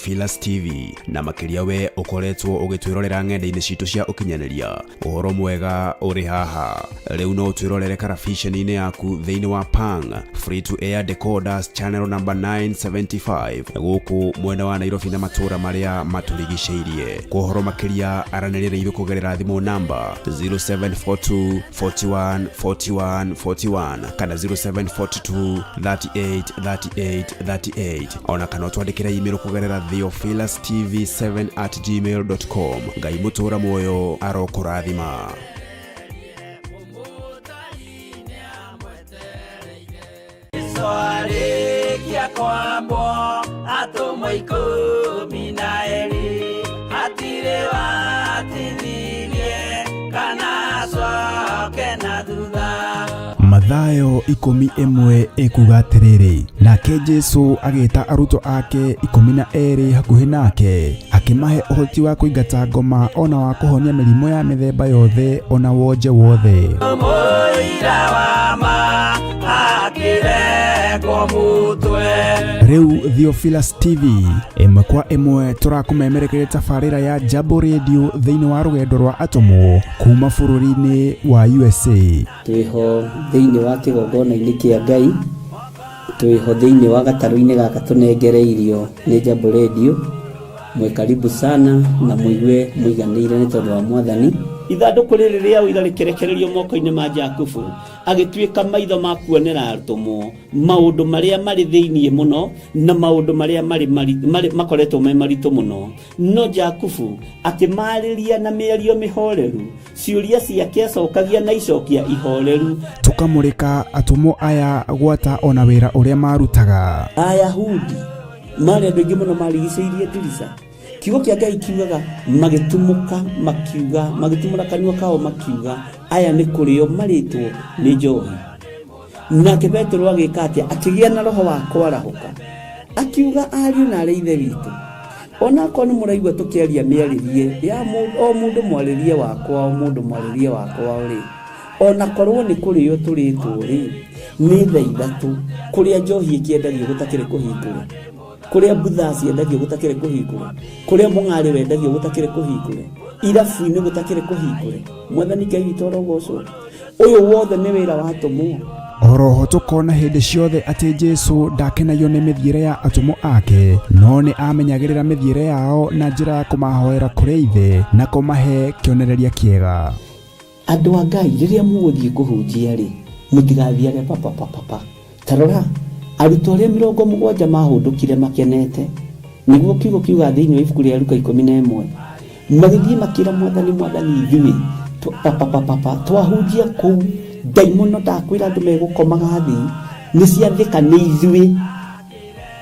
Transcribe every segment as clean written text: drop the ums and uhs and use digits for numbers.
Theophilus TV na makĩria we ũkoretwo ũgĩtwĩrorera ng'enda-inĩ citũ cia ũkinyanĩria. Ũhoro mwega ũrĩ haha, rĩu no ũtwĩrorere karabiceni-inĩ yaku thĩinĩ wa Pang Free to Air Decoders channel number 975 gũkũ mwena wa Nairobi na matũũra marĩa matũrigicĩirie. Kwa ũhoro makĩria aranĩria na ithuĩ kũgerera thimũ namba 0742 41 41 41 kana 0742 38 38 38, ona kana ũtwandĩkĩre email kũgerera theophilustv7@gmail.com. Ngai mũtũũra muoyo arokũrathima. Arĩkia kwambwo atũmwo 12 hatirĩ watithirie kana acoke na thutha. Mathayo 11 ĩkuga atĩrĩrĩ, nake Jesu agĩta arutwo ake 12 hakuhĩ nake, akĩmahe ũhoti wa kũingata ngoma ona wa kũhonia mĩrimũ ya mĩthemba yothe ona wonje wothe. Mũira wa ma akĩrekwo mũtwe. Rĩu Theophilus TV ĩmwe kwa ĩmwe tũrakũmemerekeria tabarĩra ya Jambo Radio thĩinĩ wa rũgendo rwa atũmwo kuma bũrũri-inĩ wa USA. Twĩho thĩinĩ wa kĩgongona-inĩ kĩa Ngai, twĩho thĩinĩ wa gatarũ-inĩ gaka tũnengereirio nĩ Jambo Radio. Mwĩ karibu sana na mũigue mũiganĩire nĩ tondũ wa Mwathani. Ithandũkũ rĩrĩ rĩa ũira rĩkĩrekererio moko-inĩ ma Jakubu, agĩtuĩka maitho ma kuonera atũmwo maũndũ marĩa marĩ thĩinĩ mũno na maũndũ marĩa marĩ makoretwo me maritũ mũno. No Jakubu akĩmarĩria na mĩario mĩhoreru, ciũria ciake acokagia na icokia ihoreru. Tũkamũrĩka atũmwo aya gwata ona wĩra ũrĩa marutaga. Ayahudi marĩ andũ aingĩ mũno marigicĩirie ndirica. Kiugo kĩa Ngai kiugaga magĩtumũka makiuga, magĩtumũra kanua kao makiuga, aya nĩ kũrĩo marĩtwo nĩ njohi. Nake Petero agĩka atĩa? Akĩgĩa na roho wa kwarahũka, akiuga, ariũ na arĩ ithe witũ, onakorwo nĩ mũraigua tũkĩaria mĩarĩrie ya o mũndũ mwarĩrie wakwa, o mũndũ mwarĩrie wakwa rĩ, onakorwo nĩ kũrĩo tũrĩtwo rĩ, nĩ thaa 3 kũrĩa njohi ĩkĩendagio gũtakĩrĩ kũhingũre, kũrĩa mbutha ciendagio gũtakĩrĩ kũhingũre, kũrĩa mũng'arĩ wendagio gũtakĩrĩ kũhingũre, irabu-inĩ gũtakĩrĩ kũhingũre. Mwathani Ngai witũ arogocwo. Ũyũ wothe nĩ wĩra wa atũmwo. Oroho tũkona hĩndĩ ciothe atĩ Jesu ndakenagio nĩ mĩthiĩre ya atũmwo ake, no nĩ amenyagĩrĩra mĩthiĩre yao na njĩra ya kũmahoera kũrĩ Ithe na kũmahe kĩonereria kĩega. Andũ a Ngai, rĩrĩa mũgũthiĩ kũhunjia rĩ, mũtigathiage papa papa papa. Ta rora, arutwo arĩa 70 mahũndũkire makenete, nĩguo kiugo kiuga thĩinĩ wa ibuku rĩa Luka 11, magĩthiĩ makĩra Mwathani, Mwathani, ithuĩ papa papa papa twahunjia kũu, ndaimono ndakwĩra andũ megũkomaga thĩ, nĩ ciathĩka nĩ ithuĩ,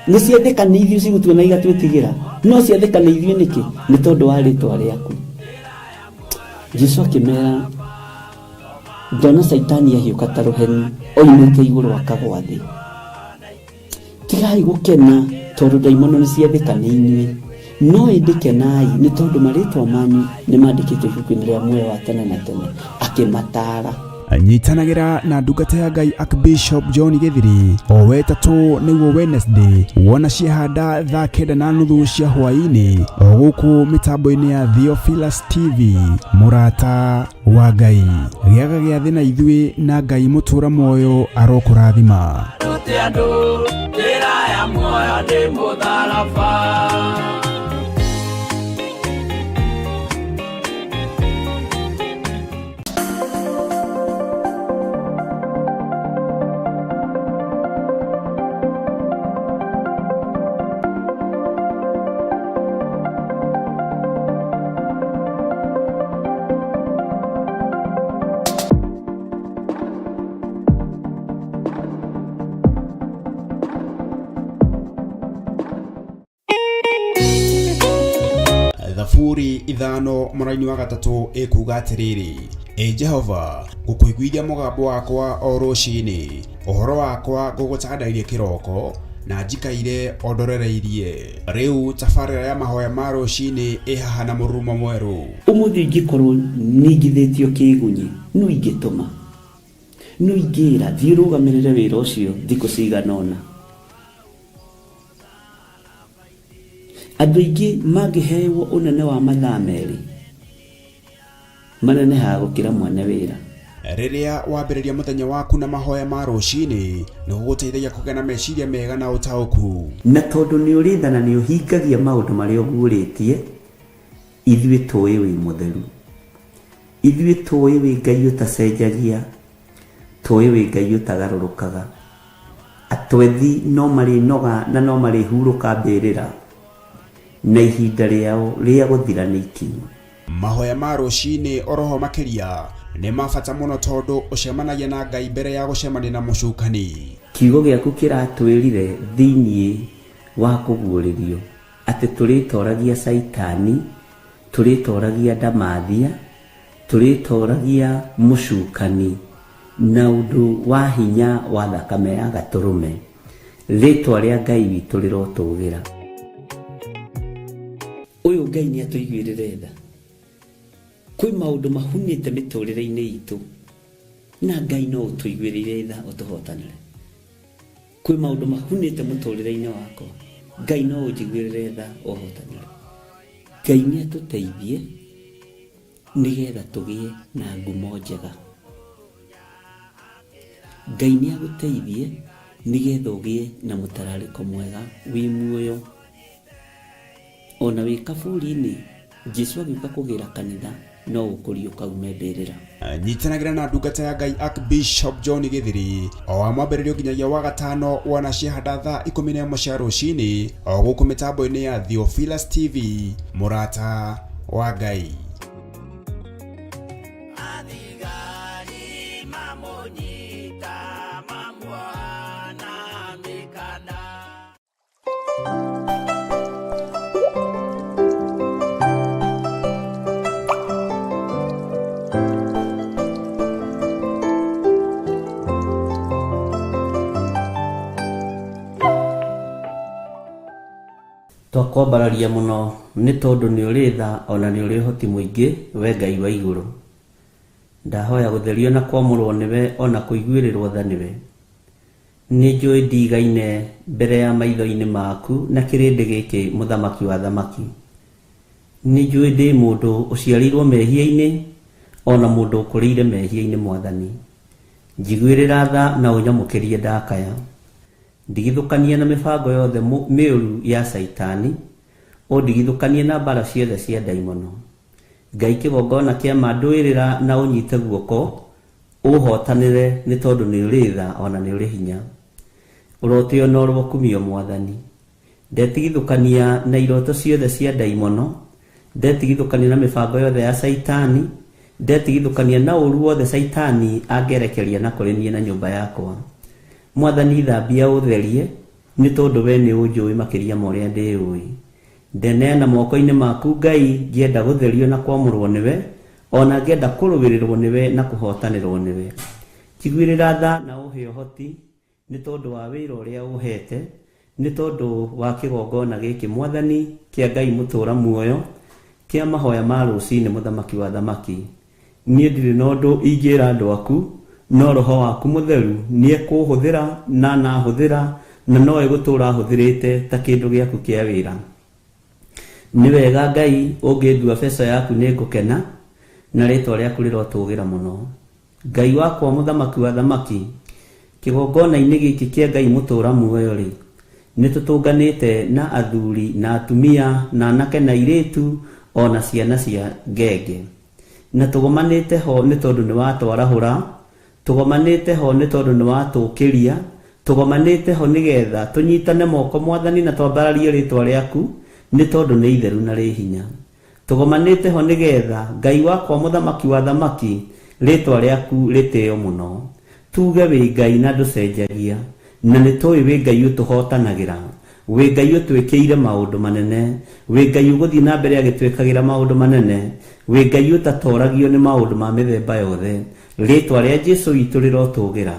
nĩ ciathĩka nĩ ithuĩ cigũtuona igatwĩtigĩra, no ciathĩka nĩ ithuĩ nĩkĩ? Nĩ tondũ wa rĩtwa rĩaku. Jesu akĩmera, ndona Caitani ahiũka ta rũheni oimĩte igũrũ akagwa thĩ. Tigai gũkena tondũ ndaimono nĩ ciathĩka nĩ inyuĩ, no ĩndĩ kenai nĩ tondũ marĩtwa manyu nĩ mandĩkĩtwo ibuku-inĩ rĩa muoyo wa tene na tene. Akĩmataara. Nyitanagĩra na ndungata ya Ngai Archbishop John Gĩthiri o wetatũ nĩguo Wednesday, wona ciahanda thaa 9:30 cia hwaĩ-inĩ o gũkũ mĩtambo-inĩ ya Theophilus TV. Mũrata wa Ngai, gĩaga gĩathĩ na ithuĩ, na Ngai mũtũra muoyo arokũrathima. Rute andũ njĩra ya muoyo nĩ mũtharaba. Thaburi 5 mũraini wa 3 ĩkuga atĩrĩrĩ, Ĩ Jehova, ngũkũiguithia mũgambo wakwa o rũcinĩ, ũhoro wakwa ngũgũtandairie kĩroko, na njikaire o ndorereirie. Rĩu tabarĩra ya mahoya ma rũcinĩ ĩ haha na mũrurumo mwerũ. Ũmũthĩ ingĩkorwo ningithĩtio kĩgunyi, no ingĩtũma, no ingĩra thiĩ ũrũgamĩrĩre wĩra ũcio thikũ cigana ũna. Andũ aingĩ mangĩhewo ũnene wa mathaa merĩ manenehaga gũkĩra mwene wĩra. Rĩrĩa wambĩrĩria mũthenya waku na mahoya ma rũcinĩ nĩ gũgũteithagia kũgĩa na meciria mega na ũtaũku. Na tondũ nĩ ũrĩ tha na nĩ ũhingagia maũndũ marĩa ũguũrĩtie, ithuĩ tũĩ wĩ mũtheru. Ithuĩ tũĩ wĩ Ngai ũtacenjagia, tũĩ wĩ Ngai ũtagarũrũkaga. Atwethi no marĩnoga na no marĩhurũka mbĩrĩra, na ihinda rĩao rĩa gũthira nĩ ikinyu. Mahoya ma rũcinĩ oroho makĩria nĩ ma bata mũno tondũ ũcemanagia na Ngai mbere ya gũcemania na mũcukani. Kiugo gĩaku kĩratwĩrire thĩinĩ wa kũguũrĩrio atĩ tũrĩtoragia Caitani, tũrĩtoragia ndamathia, tũrĩtoragia mũcukani na ũndũ wa hinya wa thakame ya gatũrũme. Rĩtwa rĩa Ngai witũ rĩrotũgĩra. Ũyũ Ngai nĩ atũiguĩrĩre tha. Kwĩ maũndũ mahunĩte mĩtũrĩre-inĩ itũ na Ngai no ũtũiguĩrĩire tha ũtũhotanĩre. Kwĩ maũndũ mahunĩte mũtũrĩre-inĩ wakwa, Ngai no ũnjiguĩrĩre tha ũhotanĩre. Ngai nĩ atũteithie nĩgetha tũgĩe na ngumo njega. Ngai nĩ agũteithie nĩgetha ũgĩe na mũtararĩko mwega wĩ muoyo. Ona wĩ kaburi-inĩ, Jesu agĩũka kũgĩra kanitha no ũkũriũka ume mbĩrĩra. Nyitanagĩra na ndungata ya Ngai Archbishop John Gĩthiri o wa mwambĩrĩrio nginyagia wa gatano wona ciahanda thaa 11 cia rũcinĩ o gũkũ mĩtambo-inĩ ya Theophilus TV, mũrata wa Ngai. Athigari mamũnyita mamuoha na mĩkanda. Twakwambararia mũno nĩ tondũ nĩ ũrĩ tha ona nĩ ũrĩ ũhoti mũingĩ we Ngai wa igũrũ. Ndahoya gũtherio na kwamũrwo nĩwe ona kũiguĩrĩrwo tha nĩwe. Nĩ njũĩ ndigaine mbere ya maitho-inĩ maku na kĩrĩndĩ gĩkĩ mũthamaki wa thamaki. Nĩ njũĩ ndĩ mũndũ ũciarĩirwo mehia-inĩ ona mũndũ ũkũrĩire mehia-inĩ mwathani. Njiguĩrĩra tha na ũnyamũkĩrie ndakaya. Ndigithũkania na mĩbango yothe mĩũru ya Caitani, ũndigithũkanie na mbara ciothe cia ndaimono. Ngai kĩgongona kĩa ma ndũĩrĩra na ũnyite guoko, ũhotanĩre nĩ tondũ nĩ ũrĩ tha ona nĩ ũrĩ hinya. Ũrotĩo na ũrokumio mwathani. Ndetigithũkania na iroto ciothe cia ndaimono, ndetigithũkania na mĩbango yothe ya Caitani, ndetigithũkania na ũru wothe Caitani angĩerekeria na kũrĩ niĩ na nyũmba yakwa. Mwathani thambia ũtherie nĩ tondũ we nĩ ũnjũĩ makĩria ma ũrĩa ndĩũĩ. Ndeneana moko-inĩ maku Ngai ngĩenda gũtherio na kwamũrwo nĩwe, ona ngĩenda kũrũĩrĩrwo nĩwe na kũhotanĩrwo nĩwe. Njiguĩrĩra tha na ũhe ũhoti nĩ tondũ wa wĩra ũrĩa ũhete, nĩ tondũ wa kĩgongona gĩkĩ mwathani kĩa Ngai mũtũra muoyo, kĩa mahoya ma rũcinĩ mũthamaki wa thamaki. Niĩ ndirĩ na ũndũ ingĩra andũ aku, no roho waku mũtheru nĩekũhũthĩra na nahũthĩra na no egũtũra ahũthĩrĩte ta kĩndũ gĩaku kĩa wĩra. Nĩ wega Ngai ũngĩndua beca yaku nĩ ngũkena na rĩtwa rĩaku rĩrotũgĩra mũno. Ngai wakwa mũthamaki wa thamaki, kĩgongona-inĩ gĩkĩ kĩa Ngai mũtũra muoyo rĩ, nĩ tũtũnganĩte na athuri na atumia na anake na airĩtu ona ciana cia ngenge. Na tũgomanĩte ho nĩ tondũ nĩ watwarahũra, tũgomanĩte ho nĩ tondũ nĩ watũkĩria, tũgomanĩte ho nĩgetha tũnyitane moko mwathani na twambararie rĩtwa rĩaku nĩ tondũ nĩ itheru na rĩ hinya. Tũgomanĩte ho nĩgetha Ngai wakwa mũthamaki wa thamaki rĩtwa rĩaku rĩtĩo mũno. Tuge wĩ Ngai na ndũcenjagia, na nĩ tũĩ wĩ Ngai ũtũhotanagĩra, wĩ Ngai ũtwĩkĩire maũndũ manene, wĩ Ngai ũgũthiĩ na mbere agĩtwĩkagĩra maũndũ manene, wĩ Ngai ũtatoragio nĩ maũndũ ma mĩthemba yothe. Rĩtwa rĩa Jesu witũ rĩrotũgĩra.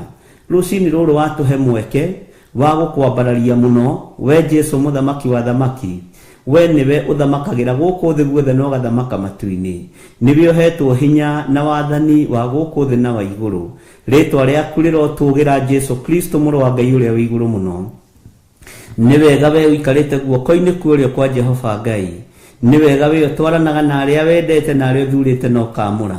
Rũcinĩ rũrũ watũhe mweke wa gũkwambararia mũno, we Jesu mũthamaki wa thamaki. We nĩwe ũthamakagĩra gũkũ thĩ guothe na ũgathamaka matu-inĩ. Nĩwe ũhetwo hinya na wathani wa gũkũ thĩ na wa igũrũ. Rĩtwa rĩaku rĩrotũgĩra Jesu Kristo mũrũ wa Ngai ũrĩa wĩ igũrũ mũno. Nĩ wega we ũikarĩte guoko-inĩ kwa ũrĩo kwa Jehova Ngai. Nĩ wega we ũtwaranaga na arĩa wendete na arĩa ũthurĩte na ũkaamũra.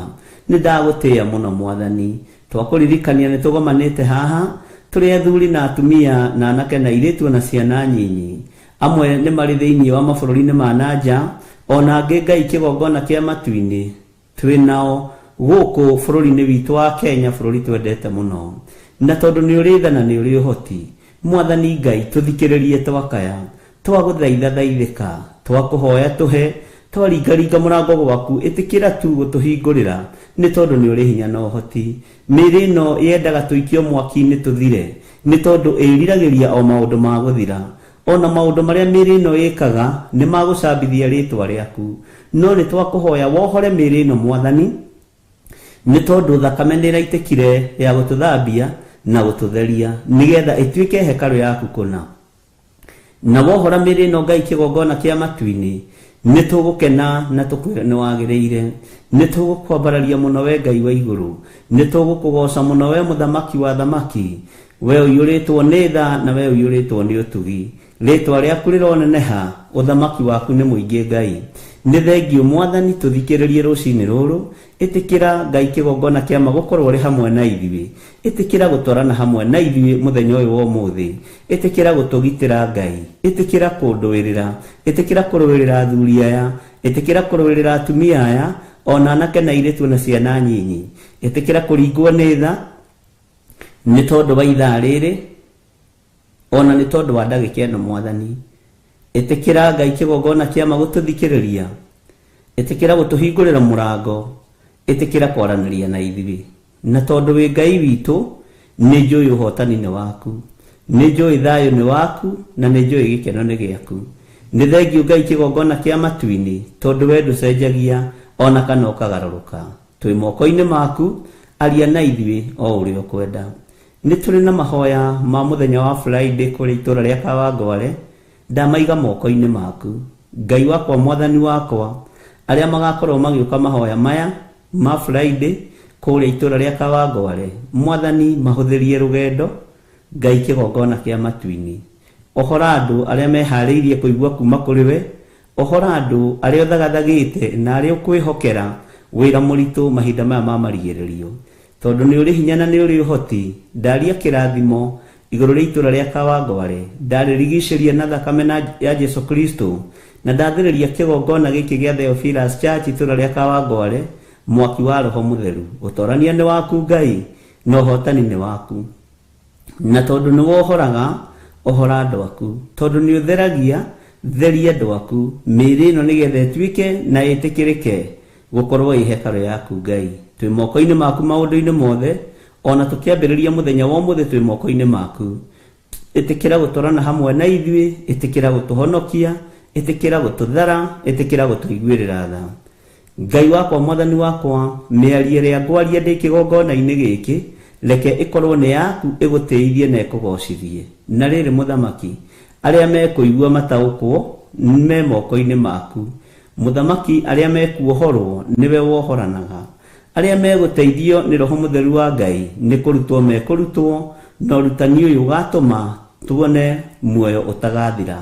Nĩ ndagũtĩĩa mũno Mwathani. Twakũririkania nĩ tũgomanĩte haha tũrĩ athuri na atumia na anake na airĩtu na ciana nyinyi. Amwe nĩ marĩ thĩinĩ wa mabũrũri-inĩ ma na nja, ona angĩ Ngai kĩgongona kĩa matu-inĩ twĩ nao gũkũ bũrũri-inĩ witũ wa Kenya, bũrũri twendete mũno. Na tondũ nĩ ũrĩ tha na nĩ ũrĩ ũhoti, Mwathani Ngai tũthikĩrĩrie twakaya, twagũthaitha thaithĩka, twakũhoya tũhe, twaringaringa mũrango gwaku, ĩtĩkĩra tu gũtũhingũrĩra, nĩ tondũ nĩ ũrĩ hinya na ũhoti. Mĩĩrĩ ĩno yendaga tũikio mwaki-inĩ tũthire, nĩ tondũ ĩriragĩria o maũndũ ma gũthira. Ona maũndũ marĩa mĩĩrĩ ĩno ĩkaga nĩ magũcambithia rĩtwa rĩaku. No nĩ twakũhoya wohore mĩĩrĩ ĩno Mwathani, nĩ tondũ thakame nĩ ĩraitĩkire ya gũtũthambia na gũtũtheria, nĩgetha ĩtuĩke hekarũ yaku kũna. Na wohora mĩĩrĩ ĩno Ngai kĩgongona kĩa matu-inĩ, nĩ tũgũkena na tũkwĩre nĩ wagĩrĩire. Nĩ tũgũkwambararia mũno we Ngai wa igũrũ, nĩ tũgũkũgoca mũno we mũthamaki wa thamaki, we ũiyũrĩtwo nĩ tha na we ũiyũrĩtwo nĩ ũtugi. Rĩtwa rĩaku rĩroneneha, ũthamaki waku nĩ mũingĩ Ngai. Nĩ thengiũ Mwathani, tũthikĩrĩrie rũcinĩ rũrũ, ĩtĩkĩra Ngai kĩgongona kĩa ma gũkorwo ũrĩ hamwe na ithuĩ, ĩtĩkĩra gũtwarana hamwe na ithuĩ mũthenya ũyũ wa ũmũthĩ, ĩtĩkĩra gũtũgitĩra Ngai, ĩtĩkĩra kũndũĩrĩra, ĩtĩkĩra kũrũĩrĩra athuri aya, ĩtĩkĩra kũrũĩrĩra atumia aya, ona anake na airĩtu na ciana nyinyi, ĩtĩkĩra kũringwo nĩ tha nĩ tondũ wa ithaa rĩrĩ, ona nĩ tondũ wa ndagĩka ĩno Mwathani. Ĩtĩkĩra Ngai kĩgongona kĩa ma gũtũthikĩrĩria, ĩtĩkĩra gũtũhingũrĩra mũrango, ĩtĩkĩra kwaranĩria na ithuĩ. Na tondũ wĩ Ngai witũ, nĩ njũĩ ũhotani nĩ waku, nĩ njũĩ thayũ nĩ waku, na nĩ njũĩ gĩkeno nĩ gĩaku. Nĩ thengiũ Ngai kĩgongona kĩa matu-inĩ, tondũ we ndũcenjagia ona kana ũkagarũrũka. Twĩ moko-inĩ maku, aria na ithuĩ o ũrĩa ũkwenda. Nĩ tũrĩ na mahoya ma mũthenya wa Friday kũrĩ itũũra rĩa Kawangware, ndamaiga moko-inĩ maku. Ngai wakwa, Mwathani wakwa, arĩa magakorwo magĩũka mahoya maya ma Friday kũrĩa itũũra rĩa Kawangware, Mwathani mahũthĩrie rũgendo, Ngai kĩgongona kĩa matu-inĩ. Ohora andũ arĩa meharĩirie kũigua kuma kũrĩ we, ohora andũ arĩa ũthagathagĩte na arĩa ũkwĩhokera wĩra mũritũ mahinda maya ma marigĩrĩrio. Tondũ nĩ ũrĩ hinya na nĩ ũrĩ ũhoti, ndaria kĩrathimo igũrũ rĩa itũũra rĩa Kawangware, ndarĩrigicĩria na thakame ya Jesu Kristo, na ndathĩrĩria kĩgongona gĩkĩ gĩa Theophilus Church itũũra rĩa Kawangware, mwaki wa Roho Mũtheru. Ũtorania nĩ waku Ngai, na ũhotani nĩ waku. Na tondũ nĩ wohoraga, ohora andũ aku. Tondũ nĩ ũtheragia, theria andũ aku. Mĩĩrĩ ĩno nĩgetha ĩtuĩke na ĩtĩkĩrĩke gũkorwo ĩ hekarũ yaku Ngai. Twĩ moko-inĩ maku maũndũ-inĩ mothe, ona tũkĩambĩrĩria mũthenya wa ũmũthĩ twĩ moko-inĩ maku. Ĩtĩkĩra gũtwarana hamwe na ithuĩ, ĩtĩkĩra gũtũhonokia, ĩtĩkĩra gũtũthara, ĩtĩkĩra gũtũiguĩrĩra tha. Ngai wakwa, Mwathani wakwa, mĩario ĩrĩa ngwaria ndĩ kĩgongona-inĩ gĩkĩ, reke ĩkorwo nĩ yaku ĩgũtĩithie na ĩkũgocithie. Na rĩrĩ mũthamaki, arĩa mekũigua mataũkwo me moko-inĩ maku. Mũthamaki, arĩa mekuohorwo nĩwe wohoranaga. Arĩa megũteithio nĩ Roho Mũtheru wa Ngai nĩ kũrutwo mekũrutwo, na ũrutani ũyũ ũgatũma tuone muoyo ũtagathira.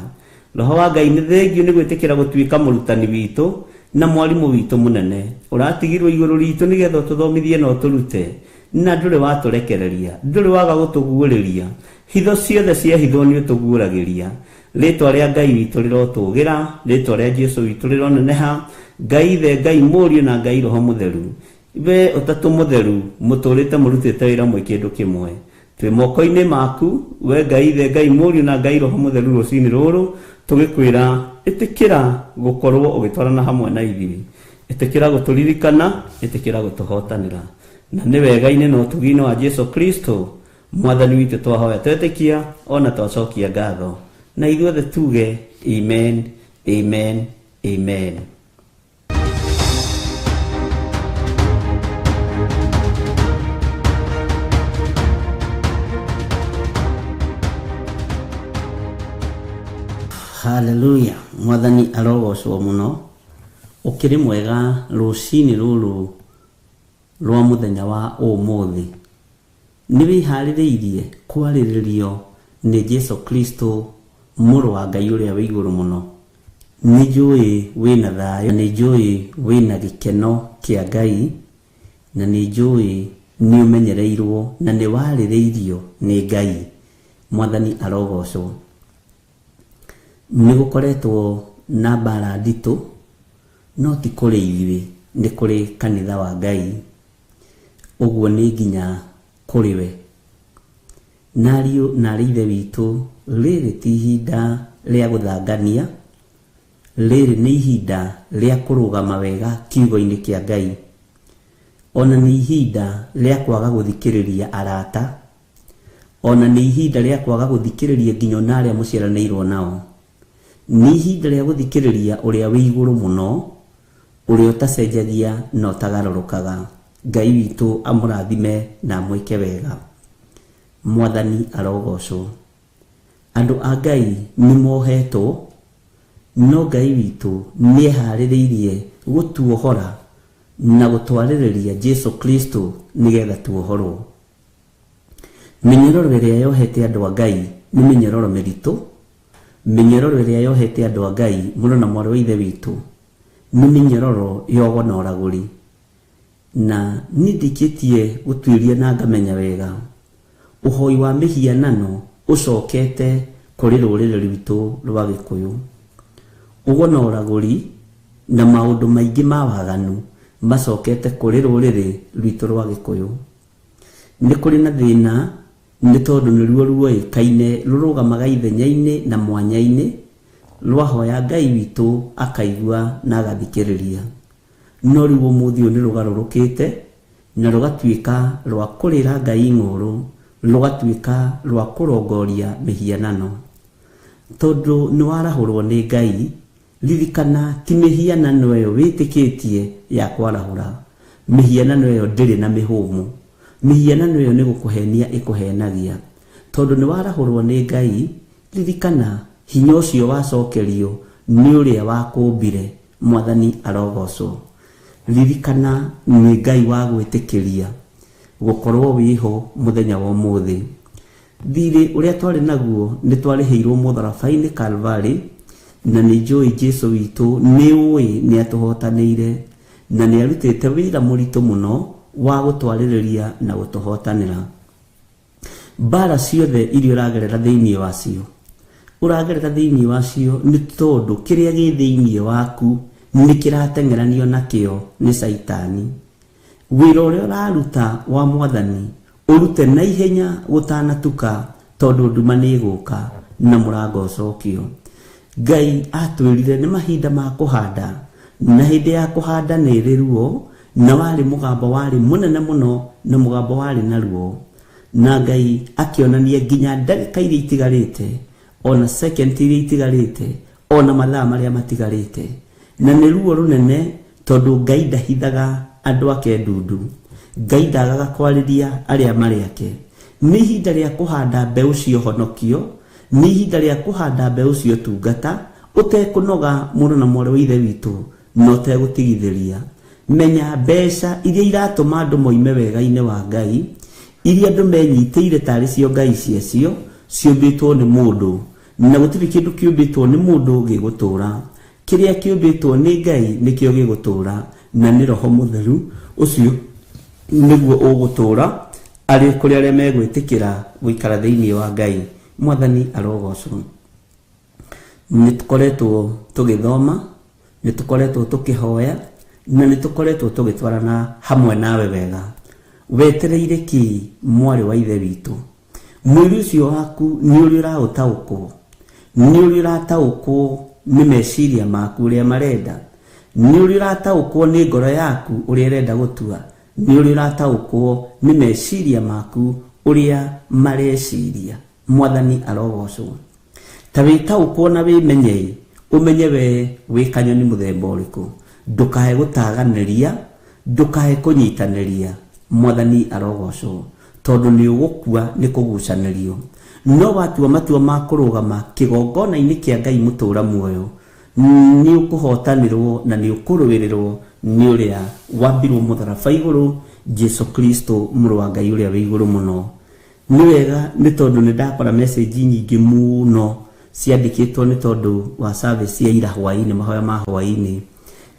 Roho wa Ngai nĩ thengiũ nĩ gwĩtĩkĩra gũtuĩka mũrutani witũ na mwarimũ witũ mũnene. Ũratigirwo igũrũ ritũ nĩgetha ũtũthomithie na ũtũrute, na ndũrĩ watũrekereria, ndũrĩ waga gũtũguũrĩria. Hitho ciothe ciahithwo nĩ ũtũguũragĩria. Rĩtwa rĩa Ngai witũ rĩrotũgĩra, rĩtwa rĩa Jesu witũ rĩroneneha, Ngai Ithe, Ngai Mũriũ na Ngai Roho Mũtheru. We ũtatũ mũtheru, mũtũrĩte mũrutĩte wĩra mwĩ kĩndũ kĩmwe. Twĩ moko-inĩ maku, we Ngai Ithe, Ngai Mũriũ na Ngai Roho Mũtheru rũcinĩ rũrũ, tũgĩkwĩra ĩtĩkĩra gũkorwo ũgĩtwarana hamwe na ithuĩ. Ĩtĩkĩra gũtũririkana, ĩtĩkĩra gũtũhotanĩra. Na nĩ wega-inĩ na ũtugi-inĩ wa Jesu Kristo, Mwathani witũ twahoya twetĩkia ona twacokia ngatho. Na ithuothe tuge amen, amen, amen. Haleluya, Mwathani arogocwo mũno. Ũkĩrĩ mwega rũcinĩ rũrũ rwa mũthenya wa ũmũthĩ. Nĩ wĩharĩrĩirie kwarĩrĩrio nĩ Jesu Kristo Mũrũ wa Ngai ũrĩa wĩ igũrũ mũno. Nĩ njũĩ wĩna thayũ, nĩ njũĩ wĩna gĩkeno kĩa Ngai, na nĩ njũĩ nĩ ũmenyereirwo na nĩ warĩrĩirio nĩ Ngai. Mwathani arogocwo. Nĩ gũkoretwo na mbara nditũ, no ti kũrĩ ithuĩ, nĩ kũrĩ kanitha wa Ngai. Ũguo nĩ nginya kũrĩ we. Na ariũ na arĩ ithe witũ, rĩrĩ ti ihinda rĩa gũthangania, rĩrĩ nĩ ihinda rĩa kũrũgama wega kiugo-inĩ kĩa Ngai. Ona nĩ ihinda rĩa kwaga gũthikĩrĩria arata, ona nĩ ihinda rĩa kwaga gũthikĩrĩria nginya ona arĩa mũciaranĩirwo nao. Nĩ ihinda rĩa gũthikĩrĩria ũrĩa wĩ igũrũ mũno, ũrĩa ũtacenjagia na ũtagarũrũkaga. Ngai witũ amũrathime na amwĩke wega. Mwathani arogocwo. Andũ a Ngai nĩ mohetwo, no Ngai witũ nĩ eharĩrĩirie gũtuohora na gũtwarĩrĩria Jesu Kristo nĩgetha tuohorwo. Mĩnyororo ĩrĩa yohete andũ a Ngai nĩ mĩnyororo mĩritũ. Mĩnyororo ĩrĩa yohete andũ a Ngai, mũrũ na mwarĩ wa ithe witũ, nĩ mĩnyororo ya ũgo na ũragũri. Na niĩ ndĩkĩtie gũtuĩria na ngamenya wega, ũhoi wa mĩhianano ũcokete kũrĩ rũrĩrĩ rwitũ rwa Gĩkũyũ. Ũgo na ũragũri na maũndũ maingĩ ma waganu macokete kũrĩ rũrĩrĩ rwitũ rwa Gĩkũyũ. Nĩ kũrĩ na thĩna nĩ tondũ nĩruo ruoĩkaine rũrũgamaga ithenya-inĩ na mwanya-inĩ, rwahoya Ngai witũ akaigua na agathikĩrĩria. No rĩu ũmũthĩ ũyũ nĩ rũgarũrũkĩte na rũgatuĩka rwa kũrĩra Ngai ng'ũrũ, rũgatuĩka rwa kũrongoria mĩhianano. Tondũ nĩ warahũrwo nĩ Ngai, ririkana ti mĩhianano ĩyo wĩtĩkĩtie ya kwarahũra. Mĩhianano ĩyo ndĩrĩ na mĩhũmũ. Mĩhianano ĩyo nĩ gũkũhenia ĩkũhenagia. Tondũ nĩ warahũrwo nĩ Ngai, ririkana hinya ũcio wacokerio nĩ ũrĩa wakũmbire. Mwathani arogocwo. Ririkana nĩ Ngai wa gwĩtĩkĩria gũkorwo wĩho mũthenya wa ũmũthĩ. Thirĩ ũrĩa twarĩ naguo nĩ twarĩhĩirwo mũtharaba-inĩ Kalvarĩ, na nĩ njũĩ Jesu witũ nĩ ũĩ nĩ atũhotanĩire na nĩ arutĩte wĩra mũritũ mũno wa gũtwarĩrĩria na gũtũhotanĩra. Mbara ciothe iria ũragerera thĩinĩ wacio, ũragerera thĩinĩ wacio nĩ tondũ kĩrĩa gĩ thĩinĩ waku nĩ kĩrateng'eranio nakĩo nĩ Caitani. Wĩra ũrĩa ũraruta wa Mwathani ũrute na ihenya gũtanatuka, tondũ nduma nĩ ĩgũka na mũrango ũcokio. Ngai atwĩrire nĩ mahinda ma kũhanda, na hĩndĩ ya kũhanda nĩ ĩrĩ ruo, na warĩ mũgambo warĩ mũnene mũno na mũgambo warĩ na ruo. Na Ngai akĩonania nginya ndagĩka iria itigarĩte, ona second iria itigarĩte, ona mathaa marĩa matigarĩte. Na nĩ ruo rũnene tondũ Ngai ndahithaga andũ ake ndundu. Ngai ndagaga kwarĩria arĩa marĩ ake. Nĩ ihinda rĩa kũhanda mbeũ cia ũhonokio, nĩ ihinda rĩa kũhanda mbeũ cia ũtungata, ũtekũnoga mũrũ na mwarĩ wa ithe witũ, na ũtegũtigithĩria. Menya mbeca iria iratũma andũ moime wega-inĩ wa Ngai, iria andũ menyitĩire tarĩ cio ngai ciacio, ciũmbĩtwo nĩ mũndũ, na gũtirĩ kĩndũ kĩũmbĩtwo nĩ mũndũ gĩgũtũũra. Kĩrĩa kĩũmbĩtwo nĩ Ngai nĩkĩo gĩgũtũũra, na nĩ Roho Mũtheru ũcio nĩguo ũgũtũũra arĩ kũrĩ arĩa megwĩtĩkĩra gũikara thĩinĩ wa Ngai. Mwathani arogocwo. Nĩ tũkoretwo tũgĩthoma, nĩ tũkoretwo tũkĩhoya, na nĩ tũkoretwo tũgĩtwarana hamwe nawe wega. Wetereire kĩ mwarĩ wa ithe witũ? Mwĩrĩ ũcio waku nĩ ũrĩ ũraũtaũkwo? Nĩ ũrĩ ũrataũkwo nĩ meciria maku ũrĩa marenda? Nĩ ũrĩ ũrataũkwo nĩ ngoro yaku ũrĩa ĩrenda gũtua? Nĩ ũrĩ ũrataũkwo nĩ meciria maku ũrĩa mareciria? Mwathani arogocwo. Ta wĩtaũkwo na wĩmenye, ũmenye we wĩ kanyoni mũthemba ũrĩkũ. Ndũkae gũtaganĩria, ndũkae kũnyitanĩria. Mwathani arogocwo. Tondũ nĩ ũgũkua nĩ kũgucanĩrio. No watua matua ma kũrũgama kĩgongona-inĩ kĩa Ngai mũtũũra muoyo, nĩ ũkũhotanĩrwo na nĩ ũkũrũĩrĩrwo nĩ ũrĩa wambirwo mũtharaba igũrũ, Jesu Kristo mũrũ wa Ngai ũrĩa wĩ igũrũ mũno. Nĩ wega nĩ tondũ nĩ ndakora message nyingĩ mũno Ciandĩkĩtwo nĩ tondũ wa service ya ira hwaĩ-inĩ, mahoya ma hwaĩ-inĩ.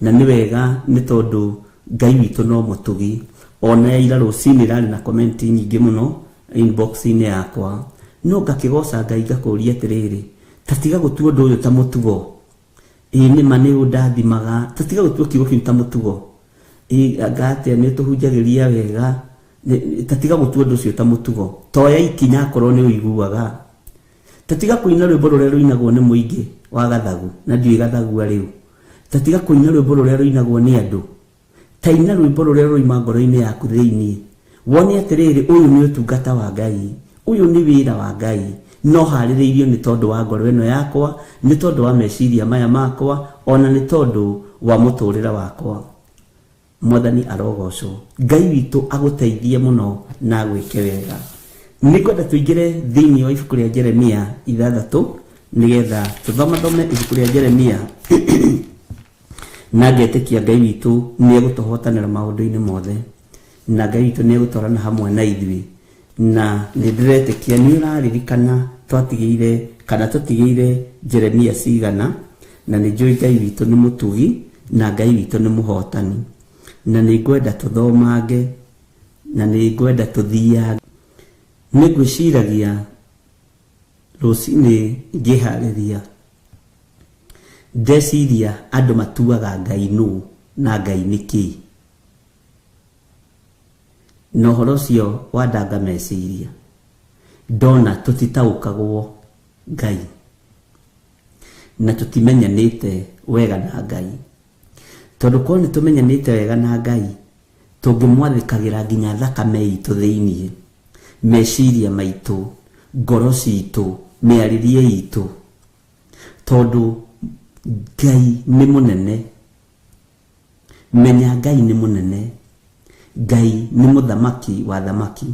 Na nĩ wega nĩ tondũ Ngai witũ no mũtugi. Ona ya ira rũcinĩ ĩrarĩ na comment nyingĩ mũno inbox-inĩ yakwa. No ngakĩgoca Ngai ngakũria atĩrĩrĩ, ta tiga gũtua ũndũ ũyũ ta mũtugo. Ĩĩ nĩ ma nĩ ũndathimaga, ta tiga gũtua kiugo kĩu ta mũtugo. Ĩĩ anga atĩa nĩ ũtũhunjagĩria wega, ta tiga gũtua ũndũ ũcio ta mũtugo. Toya ikinya akorwo nĩ ũiguaga. Ta tiga kũina rwĩmbo rũrĩa rũinagwo nĩ mũingĩ wa gathagu, na ndiũĩ gathagua rĩu. Ta tiga kũina rwĩmbo rũrĩa rũinagwo nĩ andũ. Ta ina rwĩmbo rũrĩa rũima ngoro-inĩ yaku thĩinĩ. Wone atĩrĩrĩ, ũyũ nĩ ũtungata wa Ngai, ũyũ nĩ wĩra wa Ngai, no harĩrĩirio nĩ tondũ wa ngoro ĩno yakwa, nĩ tondũ wa meciria maya makwa, ona nĩ tondũ wa mũtũrĩre wakwa. Mwathani arogocwo. Ngai witũ agũteithie mũno na agwĩke wega. Nĩngwenda tũingĩre thĩinĩ wa ibuku rĩa Jeremia 6 nĩgetha tũthomathome ibuku rĩa Jeremia na ngetĩkia Ngai witũ nĩ egũtũhotanĩra maũndũ-inĩ mothe, na Ngai witũ nĩ egũtwarana hamwe na ithuĩ. Na nĩ ndĩretĩkia nĩ ũraririkana twatigĩire kana tũtigĩire Jeremia cigana, na nĩ njũĩ Ngai witũ nĩ mũtugi na Ngai witũ nĩ mũhotani. Na nĩ ngwenda tũthomange, na nĩ ngwenda tũthiange. Nĩ ngwĩciragia rũcinĩ ngĩharĩria, ndeciria andũ matuaga Ngai nũ na Ngai nĩ kĩĩ. Na ũhoro ũcio wandanga meciria, ndona tũtitaũkagwo Ngai na tũtimenyanĩte wega na Ngai. Tondũ korwo nĩ tũmenyanĩte wega na Ngai, tũngĩmwathĩkagĩra nginya thakame itũ thĩinĩ, meciria maitũ, ngoro citũ, mĩarĩrie itũ. Tondũ Ngai nĩ mũnene. Menya Ngai nĩ mũnene. Ngai nĩ mũthamaki wa thamaki.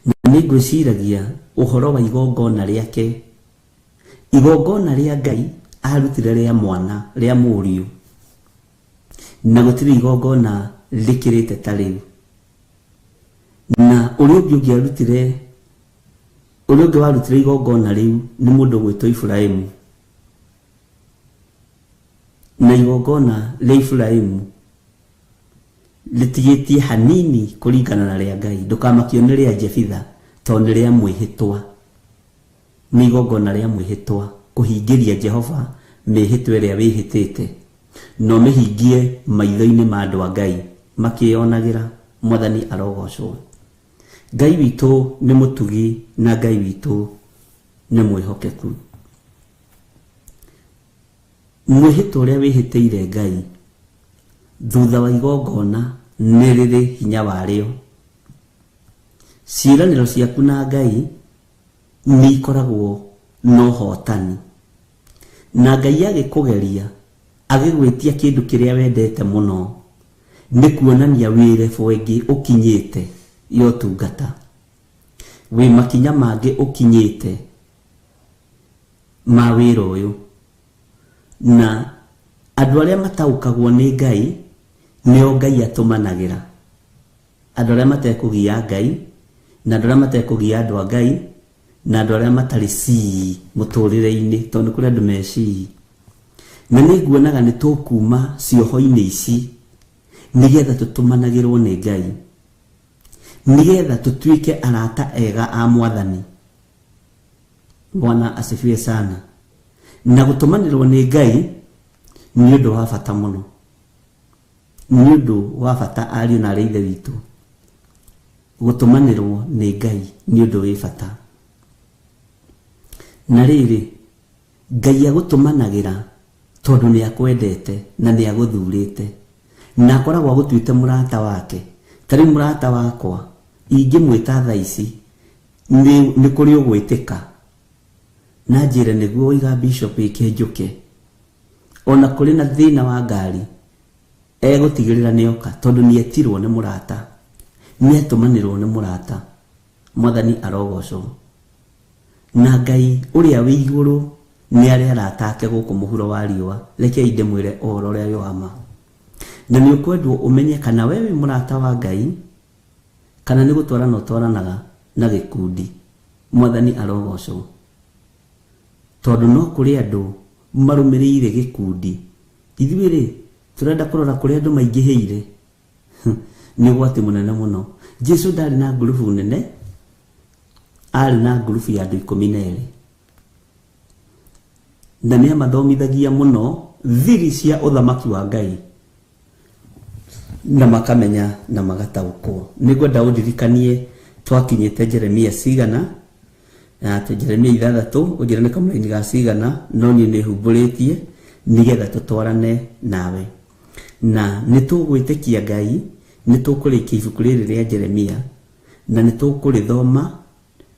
Na nĩ ngwĩciragia ũhoro wa igongona rĩake. Igongona rĩa Ngai arutire rĩa mwana, rĩa mũriũ. Na gũtirĩ igongona rĩkĩrĩte ta rĩu. Na ũrĩa ũngĩ ũngĩarutire, ũrĩa ũngĩ warutire igongona rĩu nĩ mũndũ ũgwĩtwo Iburahĩmu. Na igongona rĩa Iburahĩmu rĩtigĩtie hanini kũringana na rĩa Ngai. Ndũkamakio nĩ rĩa Jefitha tondũ nĩ rĩa mwĩhĩtwa. Nĩ igongona rĩa mwĩhĩtwa kũhingĩria Jehova mĩhĩtwa ĩrĩa wĩhĩtĩte, na ũmĩhingie maitho-inĩ ma andũ a Ngai makĩyonagĩra. Mwathani arogocwo. Ngai witũ nĩ mũtugi na Ngai witũ nĩ mwĩhokeku. Mwĩhĩtwa ũrĩa wĩhĩtĩire Ngai thutha wa igongona nĩ rĩrĩ hinya warĩo. Ciĩranĩro ciaku na Ngai nĩ ikoragwo na ũhotani. Na Ngai agĩkũgeria, agĩgwĩtia kĩndũ kĩrĩa wendete mũno, nĩ kuonania wĩ level ĩngĩ ũkinyĩte ya ũtungata, wĩ makinya mangĩ ũkinyĩte ma wĩra ũyũ. Na andũ arĩa mataũkagwo nĩ Ngai nĩo Ngai atũmanagĩra. Andũ arĩa matekũgia Ngai, na andũ arĩa matekũgia andũ a Ngai, na andũ arĩa matarĩ cii mũtũrĩre-inĩ, tondũ nĩ kũrĩ andũ me cii. Na nĩ nguonaga nĩ tũkuma cioho-inĩ ici nĩgetha tũtũmanagĩrwo nĩ Ngai, nĩgetha tũtuĩke arata ega a Mwathani. Bwana asifiwe sana. Na gũtũmanĩrwo nĩ Ngai nĩ ũndũ wa bata mũno, nĩ ũndũ wa bata ariũ na arĩ ithe witũ. Gũtũmanĩrwo nĩ Ngai nĩ ũndũ wĩ bata. Na rĩrĩ, Ngai agũtũmanagĩra tondũ nĩ akwendete na nĩ agũthurĩte, na akoragwo agũtuĩte mũrata wake. Ta rĩu mũrata wakwa ingĩmwĩta thaa ici nĩ kũrĩ ũgwĩtĩka na njĩre nĩguo waiga bishop ĩke njũke, ona kũrĩ na thĩna wa ngari egũtigĩrĩra nĩoka, tondũ nĩetirwo nĩ mũrata, nĩatũmanĩrwo nĩ mũrata. Mwathani arogocwo. Na Ngai ũrĩa wĩ igũrũ nĩ arĩ arata ake gũkũ mũhuro wa riũa. Rekei ndĩmwĩre ũhoro ũrĩa wĩ wa ma. Na nĩ ũkwendwo ũmenye kana we wĩ mũrata wa Ngai kana nĩ gũtwarana ũtwaranaga na gĩkundi. Mwathani arogocwo. Tondũ no kũrĩ andũ marũmĩrĩire gĩkundi. Ithuĩ rĩ, tũrenda kũrora kũrĩa andũ maingĩhĩire. Nĩ ũgwati mũnene mũno. Jesu ndarĩ na ngurubu nene, arĩ na ngurubu ya andũ 12. Na nĩ amathomithagia mũno thiri cia ũthamaki wa Ngai, na makamenya na magataũkwo. Nĩngwenda ũndirikanie twakinyĩte Jeremia cigana, na atĩ Jeremia 6, ũnjĩre nĩ kamũraini ga cigana, no niĩ nĩ humbũrĩtie nĩgetha tũtwarane nawe. Na nĩ tũgwĩtĩkia Ngai, nĩ tũkũrĩkia ibuku rĩrĩ rĩa Jeremia, na nĩ tũkũrĩthoma,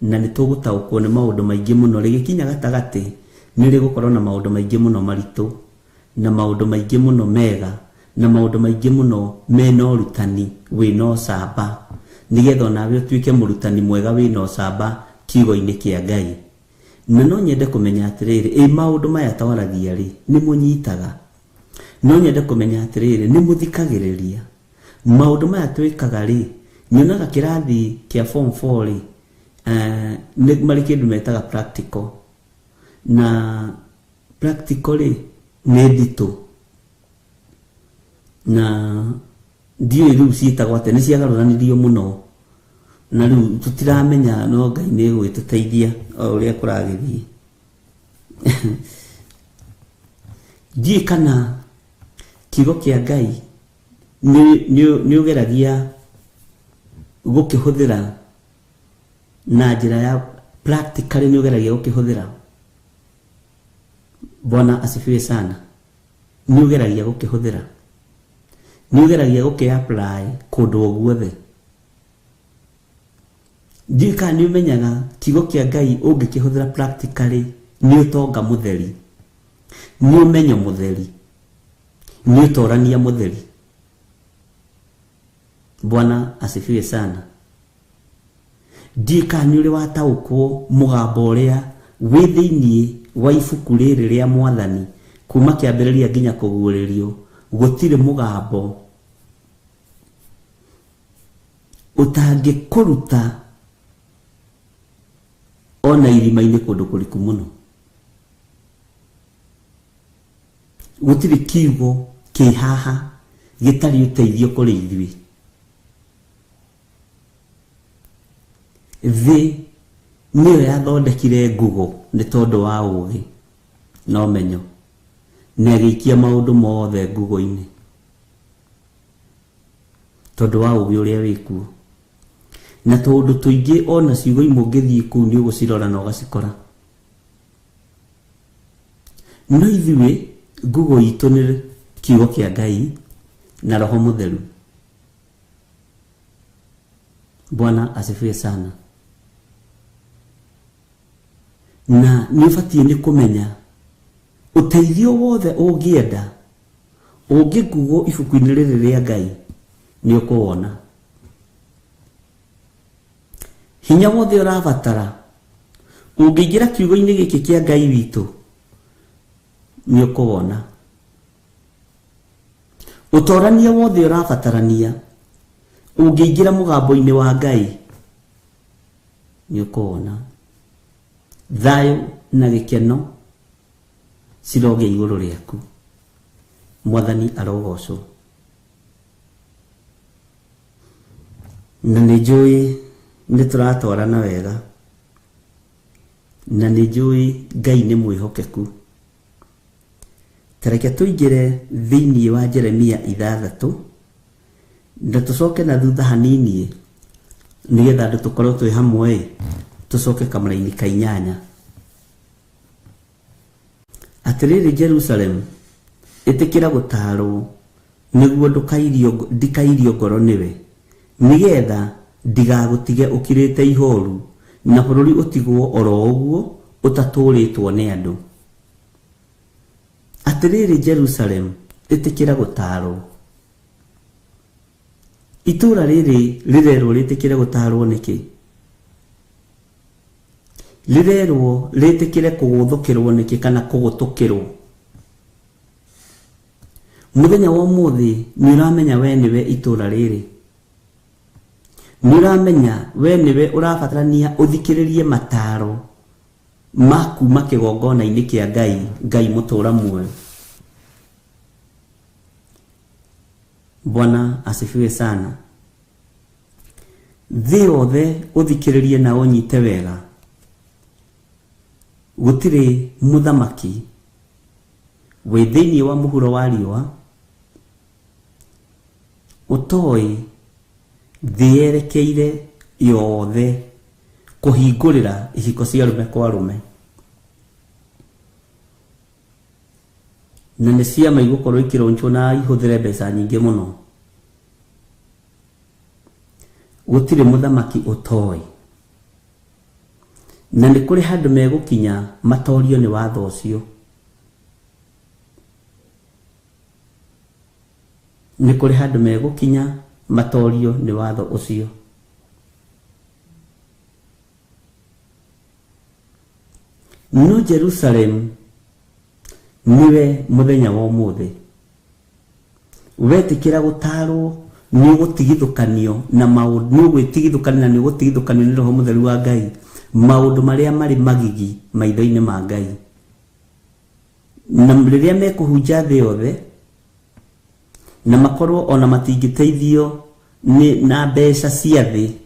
na nĩ tũgũtaũkwo nĩ maũndũ maingĩ mũno. Rĩgĩkinya gatagatĩ nĩ rĩgũkorwo na maũndũ maingĩ mũno maritũ, na maũndũ maingĩ mũno mega, na maũndũ maingĩ mũno mena ũrutani wĩna ũcamba, nĩgetha onawe ũtuĩke mũrutani mwega wĩna ũcamba kiugo-inĩ kĩa Ngai. Na no nyende kũmenya atĩrĩrĩ, ĩ maũndũ maya twaragia rĩ, nĩ mũnyitaga? No nyende kũmenya atĩrĩrĩ, nĩ mũthikagĩrĩria? Maũndũ maya twĩkaga rĩ, nyonaga kĩrathi kĩa form 4 rĩ, nĩ marĩ kĩndũ metaga practical. Na practical rĩ, nĩ nditũ. Na ndiũĩ rĩu ciĩtagwo atĩa, nĩ ciagarũranirio mũno. Na rĩu tũtiramenya, no Ngai nĩ egũgĩtũteithia o ũrĩa kũragĩthiĩ. Ndiũĩ kana kiugo kĩa Ngai nĩ ũgeragia gũkĩhũthĩra na njĩra ya practically, nĩ ũgeragia gũkĩhũthĩra. Bwana asifiwe sana. Nĩ ũgeragia gũkĩhũthĩra, nĩ ũgeragia gũkĩ-apply kũndũ o guothe. Ndiũĩ kana nĩ ũmenyaga kiugo kĩa Ngai ũngĩkĩhũthĩra practically nĩ ũtonga mũtheri, nĩ ũmenyo mũtheri, nĩ ũtorania mũtheri. Bwana asifiwe sana. Ndiũĩ kana nĩ ũrĩ wataũkwo mũgambo ũrĩa wĩ thĩinĩ wa ibuku rĩrĩ rĩa Mwathani kuma kĩambĩrĩria nginya kũguũrĩrio. Gũtirĩ mũgambo ũtangĩkũruta ona irima-inĩ kũndũ kũriku mũno. Gũtirĩ kiugo kĩ haha gĩtarĩ ũteithio kũrĩ ithuĩ. Thĩ nĩyo yathondekire ngugo nĩ tondũ wa ũũgĩ na ũmenyo, na ĩgĩikia maũndũ mothe ngugo-inĩ tondũ wa ũũgĩ ũrĩa wĩkuo. Na tũũndũ tũingĩ ona ciugo imwe ũngĩthiĩ kũu nĩ ũgũcirora na ũgacikora. No ithuĩ ngugo itũ nĩ kiugo kĩa Ngai na Roho Mũtheru. Bwana asifiwe sana. Na nĩ ũbatiĩ nĩ kũmenya ũteithio wothe ũngĩenda ũngĩngugwo ibuku-inĩ rĩrĩ rĩa Ngai nĩ ũkũwona. Hinya wothe ũrabatara ũngĩingĩra kiugo-inĩ gĩkĩ kĩa Ngai witũ nĩ ũkũwona. Ũtorania wothe ũrabatarania ũngĩingĩra mũgambo-inĩ wa Ngai nĩ ũkũwona. Thayũ na gĩkeno cirogĩa igũrũ rĩaku. Mwathani arogocwo. Na nĩ njũĩ nĩ tũratwarana wega, na nĩ njũĩ Ngai nĩ mwĩhokeku. Ta reke tũingĩre thĩinĩ wa Jeremia 6 na tũcoke na thutha hanini nĩgetha andũ tũkorwo twĩ hamwe, tũcoke kamũraini ka 8. Atĩrĩrĩ Jerusalemu, ĩtĩkĩra gũtaarwo nĩguo ndikairio ngoro nĩwe, nĩgetha ndigagũtige ũkirĩte ihoru na bũrũri ũtigwo oro ũguo ũtatũũrĩtwo nĩ andũ. Atĩrĩrĩ Jerusalemu, ĩtĩkĩra gũtaarwo. Itũũra rĩrĩ rĩrerwo rĩtĩkĩre gũtaarwo nĩkĩ? Rĩrerwo rĩtĩkĩre kũgũthũkĩrwo nĩkĩ kana kũgũtũkĩrwo? Mũthenya wa ũmũthĩ nĩ ũramenya we nĩwe itũũra rĩrĩ. Nĩ ũramenya we nĩwe ũrabatarania ũthikĩrĩrie mataro Ma kuma kĩgongona-inĩ kĩa Ngai, Ngai mũtũra muoyo. Bwana asifiwe sana. Thĩ yothe ũthikĩrĩrie na ũnyite wega, gũtirĩ mũthamaki wĩ thĩinĩ wa mũhuro wa riũa ũtoĩ thĩ yerekeire yothe kũhingũrĩra ihiko cia arũme kwa arũme, na nĩ ciama igũkorwo ikĩronjwo na ihũthĩre mbeca nyingĩ mũno. Gũtirĩ mũthamaki ũtoĩ, na nĩ kũrĩ handũ megũkinya matorio nĩ watho ũcio. Nĩ kũrĩ handũ megũkinya matorio nĩ watho ũcio. No Jerusalem niwe muthenya wa umuthi wetikira gutarwo ni ugutigithukanio na maundu, ni ugwitigithukania na ni ugutigithukanio ni Roho Mutheru wa Ngai maundu maria mari magigi maitho-ini ma Ngai. Na riria mekuhunja thi yothe na makorwo ona matingiteithio ni na mbeca cia thi,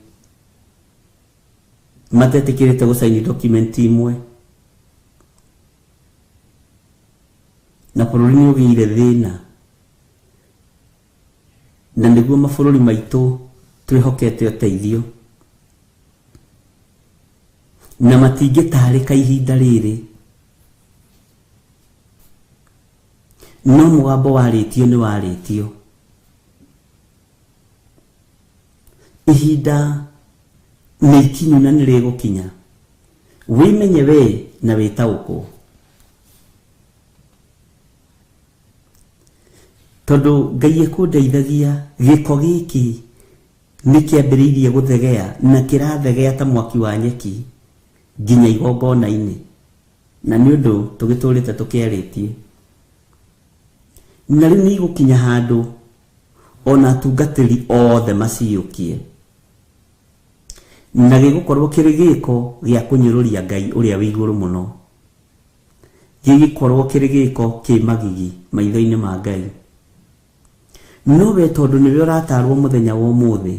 matetikirite gucaini document imwe, na bururi ni ugiire thina, na niguo mabururi maitu twihokete uteithio, na matingitarika ihinda riri. No mugambo waritio ni waritio. Ihinda ni ikinyu na nĩ rĩgũkinya, wĩmenye we na wĩtaũkwo, tondũ Ngai ekũndeithagia. Gĩko gĩkĩ nĩ kĩambĩrĩirie gũthegea na kĩrathegea ta mwaki wa nyeki nginya igongona-inĩ, na nĩ ũndũ tũgĩtũrĩte tũkĩarĩtie. Na rĩu nĩ igũkinya handũ ona atungatĩri othe maciyũkie, na gĩgũkorwo kĩrĩ gĩko gĩa kũnyũrũria Ngai ũrĩa wĩ igũrũ mũno, gĩgĩkorwo kĩrĩ gĩko kĩ magigi maitho-inĩ ma Ngai. No we tondũ nĩwe ũratarwo mũthenya wa ũmũthĩ,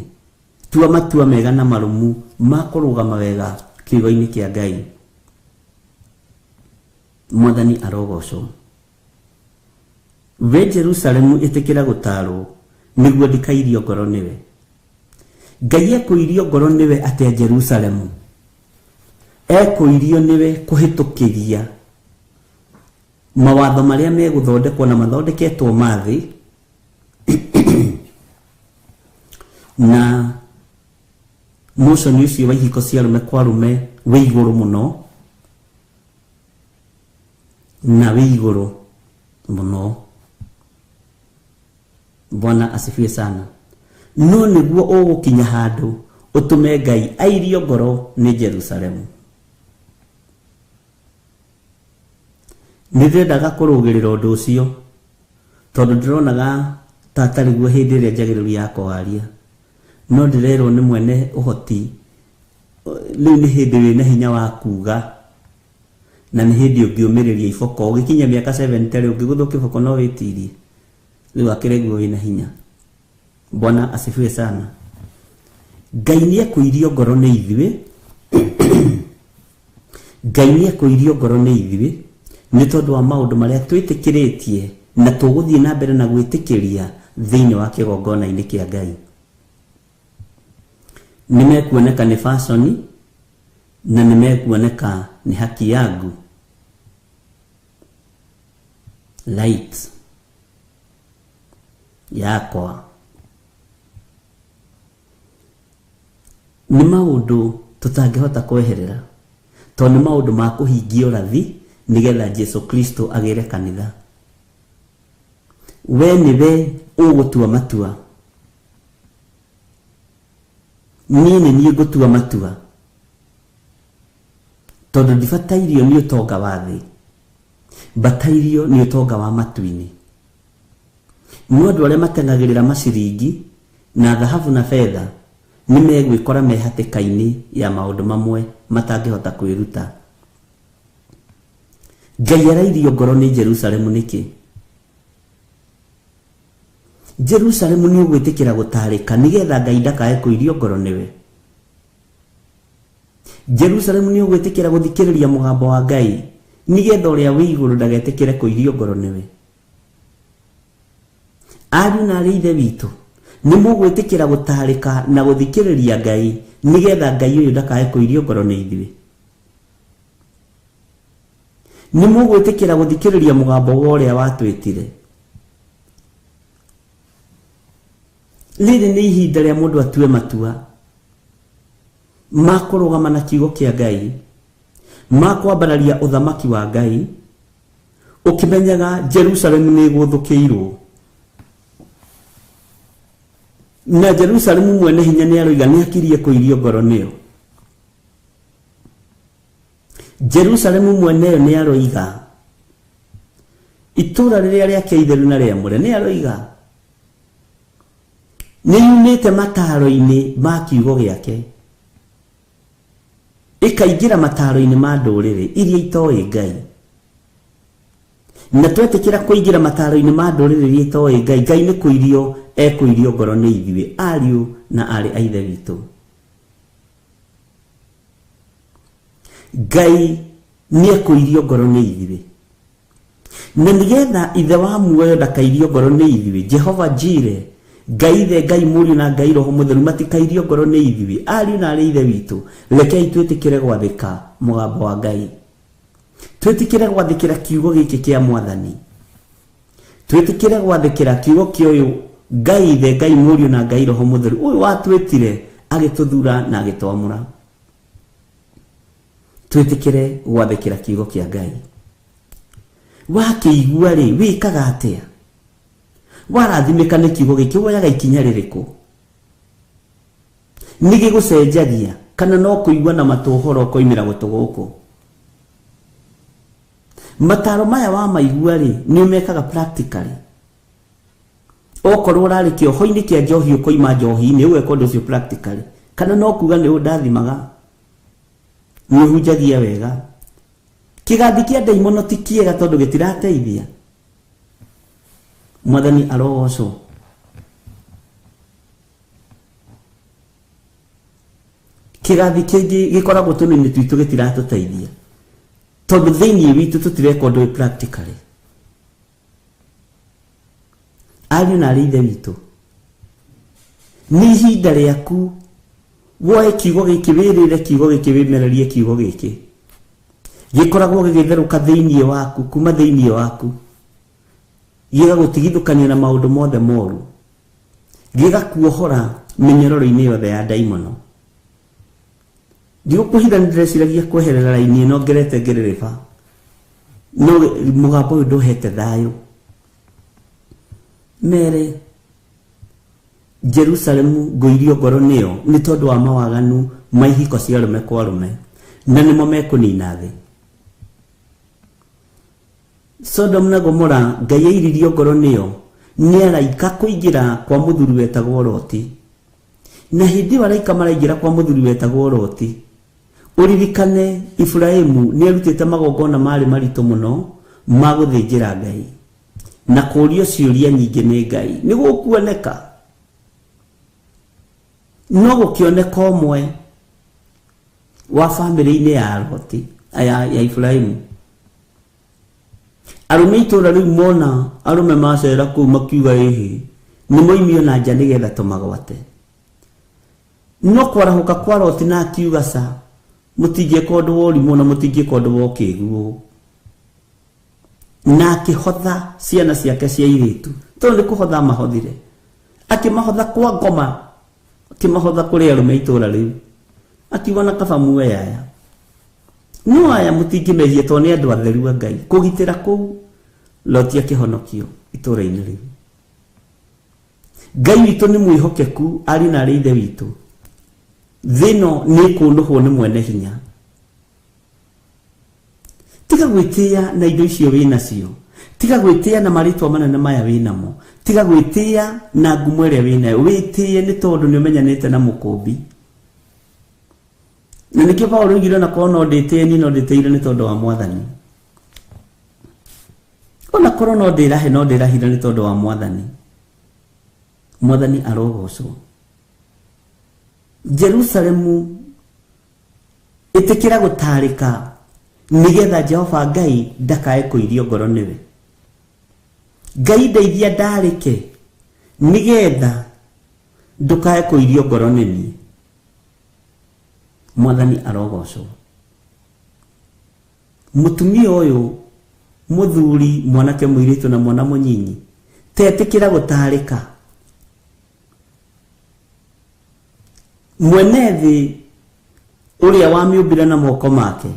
tua matua mega na marũmu ma kũrũgama wega kiugo-inĩ kĩa Ngai. Mwathani arogocwo. We Jerusalemu ĩtĩkĩra gũtarwo nĩguo ndikairio ngoro nĩwe. Ngai ekũirio ngoro nĩwe atĩa Jerusalemu? Ekũirio nĩwe kũhĩtũkĩria mawatho marĩa megũthondekwo na mathondeketwo ma thĩ, na motion ũcio wa ihiko cia arũme kwa arũme wĩ igũrũ mũno, na wĩ igũrũ mũno. Bwana asifiwe sana. No nĩguo ũgũkinya handũ ũtũme Ngai airio ngoro nĩ Jerusalemu. Nĩ ndĩrendaga kũrũgĩrĩra ũndũ ũcio tondũ ndĩronaga ta atarĩ guo hĩndĩ ĩrĩa njagĩrĩru ya kwaria, no ndĩrerwo nĩ mwene ũhoti rĩu nĩ hĩndĩ wĩna hinya wa kuga, na nĩ hĩndĩ ũngĩũmĩrĩria iboko. Ũgĩkinya mĩaka 70 rĩ, ũngĩgũthwo kĩboko no wĩtirie, rĩu akĩrĩ guo wĩna hinya. Bwana asifiwe sana. Ngai nĩ ekũirio ngoro nĩ ithuĩ. Ngai nĩ ekũirio ngoro nĩ ithuĩ nĩ tondũ wa maũndũ marĩa twĩtĩkĩrĩtie na tũgũthiĩ na mbere na gwĩtĩkĩria thĩinĩ wa kĩgongona-inĩ kĩa Ngai. Nĩ mekuoneka nĩ fashion na nĩ mekuoneka nĩ haki yangu. Light yakwa nĩ maũndũ tũtangĩhota kweherera, tondũ nĩ maũndũ ma kũhingia ũrathi nĩgetha Jesu Kristo agĩre kanitha. We nĩwe ũgũtua matua, niĩ nĩ niĩ ngũtua matua, tondũ ndibatairio nĩ ũtonga wa thĩ, mbatairio nĩ ũtonga wa matu-inĩ. No andũ arĩa mateng'agĩrĩra maciringi na thahabu na betha nĩ megwĩkora me hatĩka-inĩ ya maũndũ mamwe matangĩhota kwĩruta. Ngai arairio ngoro nĩ Jerusalemu nĩkĩ? Jerusalemu nĩ ũgwĩtĩkĩra gũtarĩka nĩgetha Ngai ndakae kũirio ngoro nĩwe. Jerusalemu nĩ ũgwĩtĩkĩra gũthikĩrĩria mũgambo wa Ngai nĩgetha ũrĩa wĩ igũrũ ndagetĩkĩre kũirio ngoro nĩwe. Ariũ na arĩ ithe witũ, nĩ mũgwĩtĩkĩra gũtarĩka na gũthikĩrĩria Ngai nĩgetha Ngai ũyũ ndakae kũirio ngoro nĩ ithuĩ. Nĩ mũgwĩtĩkĩra gũthikĩrĩria mũgambo wa ũrĩa watwĩtire. Rĩrĩ nĩ ihinda rĩa mũndũ atue matua ma kũrũgama na kiugo kĩa Ngai, ma kwambararia ũthamaki wa Ngai, ũkĩmenyaga Jerusalemu nĩ ĩgũthũkĩirwo. Na Jerusalemu mwene hinya nĩ aroiga nĩ akirie kũirio ngoro nĩyo. Jerusalemu mweneyo nĩ aroiga itũũra rĩrĩa rĩake itheru na rĩamũre nĩ aroiga nĩ yumĩte mataro-inĩ ma kiugo gĩake ĩkaingĩra mataro-inĩ ma ndũrĩrĩ iria itoĩ Ngai. Na twetĩkĩra kũingĩra mataro-inĩ ma ndũrĩrĩ iria itoĩ Ngai, Ngai nĩ kũirio ekũirio ngoro nĩ ithuĩ ariũ na aarĩ a Ithe witũ. Ngai nĩ ekũirio ngoro nĩ ithuĩ. Na nĩgetha Ithe wa muoyo ndakairio ngoro nĩ ithuĩ, Jehova Jire, Ngai Ithe, Ngai Mũriũ na Ngai Roho Mũtheru matikairio ngoro nĩ ithuĩ, ariũ na aarĩ a Ithe witũ, rekei twĩtĩkĩre gwathĩka mũgambo wa Ngai. Twĩtĩkĩre gwathĩkĩra kiugo gĩkĩ kĩa Mwathani. Twĩtĩkĩre gwathĩkĩra kiugo kĩa ũyũ Ngai Ithe, Ngai Mũriũ na Ngai Roho Mũtheru, ũyũ watwĩtire agĩtũthura na agĩtwamũra. Twĩtĩkĩre gwathĩkĩra kiugo kĩa Ngai. Wakĩigua rĩ, wĩkaga atĩa? Warathimĩka nĩ kiugo gĩkĩ, woyaga ikinya rĩrĩkũ? Nĩ gĩgũcenjagia kana no kũigua na matũ ũhoro ũkoimĩra gũtũ gũkũ? Mataro maya wamaigua rĩ, nĩ ũmekaga practically. Okorwo ũrarĩ kĩoho-inĩ kĩa njohi ũkoima njohi-inĩ, ũgeka ũndũ ũcio practically. Kana no kuga nĩ ũndathimaga, nĩ ũhunjagia wega. Kĩgandi kĩa ndaimono ti kĩega tondũ gĩtirateithia. Mwathani arogocwo. Kĩgathi kĩngĩ gĩkoragwo tũnini twitũ gĩtiratũteithia tondũ thĩinĩ witũ tũtireka ũndũ ũyũ practically. Ariũ na aarĩ a Ithe witũ, nĩ ihinda rĩaku woe kiugo gĩkĩ, wĩrĩre kiugo gĩkĩ, wĩmererie kiugo gĩkĩ. Gĩkoragwo gĩgĩtherũka thĩinĩ waku, kuma thĩinĩ waku, gĩgagũtigithũkania na maũndũ mothe moru, gĩgakuohora mĩnyororo-inĩ yothe ya ndaimono. Ndigũkũhitha nĩ ndĩreciragia kweherera raini ĩno ngerete ngĩrĩrĩba, no mũgambo ũyũ ndũhete thayũ. Mere Jerusalemu ngũirio ngoro nĩyo nĩ tondũ wa mawaganu ma ihiko cia arũme kwa arũme, na nĩmo mekũnina thĩ. Sodom na Gomora Ngai airirio ngoro nĩyo nĩ araika kũingĩra kwa mũthuri wetagwo Loti. Na hĩndĩ ĩyo araika maraingĩra kwa mũthuri wetagwo Loti, ũririkane Iburahĩmu nĩ arutĩte magongona marĩ maritũ mũno ma gũthĩnjĩra Ngai na kũũrio ciũria nyingĩ nĩ Ngai. Nĩ gũkuoneka? No gũkĩoneka ũmwe wa bamĩrĩ-inĩ ya Loti, ya Iburahĩmu. Arũme itũũra rĩu mona arũme macera kũu makiuga ĩhĩ, nĩ moimio na nja nĩgetha tũmagwate. No kwarahũka kwa Loti na akiuga ca, mũtingĩka ũndũ wa ũrimũ na mũtingĩka ũndũ wa ũkĩgu. Na akĩhotha ciana ciake cia airĩtu, tondũ nĩ kũhotha amahothire. Akĩmahotha kwa ngoma, akĩmahotha kũrĩ arũme itũũra rĩu. Akiuga na kaba muoe aya. No aya mũtingĩmehia tondũ nĩ andũ atheru a Ngai. Kũgitĩra kũu, Loti akĩhonokio itũũra-inĩ rĩu. Ngai witũ nĩ mwĩhokeku, ariũ na aarĩ a Ithe witũ. Thĩ ĩno nĩ ĩkũnũhwo nĩ mwene hinya. Tiga gwĩtĩĩa na indo icio wĩ nacio. Tiga gwĩtĩĩa na marĩtwa manene maya wĩ namo. Tiga gwĩtĩĩa na ngumo ĩrĩa wĩ nayo. Wĩtĩĩe nĩ tondũ nĩ ũmenyanĩte na mũkũmbi. Na nĩkĩo Paulo oigire ona korwo no ndĩtĩĩe niĩ no ndĩtĩĩire nĩ tondũ wa Mwathani. Ona korwo no ndĩrahe no ndĩrahire nĩ tondũ wa mwathani. Mwathani arogocwo. Jerusalemu ĩtĩkĩra gũtarĩka nĩgetha Jehova Ngai ndakae kũirio ngoro nĩwe. Ngai ndeithia ndarĩke nĩgetha ndũkae kũirio ngoro nĩ niĩ. Mwathani arogocwo. Mũtumia ũyũ mũthuri mwanake mũirĩtu na mwana mũnyinyi tetĩkĩra gũtarĩka. Mwene thĩ ũrĩa wamĩũmbire na moko make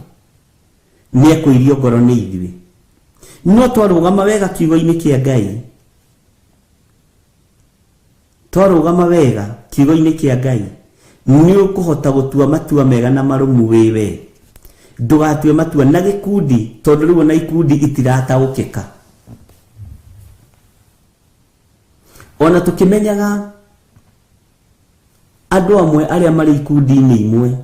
nĩekũirio ngoro nĩ ithuĩ. No twarũgama wega kiugo-inĩ kĩa Ngai, twarũgama wega kiugo-inĩ kĩa Ngai, nĩ ũkũhota gũtua matua mega na marũmu wĩwe. Ndũgatue matua na gĩkundi tondũ rĩu ona ikundi itirataũkĩka. Ona tũkĩmenyaga andũ amwe arĩa marĩ ikundi-inĩ imwe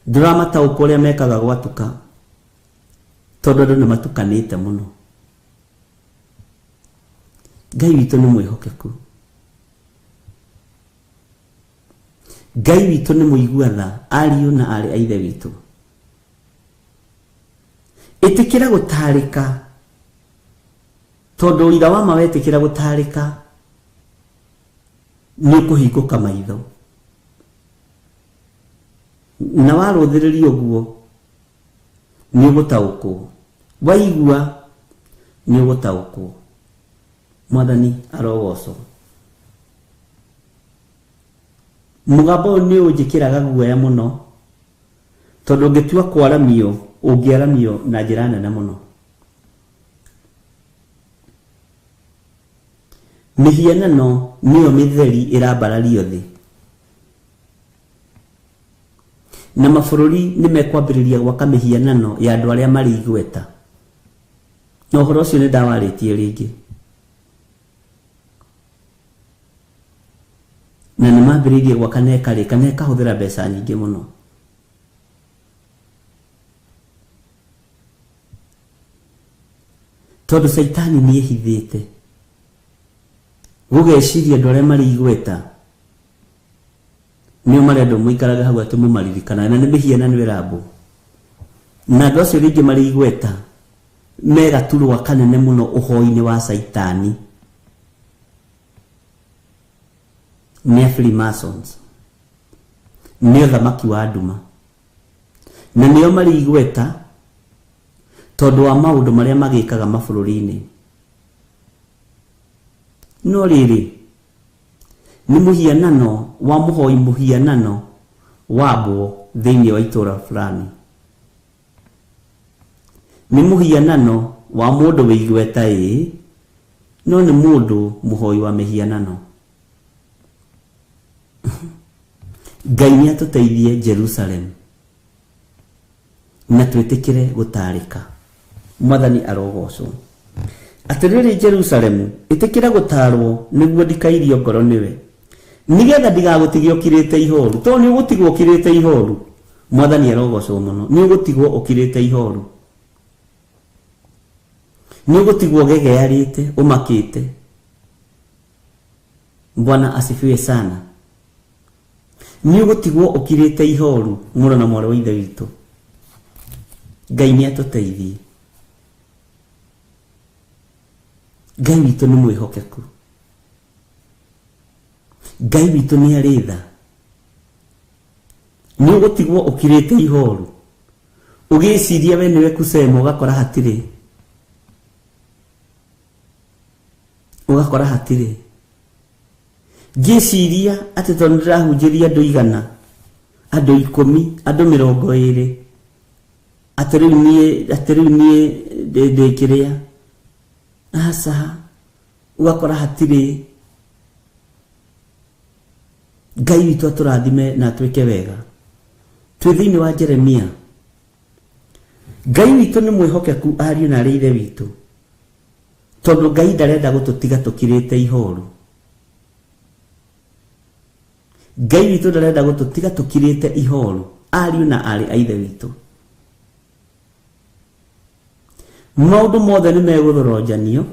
ndũramataũka ũrĩa mekaga gwatuka tondũ andũ nĩ matukanĩte mũno. Ngai witũ nĩ mwĩhokeku. Ngai witũ nĩ mũigua tha ariũ na aarĩ a ithe witũ. Ĩtĩkĩra gũtarĩka tondũ ũira wa ma wetĩkĩra gũtarĩka nĩ ũkũhingũka maitho. Na warũthĩrĩria ũguo nĩ ũgũtaũkwo. Waigua nĩ ũgũtaũkwo. Mwathani arogocwo. Mũgambo ũyũ nĩ ũnjĩkĩraga guoya mũno tondũ ũngĩtua kwaramio ũngĩaramio na njĩra nene mũno. Mĩhianano nĩyo mĩtheri ĩrambarario thĩ. Na mabũrũri nĩ mekwambĩrĩria gwaka mĩhianano ya andũ arĩa marĩ igweta. Na ũhoro ũcio nĩ ndawarĩtie rĩngĩ. Na nĩ mambĩrĩirie gwaka na ĩkarĩka na ĩkahũthĩra mbeca nyingĩ mũno. Tondũ Caitani nĩ ehithĩte gũgeciria andũ arĩa marĩ igweta nĩo marendwo mũikarage hau atĩ mũmaririkanaga na nĩ mĩhianano ĩrambwo. Na andũ acio rĩngĩ marĩ igweta me gaturwa kanene mũno ũhoi-inĩ wa Caitani. Nĩ a Freemasons. Nĩ ũthamaki wa nduma. Na nĩo marĩ igweta tondũ wa maũndũ marĩa magĩkaga mabũrũri-inĩ. No rĩrĩ nĩ mũhianano wa mũhoi mũhianano wambwo thĩinĩ wa itũra fulani. Nĩ mũhianano wa mũndũ wĩ igweta ĩĩ, no nĩ mũndũ mũhoi wa mĩhianano. Ngai nĩ atũteithie Jerusalem na twĩtĩkĩre gũtarĩka. Mwathani arogocwo. Atĩrĩrĩ Jerusalemu, ĩtĩkĩra gũtarwo nĩguo ndikairio ngoro nĩwe, nĩgetha ndigagũtige ũkirĩte ihoru. Tondũ nĩ ũgũtigwo ũkirĩte ihoru. Mwathani arogocwo mũno. Nĩ ũgũtigwo ũkirĩte ihoru. Nĩ ũgũtigwo ũgegearĩte, ũmakĩte. Bwana asifiwe sana. Nĩ ũgũtigwo ũkirĩte ihoru mũrũ na mwarĩ wa ithe witũ. Ngai nĩ atũteithie. Ngai witũ nĩ mwĩhokeku. Ngai witũ nĩ arĩ tha. Nĩ ũgũtigwo ũkirĩte ihoru. Ũgĩciria we nĩwe kusema ũgakora hatirĩ. Ũgakora hatirĩ. Ngĩciria atĩ tondũ ndĩrahunjĩria andũ 100, andũ 10, andũ 20, atĩ rĩu niĩ ndĩ kĩrĩa. Aca, ũgakora hatirĩ. Ngai witũ atũrathime na atwĩke wega. Twĩ thĩinĩ wa Jeremia. Ngai witũ nĩ mwĩhokeku ariũ na arĩ ithe witũ. Tondũ Ngai ndarenda gũtũtiga tũkirĩte ihoru. Ngai witũ ndarenda gũtũtiga tũkirĩte ihoru ariũ na arĩ a ithe witũ. Maũndũ mothe nĩ megũthoronjanio,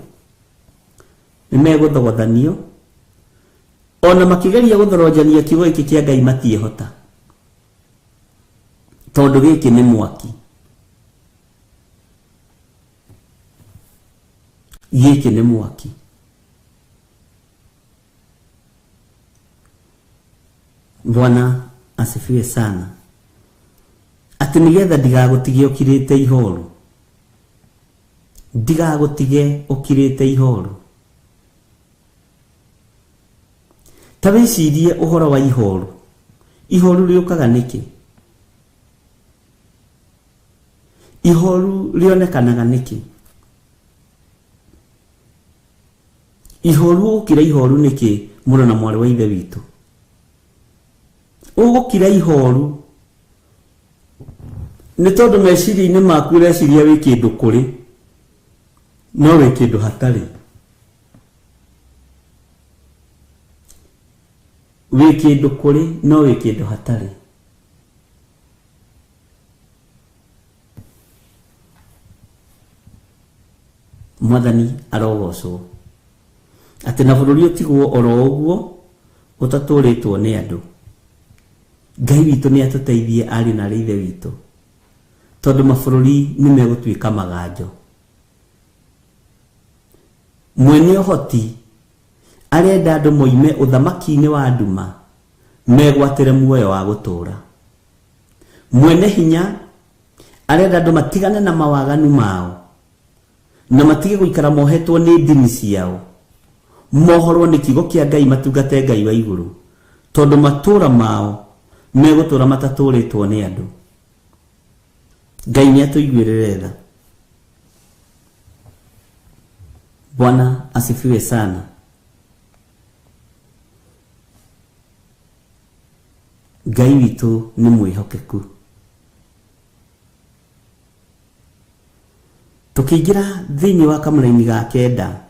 nĩ megũthogothanio, ona makĩgeria gũthoronjania kiugo gĩkĩ kĩa Ngai matiĩhota, tondũ gĩkĩ nĩ mwaki. Gĩkĩ nĩ mwaki. Bwana asifiwe sana. Atĩ nĩgetha ndigagũtige ũkirĩte ihoru, ndigagũtige ũkirĩte ihoru. Ta wĩcirie ũhoro wa ihoru. Ihoru rĩũkaga nĩkĩ? Ihoru rĩonekanaga nĩkĩ? Ihoru ũgũkira ihoru nĩkĩ mũrũ na mwarĩ wa ithe witũ? Ũgũkira ihoru nĩ tondũ meciria-inĩ maku ũreciria wĩ kĩndũ kũrĩ, no wĩ kĩndũ hatarĩ. Wĩ kĩndũ kũrĩ, no wĩ kĩndũ hatarĩ. Mwathani arogocwo. Atĩ na bũrũri ũtigwo oro ũguo ũtatũrĩtwo nĩ andũ. Ngai witũ nĩ atũteithie ariũ na arĩ ithe witũ, tondũ mabũrũri nĩ megũtuĩka maganjo. Mwene ũhoti arenda andũ moime ũthamaki-inĩ wa nduma megwatĩre muoyo wa gũtũũra. Mwene hinya arenda andũ matigane na mawaganu mao na matige gũikara mohetwo nĩ ndini ciao, mohorwo nĩ kiugo kĩa Ngai matungate Ngai wa igũrũ, tondũ matũũra mao megũtũũra matatũũrĩtwo nĩ andũ. Ngai nĩ atũiguĩrĩre tha. Bwana asifiwe sana. Ngai witũ nĩ mwĩhokeku. Tũkĩingĩra thĩinĩ wa kamũraini ga kenda,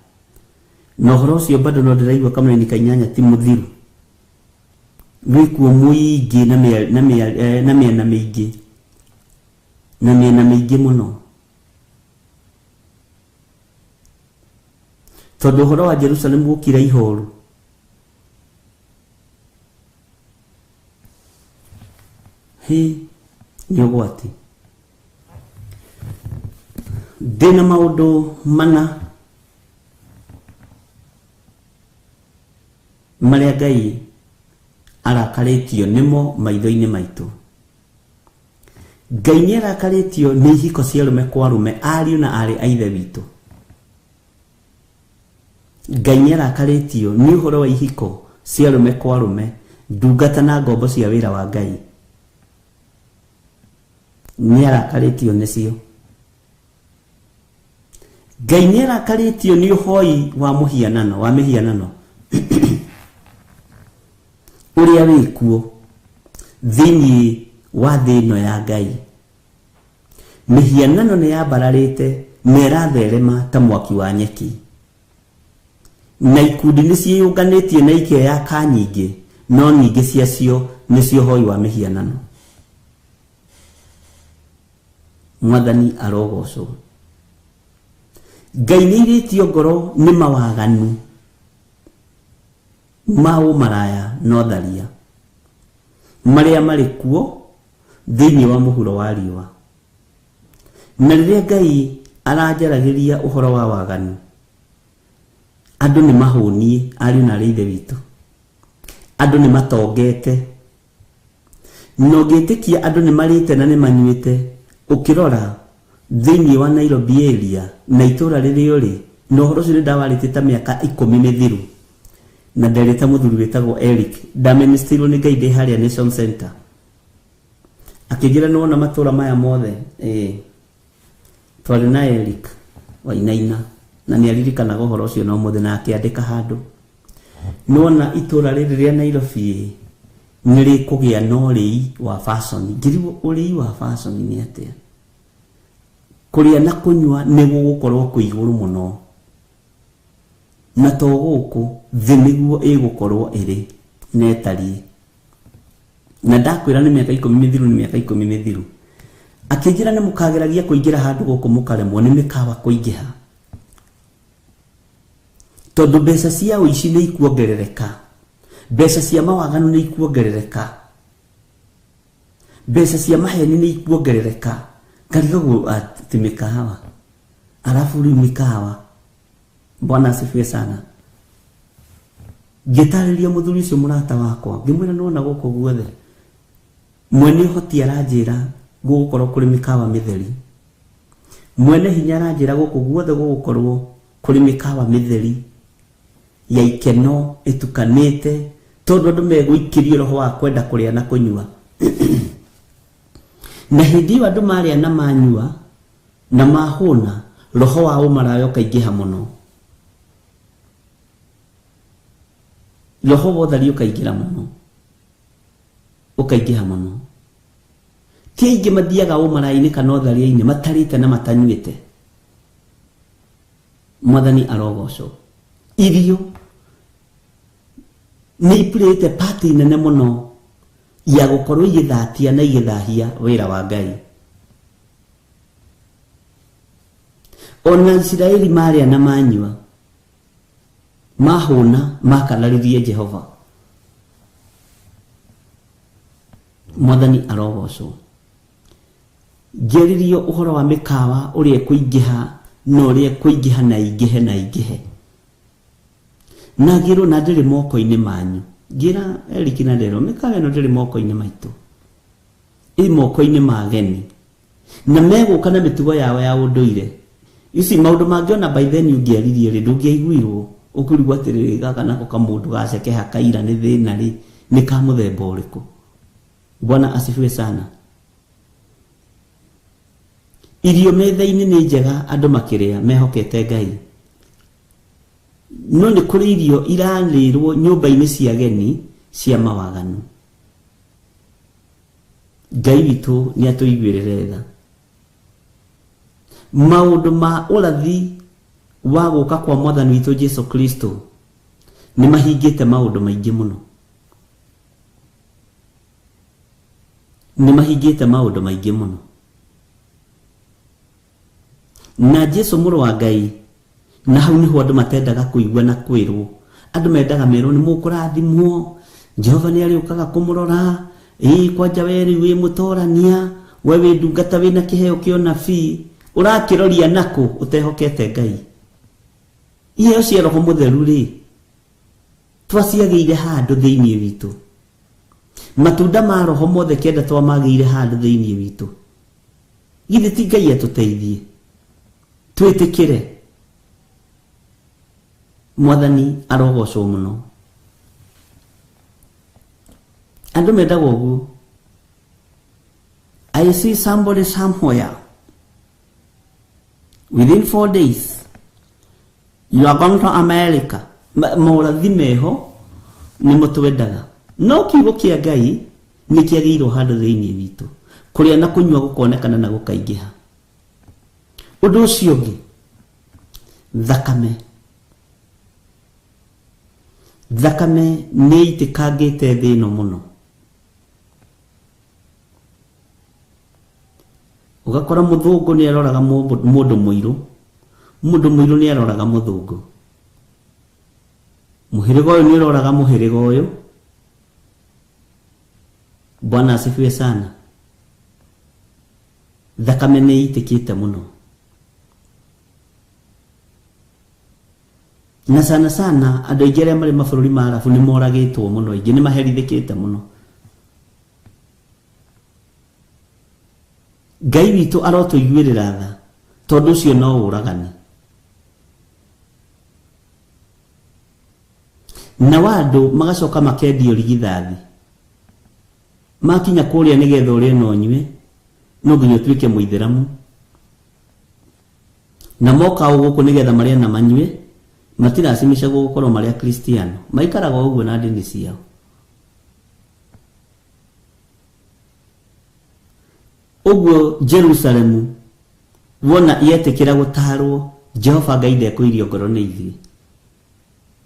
na ũhoro ũcio bado no ndĩraigua kamũraini ka inyanya ti mũthiru, wĩkuo mũingĩ na mĩena mĩingĩ, na mĩena mĩingĩ mũno, tondũ ũhoro wa Jerusalemu gũkira ihoru. Hĩ, nĩ ũgwati. Ndĩna maũndũ mana marĩa Ngai arakarĩtio nĩmo maitho-inĩ maitũ. Ngai nĩ arakarĩtio nĩ ihiko cia arũme kwa arũme, ariũ na aarĩ a ithe witũ. Ngai nĩ arakarĩtio nĩ ũhoro wa ihiko cia arũme kwa arũme, ndungata na ngombo cia wĩra wa Ngai. Nĩ arakarĩtio nĩcio. Ngai nĩ arakarĩtio nĩ ũhoi wa mũhianano, wa mĩhianano ũrĩa wĩkuo thĩinĩ wa thĩ ĩno ya Ngai. Mĩhianano nĩ yambararĩte na ĩratherema ta mwaki wa nyeki, na ikundi nĩ ciĩyũnganĩtie na ikeyaka nyingĩ, no nyingĩ ciacio nĩcio ũhoi wa mĩhianano. Mwathani arogocwo. Ngai nĩ airĩtio ngoro nĩ mawaganu ma ũmaraya na ũtharia marĩa marĩ kuo thĩinĩ wa mũhuro wa riũa. Na rĩrĩa Ngai aranjaragĩria ũhoro wa waganu, andũ nĩ mahũniĩ, ariũ na arĩ ithe witũ. Andũ nĩ matongete, na ũngĩtĩkia andũ nĩ marĩte na nĩ manyuĩte. Ũkĩrora thĩinĩ wa Nairobi area na itũũra rĩrĩa ũrĩ, na ũhoro ũcio nĩ ndawarĩtie ta mĩaka 10 mĩthiru, na nderĩte mũthuri wĩtagwo Eric, ndamenistirwo nĩ Ngai ndĩ harĩa Nation Center, akĩnjĩra nĩ wona matũũra maya mothe. Twarĩ na Eric Wainaina, na nĩ aririkanaga ũhoro ũcio na ũmũthĩ, na akĩandĩka handũ. Nĩ wona itũũra rĩrĩ rĩa Nairobi nĩ rĩkũgĩa na ũrĩi wa fashion. Ngĩrigwo ũrĩi wa fashion nĩ atĩa? Kũrĩa na kũnyua nĩ gũgũkorwo kwĩ igũrũ mũno, na to gũkũ thĩ nĩguo ĩgũkorwo ĩrĩ na ĩtariĩ. Na ndakwĩra nĩ mĩaka 10 mĩthiru, nĩ mĩaka 10 mĩthiru, Akĩnjĩra nĩ mũkageragia kũingĩra handũ gũkũ mũkaremwo nĩ mĩkawa kũingĩha. Tondũ mbeca cia ũici nĩ ikuongerereka. Mbeca cia mawaganu nĩ ikuongerereka. Mbeca cia maheni nĩ ikuongerereka. Ngarigagwo atĩ mĩkawa. Alafu rĩu mĩkawa. Bwana asifiwe sana. Ngĩtarĩria mũthuri ũcio mũrata wakwa, ngĩmwĩra nĩwona gũkũ guothe mwene ũhoti aranjĩra gũgũkorwo kũrĩ mĩkawa mĩtheri. Mwene hinya aranjĩra gũkũ guothe gũgũkorwo kũrĩ mĩkawa mĩtheri ya ikeno ĩtukanĩte, tondũ andũ megũikĩrio roho wa kwenda kũrĩa na kũnyua. Na hĩndĩ ĩyo andũ marĩa na manyua na mahũna, roho wa ũmaraya ũkaingĩha mũno. Roho wa ũtheri ũkaingĩra mũno. Ũkaingĩha mũno. Ti aingĩ mathiaga ũmaraya-inĩ kana ũtharia-inĩ matarĩte na matanyuĩte. Mwathani arogocwo. Irio nĩ ipurĩte pati nene mũno ya gũkorwo igĩthatia na igĩthahia wĩra wa Ngai. Ona Isiraeli marĩa na manyua mahũna makanarĩrie Jehova. Mwathani arogocwo. Ngĩarĩrio ũhoro wa mĩkawa ũrĩa ĩkũingĩha na ũrĩa ĩkũingĩha na ĩingĩhe na ĩingĩhe. Na ngĩrwo na ndĩrĩ moko-inĩ manyu. Ngĩra Eric na Ndero, mĩkawa ĩno ndĩrĩ moko-inĩ maitũ. Ĩ moko-inĩ ma ageni. Na megũka na mĩtugo yao ya ũndũire. Ici maũndũ mangĩona by then ũngĩaririe rĩ, ndũngĩaiguirwo. Ũkũrigwo atĩrĩrĩ, gaka nako kamũndũ gacekeha kaira nĩ thĩna rĩ, nĩ ka mũthemba ũrĩkũ? Bwana asifiwe sana. Irio metha-inĩ nĩ njega andũ makĩrĩa mehokete Ngai. No nĩ kũrĩ irio irarĩrwo nyũmba-inĩ cia ageni cia mawaganu. Ngai witũ nĩ atũiguĩrĩre tha. Maũndũ ma ũrathi wa gũka kwa Mwathani witũ Jesu Kristo nĩ mahingĩte maũndũ maingĩ mũno. Nĩ mahingĩte maũndũ maingĩ mũno. Na Jesu mũrũ wa Ngai, na hau nĩho andũ matendaga kũigua na kwĩrwo. Andũ mendaga merwo nĩ mũkũrathimwo, Jehova nĩ arĩũkaga kũmũrora, ĩĩ kwanja we rĩu wĩ mũtorania, we wĩ ndungata wĩna kĩheo kĩa ũnabii, ũrakĩroria nakũ ũtehokete Ngai. Iheo cia Roho Mũtheru rĩ, twaciagĩire handũ thĩinĩ witũ. Matunda ma Roho mothe kenda twamagĩire handũ thĩinĩ witũ. Githĩ ti Ngai atũteithie? Twĩtĩkĩre. Mwathani arogocwo mũno. Andũ mendaga ũguo. I see somebody somewhere. Within 4 days, you are going to America. Maũrathi meho nĩmo twendaga. No kiugo kĩa Ngai nĩ kĩagĩirwo handũ thĩinĩ witũ. Kũrĩa na kũnyua gũkonekana na gũkaingĩha. Ũndũ ũcio ũngĩ, thakame. Thakame nĩ ĩitĩkangĩte thĩ ĩno mũno. Ũgakora mũthũngũ nĩ aroraga mũndũ mũirũ, mũndũ mũirũ nĩ aroraga mũthũngũ. Mũhĩrĩga ũyũ nĩ ũroraga mũhĩrĩga ũyũ. Bwana asifiwe sana. Thakame nĩ ĩitĩkĩte mũno. Na sana sana andũ aingĩ arĩa marĩ mabũrũri ma Arabu nĩ moragĩtwo mũno, aingĩ nĩ maherithĩkĩte mũno. Ngai witũ arotũiguĩrĩra tha, tondũ ũcio no ũragani. Na andũ magacoka makendio rigithathi. Makinya kũrĩa nĩgetha ũrĩe na ũnyue, no nginya ũtuĩke mũithĩramu. Na moka o gũkũ nĩgetha marĩe na manyue, matiracimicagwo gũkorwo marĩ Akristiano. Maikaraga o ũguo na ndini ciao. Ũguo Jerusalemu wona yetĩkĩra gũtarwo, Jehova Ngai ndekũirio ngoro nĩ ithuĩ.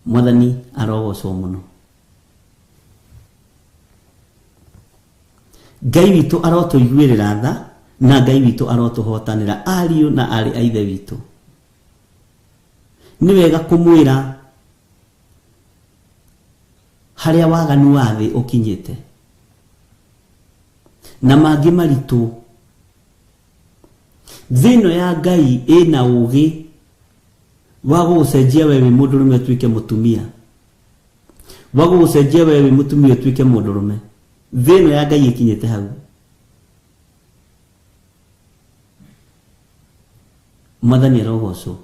Mwathani arogocwo mũno. Ngai witũ arotũiguĩrĩra tha Na Ngai witũ arotũhotanĩra ariũ na aarĩ a Ithe witũ. Nĩ wega kũmwĩra harĩa waganu wa thĩ ũkinyĩte na mangĩ maritũ. Thĩ ĩno ya Ngai ĩna ũgĩ wa gũgũcenjia we wĩ mũndũrũme ũtuĩke mũtumia, wa gũgũcenjia we wĩ mũtumia ũtuĩke mũndũrũme. Thĩ ĩno ya Ngai ĩkinyĩte hau. Mwathani arogocwo.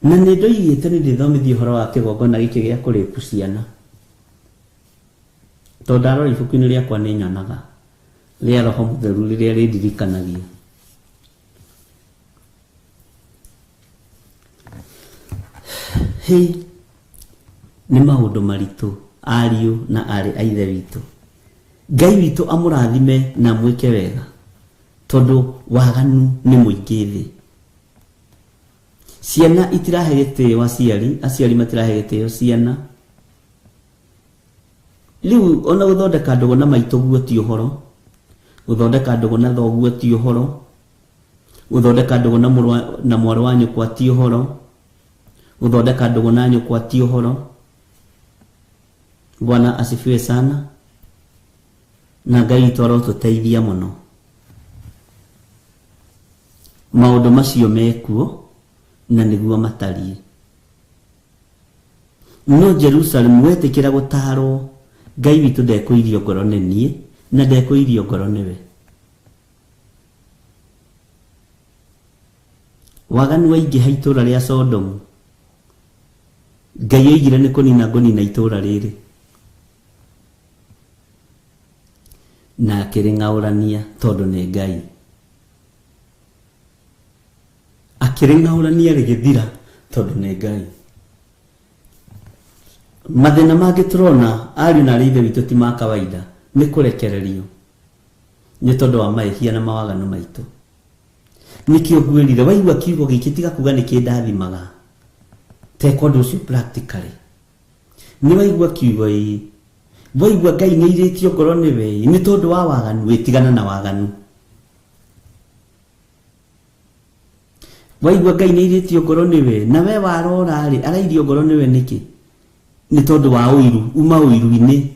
Na nĩ ndoigĩte nĩ ndĩthomithia ũhoro wa kĩgongona gĩkĩ gĩa kũrĩpu ciana, tondũ ndarora ibuku-inĩ rĩakwa nĩ nyonaga rĩa Roho Mũtheru rĩrĩa rĩndirikanagia. Hĩ, nĩ maũndũ maritũ ariũ na aarĩ a Ithe witũ. Ngai witũ amũrathime na amwĩke wega, tondũ waganu nĩ mũingĩ thĩ. Ciana itirahe gĩtĩo aciari, aciari matirahe gĩtĩo ciana. Rĩu ona gũthondeka ndũgũ na maitũguo ti ũhoro, gũthondeka ndũgũ na thoguo ti ũhoro, gũthondeka ndũgũ na mũrũ na mwarĩ wa nyũkwa ti ũhoro, gũthondeka ndũgũ na nyũkwa ti ũhoro. Bwana asifiwe sana. Na Ngai witũ arotũteithia mũno. Maũndũ macio mekuo na nĩguo matariĩ. No Jerusalemu wetĩkĩra gũtaarwo, Ngai witũ ndekũirio ngoro nĩ niĩ na ndekũirio ngoro nĩwe. Waganu waingĩha itũũra rĩa Sodomu, Ngai oigire nĩ kũnina ngũnina itũũra rĩrĩ. Na akĩrĩng'aũrania tondũ nĩ Ngai. Akĩrĩng'aũrania rĩgĩthira tondũ nĩ Ngai. Mathĩna mangĩ tũrona ariũ na aarĩ a Ithe witũ ti ma kawaida, nĩ kũrekererio nĩ tondũ wa mahĩtia na mawaganu maitũ. Nĩkĩo ngwĩrire waigua kiugo gĩkĩ tiga kuga nĩ kĩndathimaga, teka ũndũ ũcio practically. Nĩ waigua kiugo ĩĩ, waigua Ngai nĩ airĩtio ngoro nĩwe ĩĩ, nĩ tondũ wa waganu ĩĩ, tigana na waganu. Waigua Ngai nĩ airĩtio ngoro nĩwe, na we warora rĩ, arairio ngoro nĩwe nĩkĩ? Nĩ tondũ wa ũiru, uma ũiru-inĩ.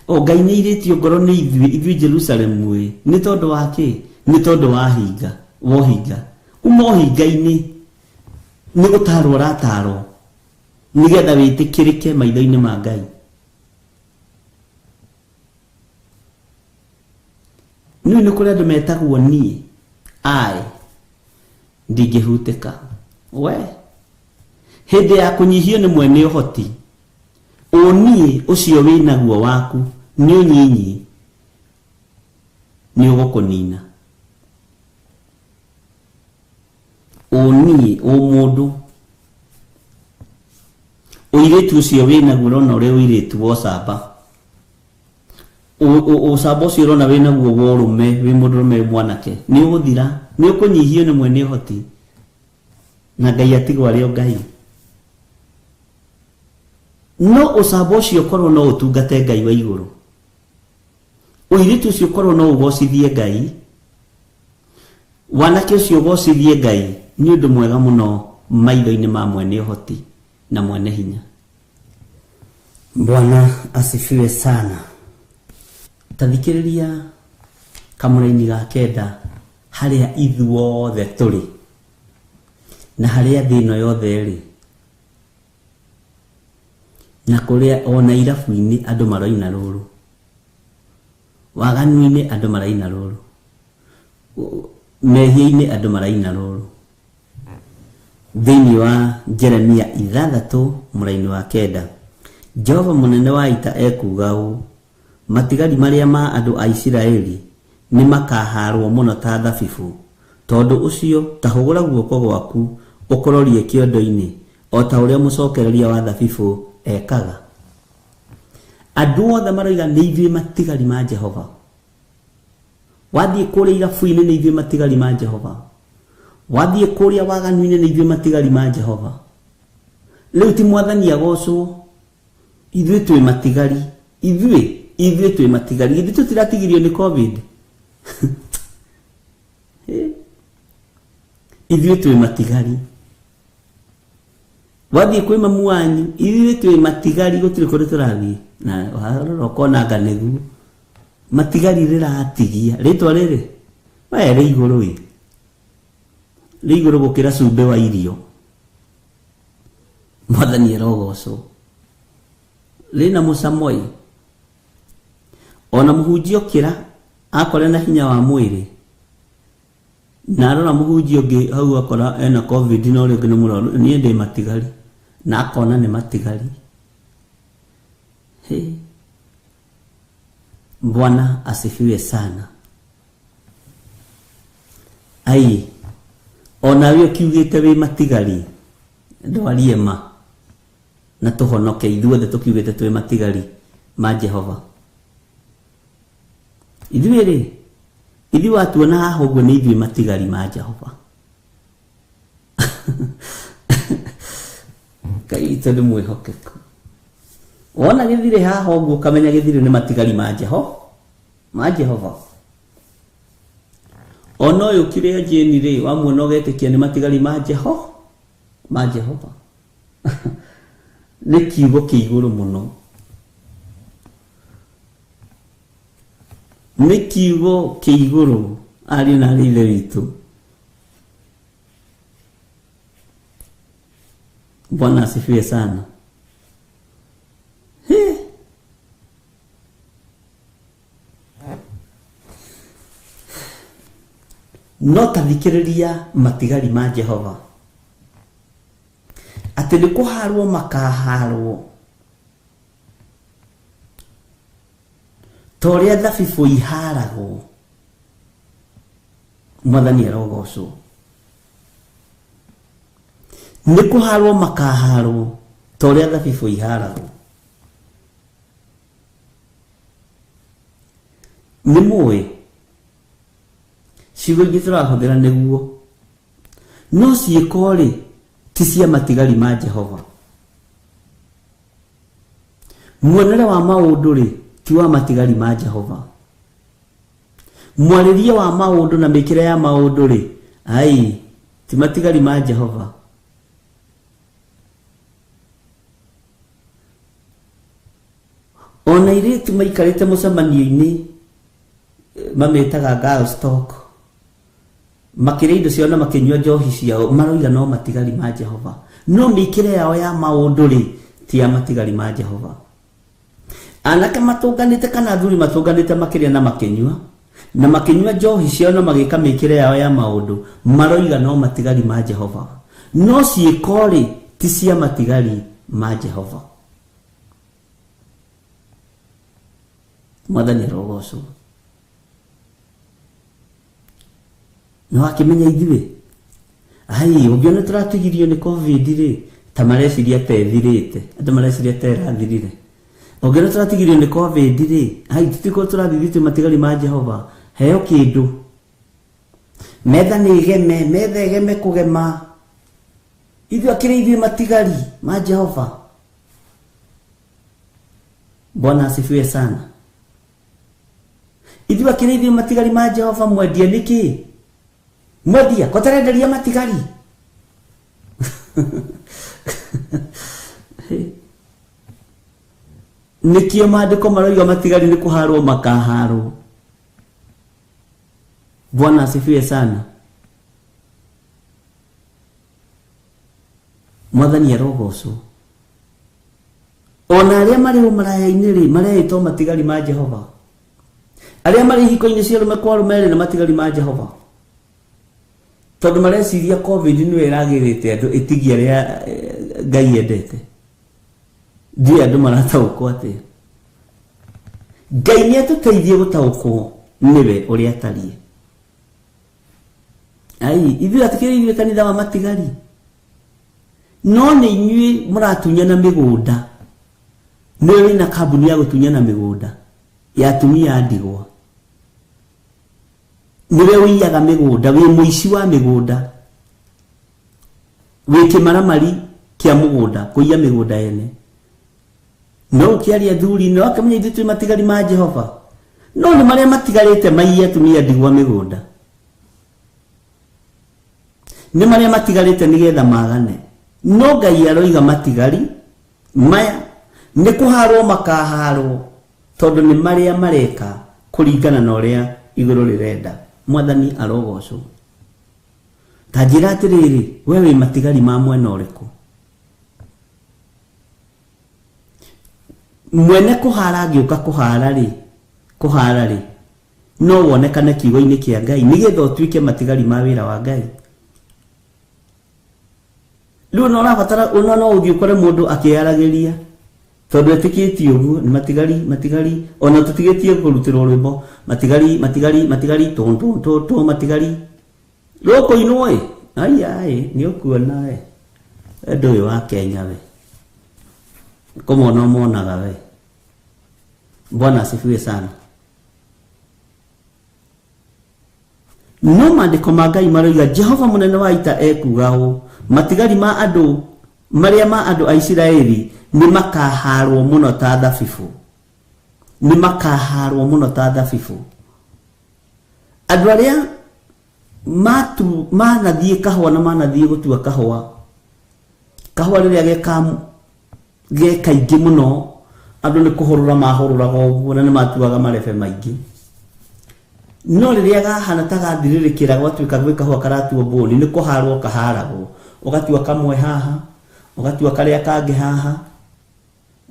O Ngai nĩ airĩtio ngoro nĩ ithuĩ, ithuĩ Jerusalemu ĩ, nĩ tondũ wa kĩ? Nĩ tondũ wa hinga, wa ũhinga. Uma ũhinga-inĩ, nĩ gũtarwo ũratarwo, nĩgetha wĩtĩkĩrĩke maitho-inĩ ma Ngai. Nĩũĩ nĩ kũrĩ andũ metagwo niĩ, I, ndingĩhutĩka. We, hĩndĩ ya kũnyihio nĩ mwene ũhoti, ũniĩ ũcio wĩnaguo waku nĩ ũnyinyi, nĩ ũgũkũnina. Ũniĩ, ũmũndũ, ũirĩtu ũcio wĩnaguo ũrona ũrĩ ũirĩtu wa ũcamba. Ũcamba ũcio ũrona wĩ naguo wa ũrũme, wĩ mũndũrũme wĩ mwanake, nĩ ũgũthira, nĩ ũkũnyihio nĩ mwene ũhoti, na Ngai atigwo arĩ o Ngai. No ũcamba ũcio ũkorwo no ũtungate Ngai wa igũrũ, ũirĩtu ũcio ũkorwo no ũgocithie Ngai, wanake ũcio ũgocithie Ngai, nĩ ũndũ mwega mũno maitho-inĩ ma mwene ũhoti na mwene hinya. Bwana asifiwe sana. Ta thikĩrĩria kamũraini ga kenda harĩa ithuothe tũrĩ na harĩa thĩ ĩno yothe ĩrĩ na kũrĩa ona irabu-inĩ andũ maroina rũrũ, waganu-inĩ andũ maraina rũrũ, mehia-inĩ andũ maraina rũrũ. Thĩinĩ wa Jeremia ithathatũ mũraini wa kenda, Jehova mũnene wa ita ekuuga ũũ, Matigari marĩa ma andũ a Isiraeli nĩmakahaarwo mũno ta thabibũ. Tondũ ũcio ta hũgũra guoko gwaku ũkũrorie kĩondo-inĩ, o ta ũrĩa mũcokereria wa thabibũ ekaga. Andũ othe maroiga nĩ ithuĩ matigari ma Jehova. Wathiĩ kũrĩa irabu-inĩ nĩ ithuĩ matigari ma Jehova. Wathiĩ kũrĩa waganu-inĩ nĩ ithuĩ matigari ma Jehova. Rĩu ti mwathani agocwo. Ithuĩ twĩ matigari, ithuĩ ithuĩ twĩ matigari, ithuĩ tũtiratigirio nĩ COVID. Ithuĩ twĩ matigari. Wathiĩ kwĩ mamu wanyu, ithuĩ twĩ matigari, gũtirĩ kũndũ tũrathiĩ. Na warora ũkona anga nĩguo matigari rĩratigia rĩtwa rĩrĩ we rĩ igũrũ ĩ rĩ igũrũ gũkĩra cumbĩ wa irio. Mwathani arogocwo. Rĩna mũcamo ĩ, ona mũhunjia okĩra akore na hinya wa mwĩrĩ, na arora mũhunjia ũngĩ hau akora ena COVID na ũrĩa ũngĩ nĩ mũrwaru, niĩ ndĩ matigari, na akona nĩ matigari. Hey. Bwana asifiwe sana. Ai, onawe ũkiugĩte wĩ matigari, ndwarie ma na tũhonoke ithuothe tũkiugĩte twĩ matigari ma Jehova. Ithuĩ rĩ, ithuĩ watuona haha ũguo nĩ ithuĩ matigari ma Jehova. Ngai witũ nĩ mwĩhokeku. Wona gĩthirĩ haha ũguo ũkamenya gĩthirĩ nĩ matigari ma Jehova, ma Jehova. Ona ũyũ kĩrĩa Jane rĩ, wamuona ũgetĩkia nĩ matigari ma Jehova, ma Jehova. Nĩ kiugo kĩ igũrũ mũno. Nĩ kiugo kĩ igũrũ, ariũ na aarĩ a Ithe witũ. Bwana asifiwe sana. He. No tathikĩrĩria matigari ma Jehova, atĩ nĩ kũharwo makaharwo ta ũrĩa thabibũ iharagwo. Mwathani arogocwo. Nĩ kũharwo makaharwo ta ũrĩa thabibũ iharagwo. Nĩ mũĩ ciugo ingĩ tũrahũthĩra nĩguo, no ciĩko rĩ ti cia matigari ma Jehova. Muonere wa maũndũ rĩ ti wa matigari ma Jehova. Mwarĩrie wa maũndũ na mĩkĩre ya maũndũ rĩ, ai, ti matigari ma Jehova. Ona airĩtu maikarĩte mũcemanio-inĩ mamĩtaga girls talk, makĩrĩa indo ciao na makĩnyua njohi ciao, maroiga no matigari ma Jehova. No mĩkĩre yao ya maũndũ rĩ ti ya matigari ma Jehova. Anake matũnganĩte kana athuri matũnganĩte makĩrĩa na makĩnyua, na makĩnyua njohi ciao na magĩka mĩkĩre yao ya maũndũ, maroiga no matigari ma Jehova. No ciĩko rĩ ti cia matigari ma Jehova. Mwathani arogocwo. Nĩ wakĩmenya ithuĩ, ai, ũngĩona tũratigirio nĩ COVID rĩ, ta mareciria ta ĩthirĩte, andũ mareciria ta ĩrathirire. Ũngĩona tũratigirio nĩ COVID rĩ, ai, tũtikorwo tũrathiĩ twĩ matigari ma Jehova. Heo kĩndũ. Metha nĩ ĩgeme, metha ĩgeme kũgema. Ithuĩ akĩrĩ ithuĩ matigari ma Jehova. Bwana asifiwe sana. Ithuĩ akĩrĩ ithuĩ matigari ma Jehova. Mwendia nĩkĩ? Mwendia, ko tarenderia matigari? Nĩkĩo maandĩko maroiga matigari nĩ kũharwo makaharwo. Bwana asifiwe sana. Mwathani arogocwo. Ona arĩa marĩ ũmaraya-inĩ rĩ, mareĩtwo matigari ma Jehova. Arĩa marĩ ihiko-inĩ cia arũme kwa arũme rĩ, nĩ matigari ma Jehova. Tondũ mareciria COVID nĩyo ĩragĩrĩte andũ ĩtigie arĩa Ngai endete. Ndiũĩ andũ marataũkwo atĩa. Ngai nĩ atũteithie gũtaũkwo nĩwe ũrĩa atariĩ. Ai, ithuĩ atikĩrĩ ithuĩ kanitha wa matigari. No nĩ inyuĩ mũratunyana mĩgũnda. Nĩwe wĩna kambuni ya gũtunyana mĩgũnda ya atumia a ndigwa. Nĩwe ũiyaga mĩgũnda, wĩ mũici wa mĩgũnda. Wĩ kĩmaramari kĩa mũgũnda, kũiya mĩgũnda ene. No ũkĩaria thuri no akĩmenya ithuĩ twĩ matigari ma Jehova. No nĩ marĩa matigarĩte maiye atumia ndigwa mĩgũnda. Nĩ marĩa matigarĩte nĩgetha magane. No Ngai aroiga matigari maya nĩ kũharwo makaharwo tondũ nĩ marĩa mareka kũringana na ũrĩa igũrũ rĩrenda. Mwathani arogocwo. Ta njĩra atĩrĩrĩ, we wĩ matigari ma mwena ũrĩkũ? Mwene kũhara angĩũka kũhara rĩ, kũhara rĩ, no wonekane kiugo-inĩ kĩa Ngai nĩgetha ũtuĩke matigari ma wĩra wa Ngai. Rĩu no ũrabatara ona no ũthiĩ ũkore mũndũ akĩyaragĩria tondũ etĩkĩtie ũguo nĩ matigari matigari ona tũtigĩtie kũrutĩrwo rwĩmbo matigari matigari matigari tũ tũ tũ tũ matigari rũkũinwo ĩ ai ai nĩ ũkuona we ũndũ ũyũ wa Kenya we kũmona ũmonaga we. Bwana asifiwe sana. No maandĩko ma Ngai maroiga Jehova mũnene wa ita ekuga ũũ, matigari ma andũ marĩa ma andũ a Isiraeli nĩ makaharwo mũno ta thabibũ, nĩ makaharwo mũno ta thabibũ. Andũ arĩa manathiĩ kahũa na manathiĩ gũtua kahũa, kahũa rĩrĩa ge kaingĩ mũno andũ nĩ kũhũrũra mahũrũraga ũguo na nĩ matuaga marebe maingĩ. No rĩrĩa gahana ta gathirĩrĩkĩra gwatuĩka gwĩ kahũa karatuo mbũni nĩ kũharwo kaharagwo, ũgatua kamwe haha, ũgatua karĩa kangĩ haha.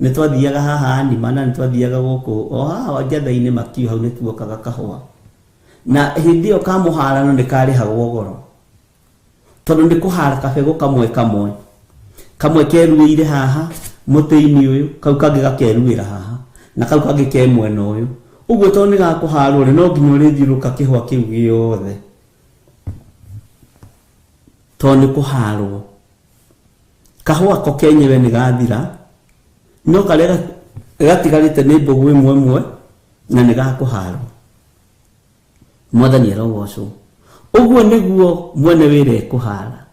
Nĩ twathiaga haha nima na nĩ twathiaga gũkũ o haha njatha-inĩ makiu hau nĩ tuokaga kahũa, na hĩndĩ ĩyo kamũharano nĩ karĩhagwo goro tondũ nĩ kũhara kabegũ kamwe kamwe kamwe keruĩire haha mũtĩ-inĩ ũyũ, kau kangĩ gakeruĩra haha na kau kangĩ ke mwena ũyũ. Ũguo tondũ nĩ gakũharwo rĩ, no nginya ũrĩthiũrũrũka kĩhũa kĩu gĩothe tondũ nĩ kũharwo. Kahũa ko kenyewe nĩ gathira, no karĩa gatigarĩte nĩ mbũgũ ĩmwe ĩmwe na nĩ gakũharwo. Mwathani arogocwo. Ũguo nĩguo mwene wĩra ekũhara,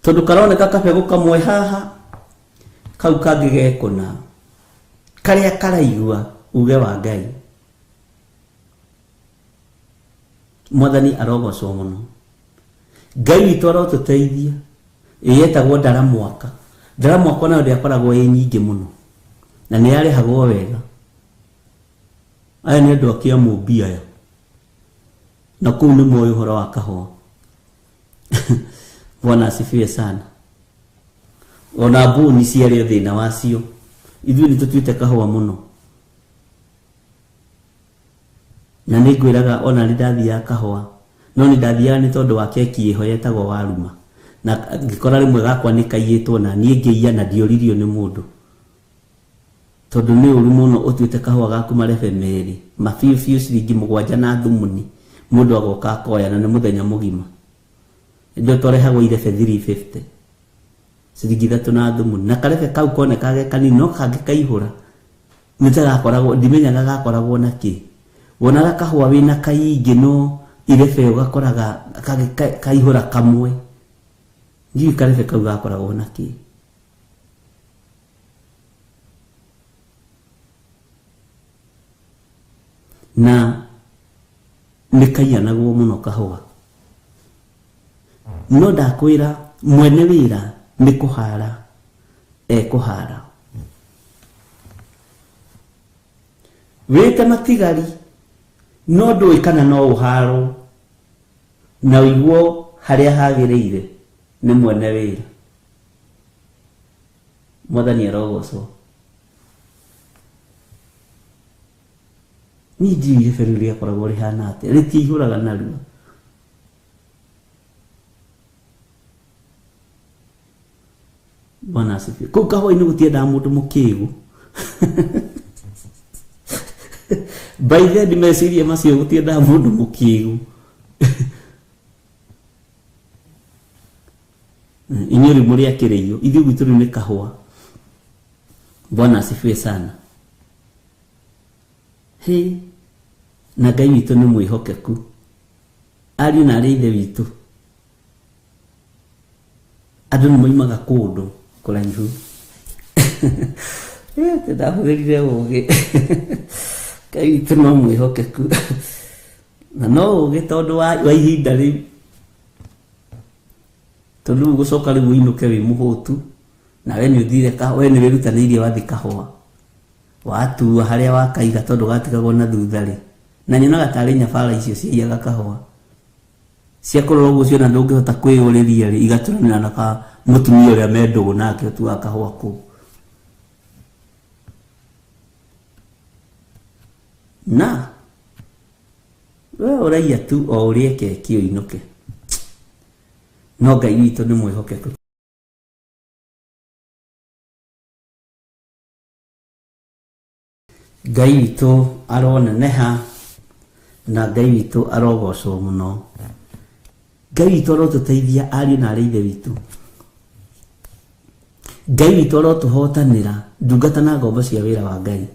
tondũ karoneka kabegũ kamwe haha, kau kangĩ gekũna, karĩa karaigua uge wa Ngai. Mwathani arogocwo mũno. Ngai witũ arotũteithia. Ĩyetagwo ndaramwaka. Ndaramwaka nayo ndĩakoragwo ĩ nyingĩ mũno na nĩ yarĩhagwo wega. Aya nĩ andũ a Kĩamũmbi aya, na kũu nĩ moĩ ũhoro wa kahũa. Bwana asifiwe sana. Ona mbũni ciarĩ thĩna wacio, ithuĩ nĩ tũtuĩte kahũa mũno. Na nĩ ngwĩraga ona nĩ ndathiaga kahũa, no nĩ ndathiaga nĩ tondũ wa keki ĩho yetagwo waruma, na ngĩkora rĩmwe gakwa nĩ kaiyĩtwo na niĩ ngĩiya na ndioririo nĩ mũndũ, tondũ nĩ ũru mũno ũtuĩte kahũa gaku marebe merĩ mabiũ biũ ciringi 7 na thumuni, mũndũ agoka akoya na nĩ mũthenya mũgima. Ndio twarehagwo irebe 350 ciringi 3 na thumuni, na karebe kau konekaga ge kanini no kangĩ kaihũra nĩ ta gakoragwo, ndimenyaga gakoragwo na kĩ. Wonaga kahũa wĩna kaingĩ no irebe ũgakoraga kaihũra kamwe, ndiũĩ karebe kau gakoragwo na kĩ. Na nĩ kaiyanagwo mũno kahũa. No ndakwĩra mwene wĩra nĩ kũhara ekũhara. Wĩte matigari no ndũĩ kana no ũharwo na ũiguo harĩa hagĩrĩire nĩ mwene wĩra. Mwathani arogocwo. Niĩ ndiũĩ irebe rĩu rĩakoragwo rĩhana atĩa, rĩtiaihũraga narua. Bwana asifiwe. Kũu kahũa-inĩ gũtiendaga mũndũ mũkĩgu. By then meciria macio gũtiendaga mũndũ mũkĩgu. Inyuĩ rĩu mũrĩ akĩrĩio, ithuĩ gwitũ rĩu nĩ kahũa. Bwana asifiwe sana. Hĩ, na Ngai witũ nĩ mwĩhokeku. Ariũ na arĩ ithe witũ, andũ nĩ moimaga kũndũ kũraihu. Atĩ ndahũthĩrire ũgĩ. Ngai witũ no mwĩhokeku na no ũgĩ tondũ wa ihinda rĩu, tondũ rĩu gũcoka rĩu ũinũke wĩ mũhũtu, na we nĩ ũthire, we nĩ wĩrutanĩirie wathi kahũa watua harĩa wakaiga tondũ gatigagwo na thutha rĩ, na nyonaga tarĩ nyabara icio ciaiyaga kahũa cia kũrora ũguo ciona ndũngĩhota kwĩyũrĩria rĩ, igatũranĩra na ka mũtumia ũrĩa me ndũgũ nake ũtuaga kahũa kũu. Na we ũraiya tu o ũrĩe keki ũinũke, no Ngai witũ nĩ mwĩhokeku. Ngai witũ aroneneha na Ngai witũ arogocwo mũno. Ngai witũ arotũteithia ariũ na arĩ ithe witũ. Ngai witũ arotũhotanĩra ndungata na ngombo cia wĩra wa Ngai.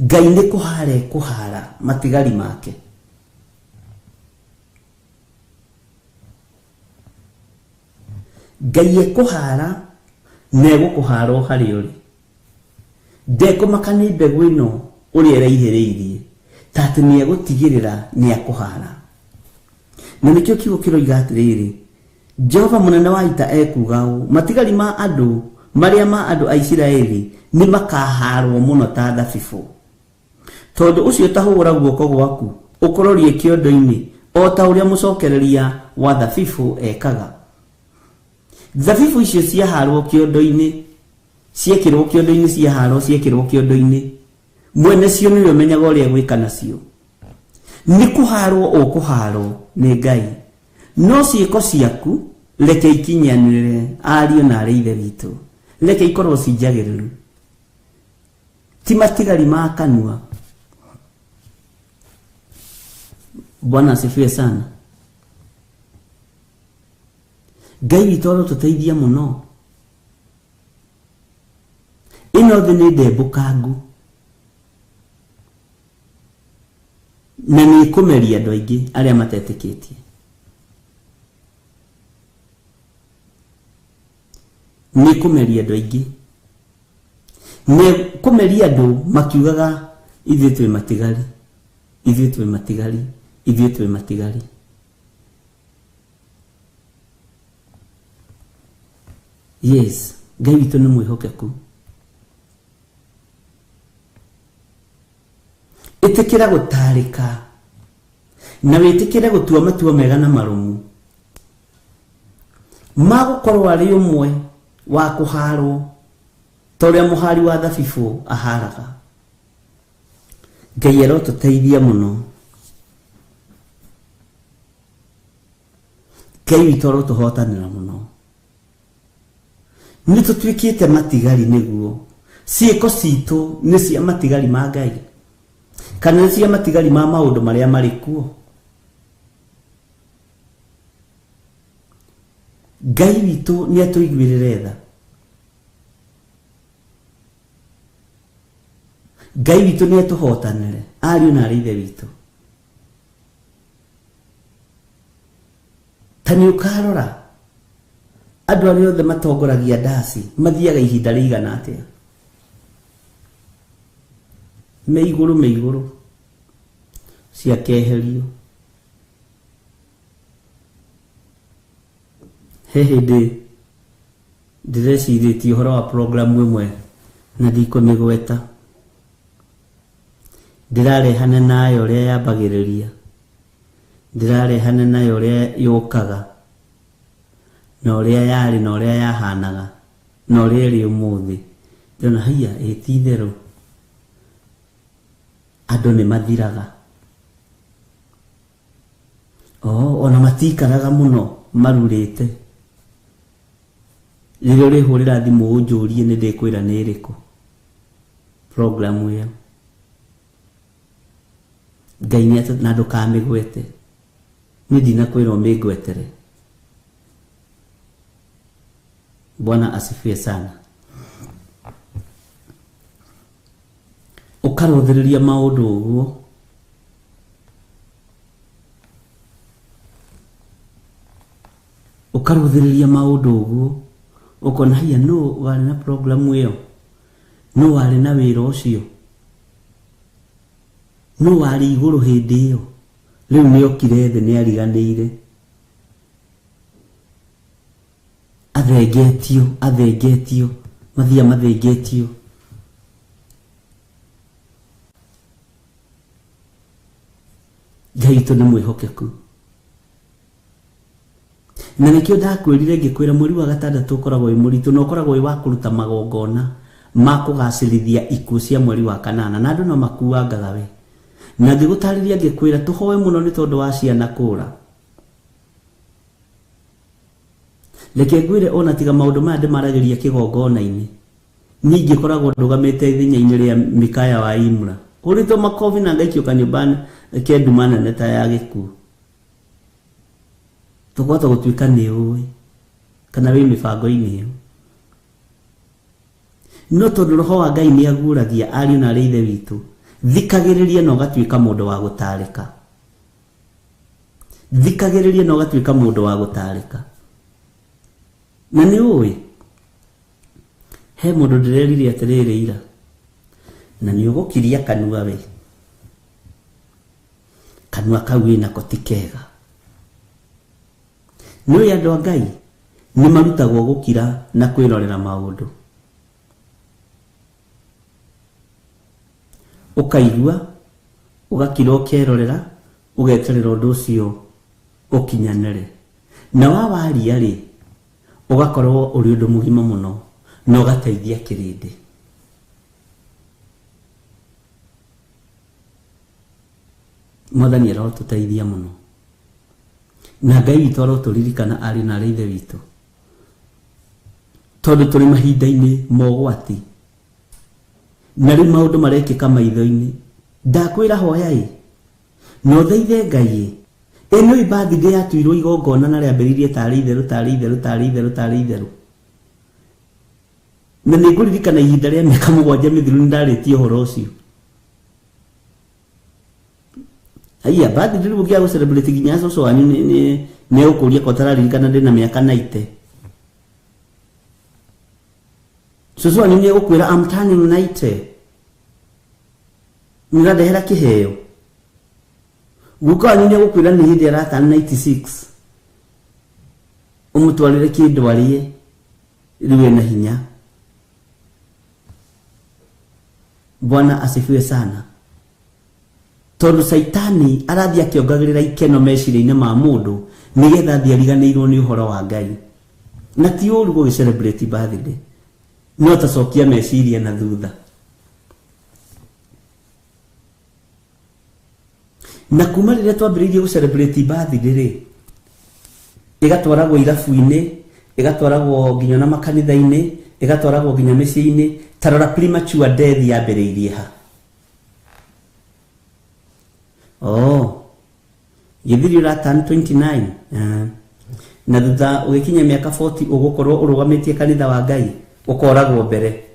Ngai nĩ kũhara ekũhara matigari make. Ngai ekũhara na egũkũhara o harĩa ũrĩ. Ndekũmaka nĩ mbegũ ĩno ũrĩa ĩraihĩrĩirie, ta atĩ nĩ egũtigĩrĩra nĩ akũhara. Na nĩkĩo kiugo kĩroiga atĩrĩrĩ, Jehova mũnene wa ita ekuuga ũũ, matigari ma andũ marĩa ma andũ a Isiraeli nĩ makahaarwo mũno ta thabibũ. Tondũ ũcio ta hũgũra guoko gwaku ũkũrorie kĩondo-inĩ, o ta ũrĩa mũcokereria wa thabibũ ekaga. Thabibũ icio ciahaarwo kĩondo-inĩ, ciekĩrwo kĩondo-inĩ, ciahaarwo ciekĩrwo kĩondo-inĩ, mwene cio nĩwe ũmenyaga ũrĩa egwĩka nacio. Nĩ kũhaarwo ũkũhaarwo nĩ Ngai, no ciĩko ciaku reke ikinyanĩre ariũ na arĩ ithe witũ, reke ikorwo ci njagĩrĩru, ti matigari ma kanua. Bwana asifiwe sana. Ngai witũ arotũteithia mũno. Ĩno thĩ nĩ ndembũkangu na nĩ ĩkũmeria andũ aingĩ arĩa matetĩkĩtie. Nĩ ĩkũmeria andũ aingĩ, nĩ ĩkũmeria andũ makiugaga ithuĩ twĩ matigari, ithuĩ twĩ matigari, ithuĩ twĩ matigari. Yes, Ngai witũ nĩ mwĩhokeku. Ĩtĩkĩra gũtarĩka na wĩtĩkĩre gũtua matua mega na marũmu ma gũkorwo arĩ ũmwe wa kũharwo ta ũrĩa mũhari wa thabibũ aharaga. Ngai arotũteithia mũno. Ngai witũ arotũhotanĩra mũno. Nĩ tũtuĩkĩte matigari nĩguo ciĩko citũ nĩ cia matigari ma Ngai kana nĩ cia matigari ma maũndũ marĩa marĩ kuo. Ngai witũ nĩ atũiguĩrĩre tha. Ngai witũ nĩ atũhotanĩre ariũ na arĩ ithe witũ. Ta nĩ ũkarora andũ arĩa othe matongoragia ndaci mathiaga ihinda rĩigana atĩa, me igũrũ me igũrũ ciakeherio. He hĩndĩ ndĩrecirĩtie ũhoro wa programu ĩmwe na ndikũmĩgweta, ndĩrarehane nayo ũrĩa yambagĩrĩria, ndĩrarehane nayo ũrĩa yũkaga, na ũrĩa yarĩ na ũrĩa yahanaga na ũrĩa ĩrĩ ũmũthĩ. Ndĩrona haiya, ĩ ti itherũ andũ nĩ mathiraga. Ona matikaraga mũno marurĩte. Rĩrĩa ũrĩhũrĩra thimũ ũnjũrie nĩ ndĩkwĩra nĩ ĩrĩkũ programu ĩyo. Ngai nĩ na ndũkamĩgwete, niĩ ndinakwĩra ũmĩngwetere. Bwana asifiwe sana. Ũkarũthĩrĩria maũndũ ũguo, ũkarũthĩrĩria maũndũ ũguo, Ũkona haiya nũ warĩ na programu ĩyo, nũ warĩ na wĩra ũcio, nũ warĩ igũrũ hĩndĩ ĩyo. Rĩu nĩ okire thĩ, nĩ ariganĩire, athengetio, athengetio, mathia mathengetio. Ngai witũ nĩ mwĩhokeku. Na nĩkĩo ndakwĩrire ngĩkwĩra mweri wa gatandatũ ũkoragwo wĩ mũritũ na ũkoragwo wĩ wa kũruta magongona ma kũgacĩrithia ikuũ cia mweri wa kanana, na andũ no makuangaga we. Na ngĩgũtarĩria ngĩkwĩra tũhoe mũno nĩ tondũ wa ciana kũra. Reke ngwĩre ona tiga maũndũ maya ndĩmaragĩria kĩgongona-inĩ, niĩ ingĩkoragwo ndũgamĩte ithenya-inĩ rĩa Mikaya wa Imra, hũrĩtwo makobi na ngaikio kanyũmba ke nduma nene ta ya gĩkuũ. Tũkũhota gũtuĩka nĩ ũĩ kana wĩ mĩbango-inĩ ĩyo. No tondũ roho wa Ngai nĩ aguũragia ariũ na arĩ ithe witũ, thikagĩrĩria na ũgatuĩka mũndũ wa gũtarĩka. Thikagĩrĩria na ũgatuĩka mũndũ wa gũtarĩka. Na nĩ ũĩ he mũndũ ndĩrerire atĩrĩrĩ ira, na nĩ ũgũkiria kanua we, kanua kau wĩnako ti kega. Nĩ ũĩ andũ a Ngai nĩ marutagwo gũkira na kwĩrorera maũndũ. Ũkaigua, ũgakira, ũkerorera, ũgeterera ũndũ ũcio ũkinyanĩre. Na wa waria rĩ, ũgakorwo ũrĩ ũndũ mũgima mũno na ũgateithia kĩrĩndĩ. Mwathani arotũteithia mũno, na Ngai witũ arotũririkana ariũ na arĩ ithe witũ, tondũ tũrĩ mahinda-inĩ ma ũgwati na rĩu maũndũ marekĩka maitho-inĩ. Ndakwĩra hoya-ĩ, na ũthaithe Ngai-ĩ. Ĩno ĩ birthday yatuirwo igongona na rĩambĩrĩirie tarĩ itherũ, tarĩ itherũ, tarĩ itherũ, tarĩ itherũ. Na nĩ ngũririkana ihinda rĩa mĩaka 7 mĩthiru nĩ ndarĩtie ũhoro ũcio. Haiya, birthday rĩu ũngĩaga gũ celebrate nginya cũcũ wanyu nĩ egũkũria ko ũtararirikana ndĩna mĩaka 90. Cũcũ wanyu nĩ egũkwĩra I'm turning 90. Nĩ ũrandehera kĩheo. Guka wanyu nĩ egũkwĩra nĩ hĩndĩ araturn 96. Ũmũtwarĩre kĩndũ arĩe, rĩu ena hinya. Bwana asifiwe sana. Tondũ Caitani arathiĩ akĩongagĩrĩra ikeno meciria-inĩ ma mũndũ nĩgetha athiĩ ariganĩirwo nĩ ũhoro wa Ngai. Na ti ũru gũgĩ celebrate birthday, no tacokia meciria na thutha. Na kuma rĩrĩa twambĩrĩirie gũ celebrate birthday rĩ, ĩgatwaragwo irabu-inĩ, ĩgatwaragwo nginya na makanitha-inĩ, ĩgatwaragwo nginya mĩciĩ-inĩ. Ta rora premature death yambĩrĩirie ha? Oh, gĩthiri ũraturn 29, na thutha ũgĩkinya mĩaka 40 ũgũkorwo ũrũgamĩtie kanitha wa Ngai, ũkoragwo mbere.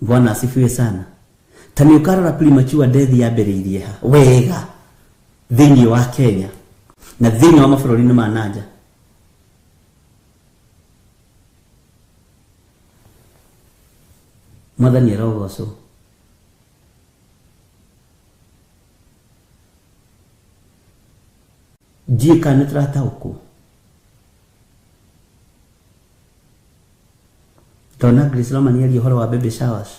Bwana asifiwe sana. Ta nĩ ũkarora premature death yambĩrĩirie ha wega thĩinĩ wa Kenya na thĩinĩ wa mabũrũri-inĩ ma nanja. Mwathani arogocwo. Ndiũĩ kana nĩ tũrataũkwo. Ndona Grace Roma nĩ aria ũhoro wa baby showers.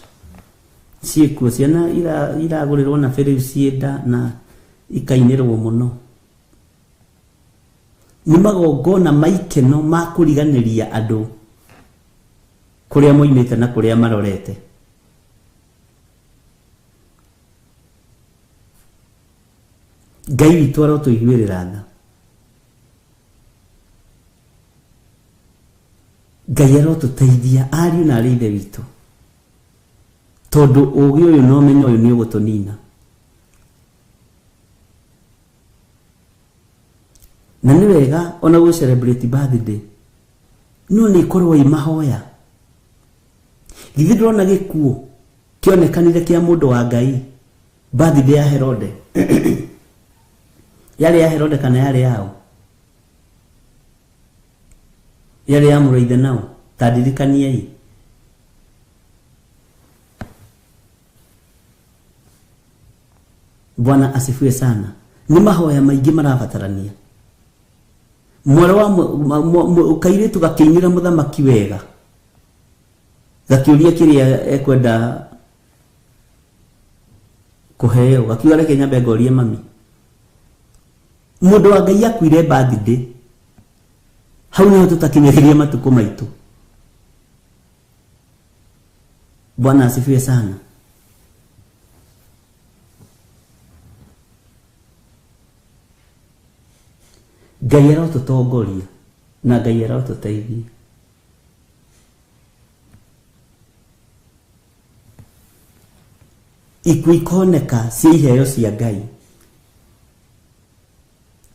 Ciĩkuo ciana iragũrĩrwo na rĩu ciĩ nda na ikainĩrwo mũno. Nĩ magongona ma ikeno ma kũriganĩria andũ kũrĩa moimĩte na kũrĩa marorete. Ngai witũ arotũiguĩrĩra tha. Ngai arotũteithia ariũ na arĩ ithe witũ, tondũ ũgĩ ũyũ na ũmenyo ũyũ nĩ ũgũtũnina. Na nĩ wega ona gũ celebrate birthday, no nĩ ikorwo i mahoya. Githĩ ndũrona gĩkuũ kĩonekanire kĩa mũndũ wa Ngai birthday ya Herode? Yarĩ ya Herode kana yarĩ yao? Yarĩ ya mũrũ nao? Ta ndirikaniei. Bwana asifiwe sana. Nĩ mahoya maingĩ marabatarania. Mwarĩ wa kairĩtu gakĩinĩra mũthamaki wega, gakĩũria kĩrĩa ekwenda kũheo, gakiuga reke nyambe ngorie mami. Mũndũ wa Ngai akuire birthday, hau niho tũtakinyagĩria matukũ maitũ. Bwana asifiwe sana. Ngai arotũtongoria na Ngai arotũteithia. Ikuũ ikoneka cia iheo cia Ngai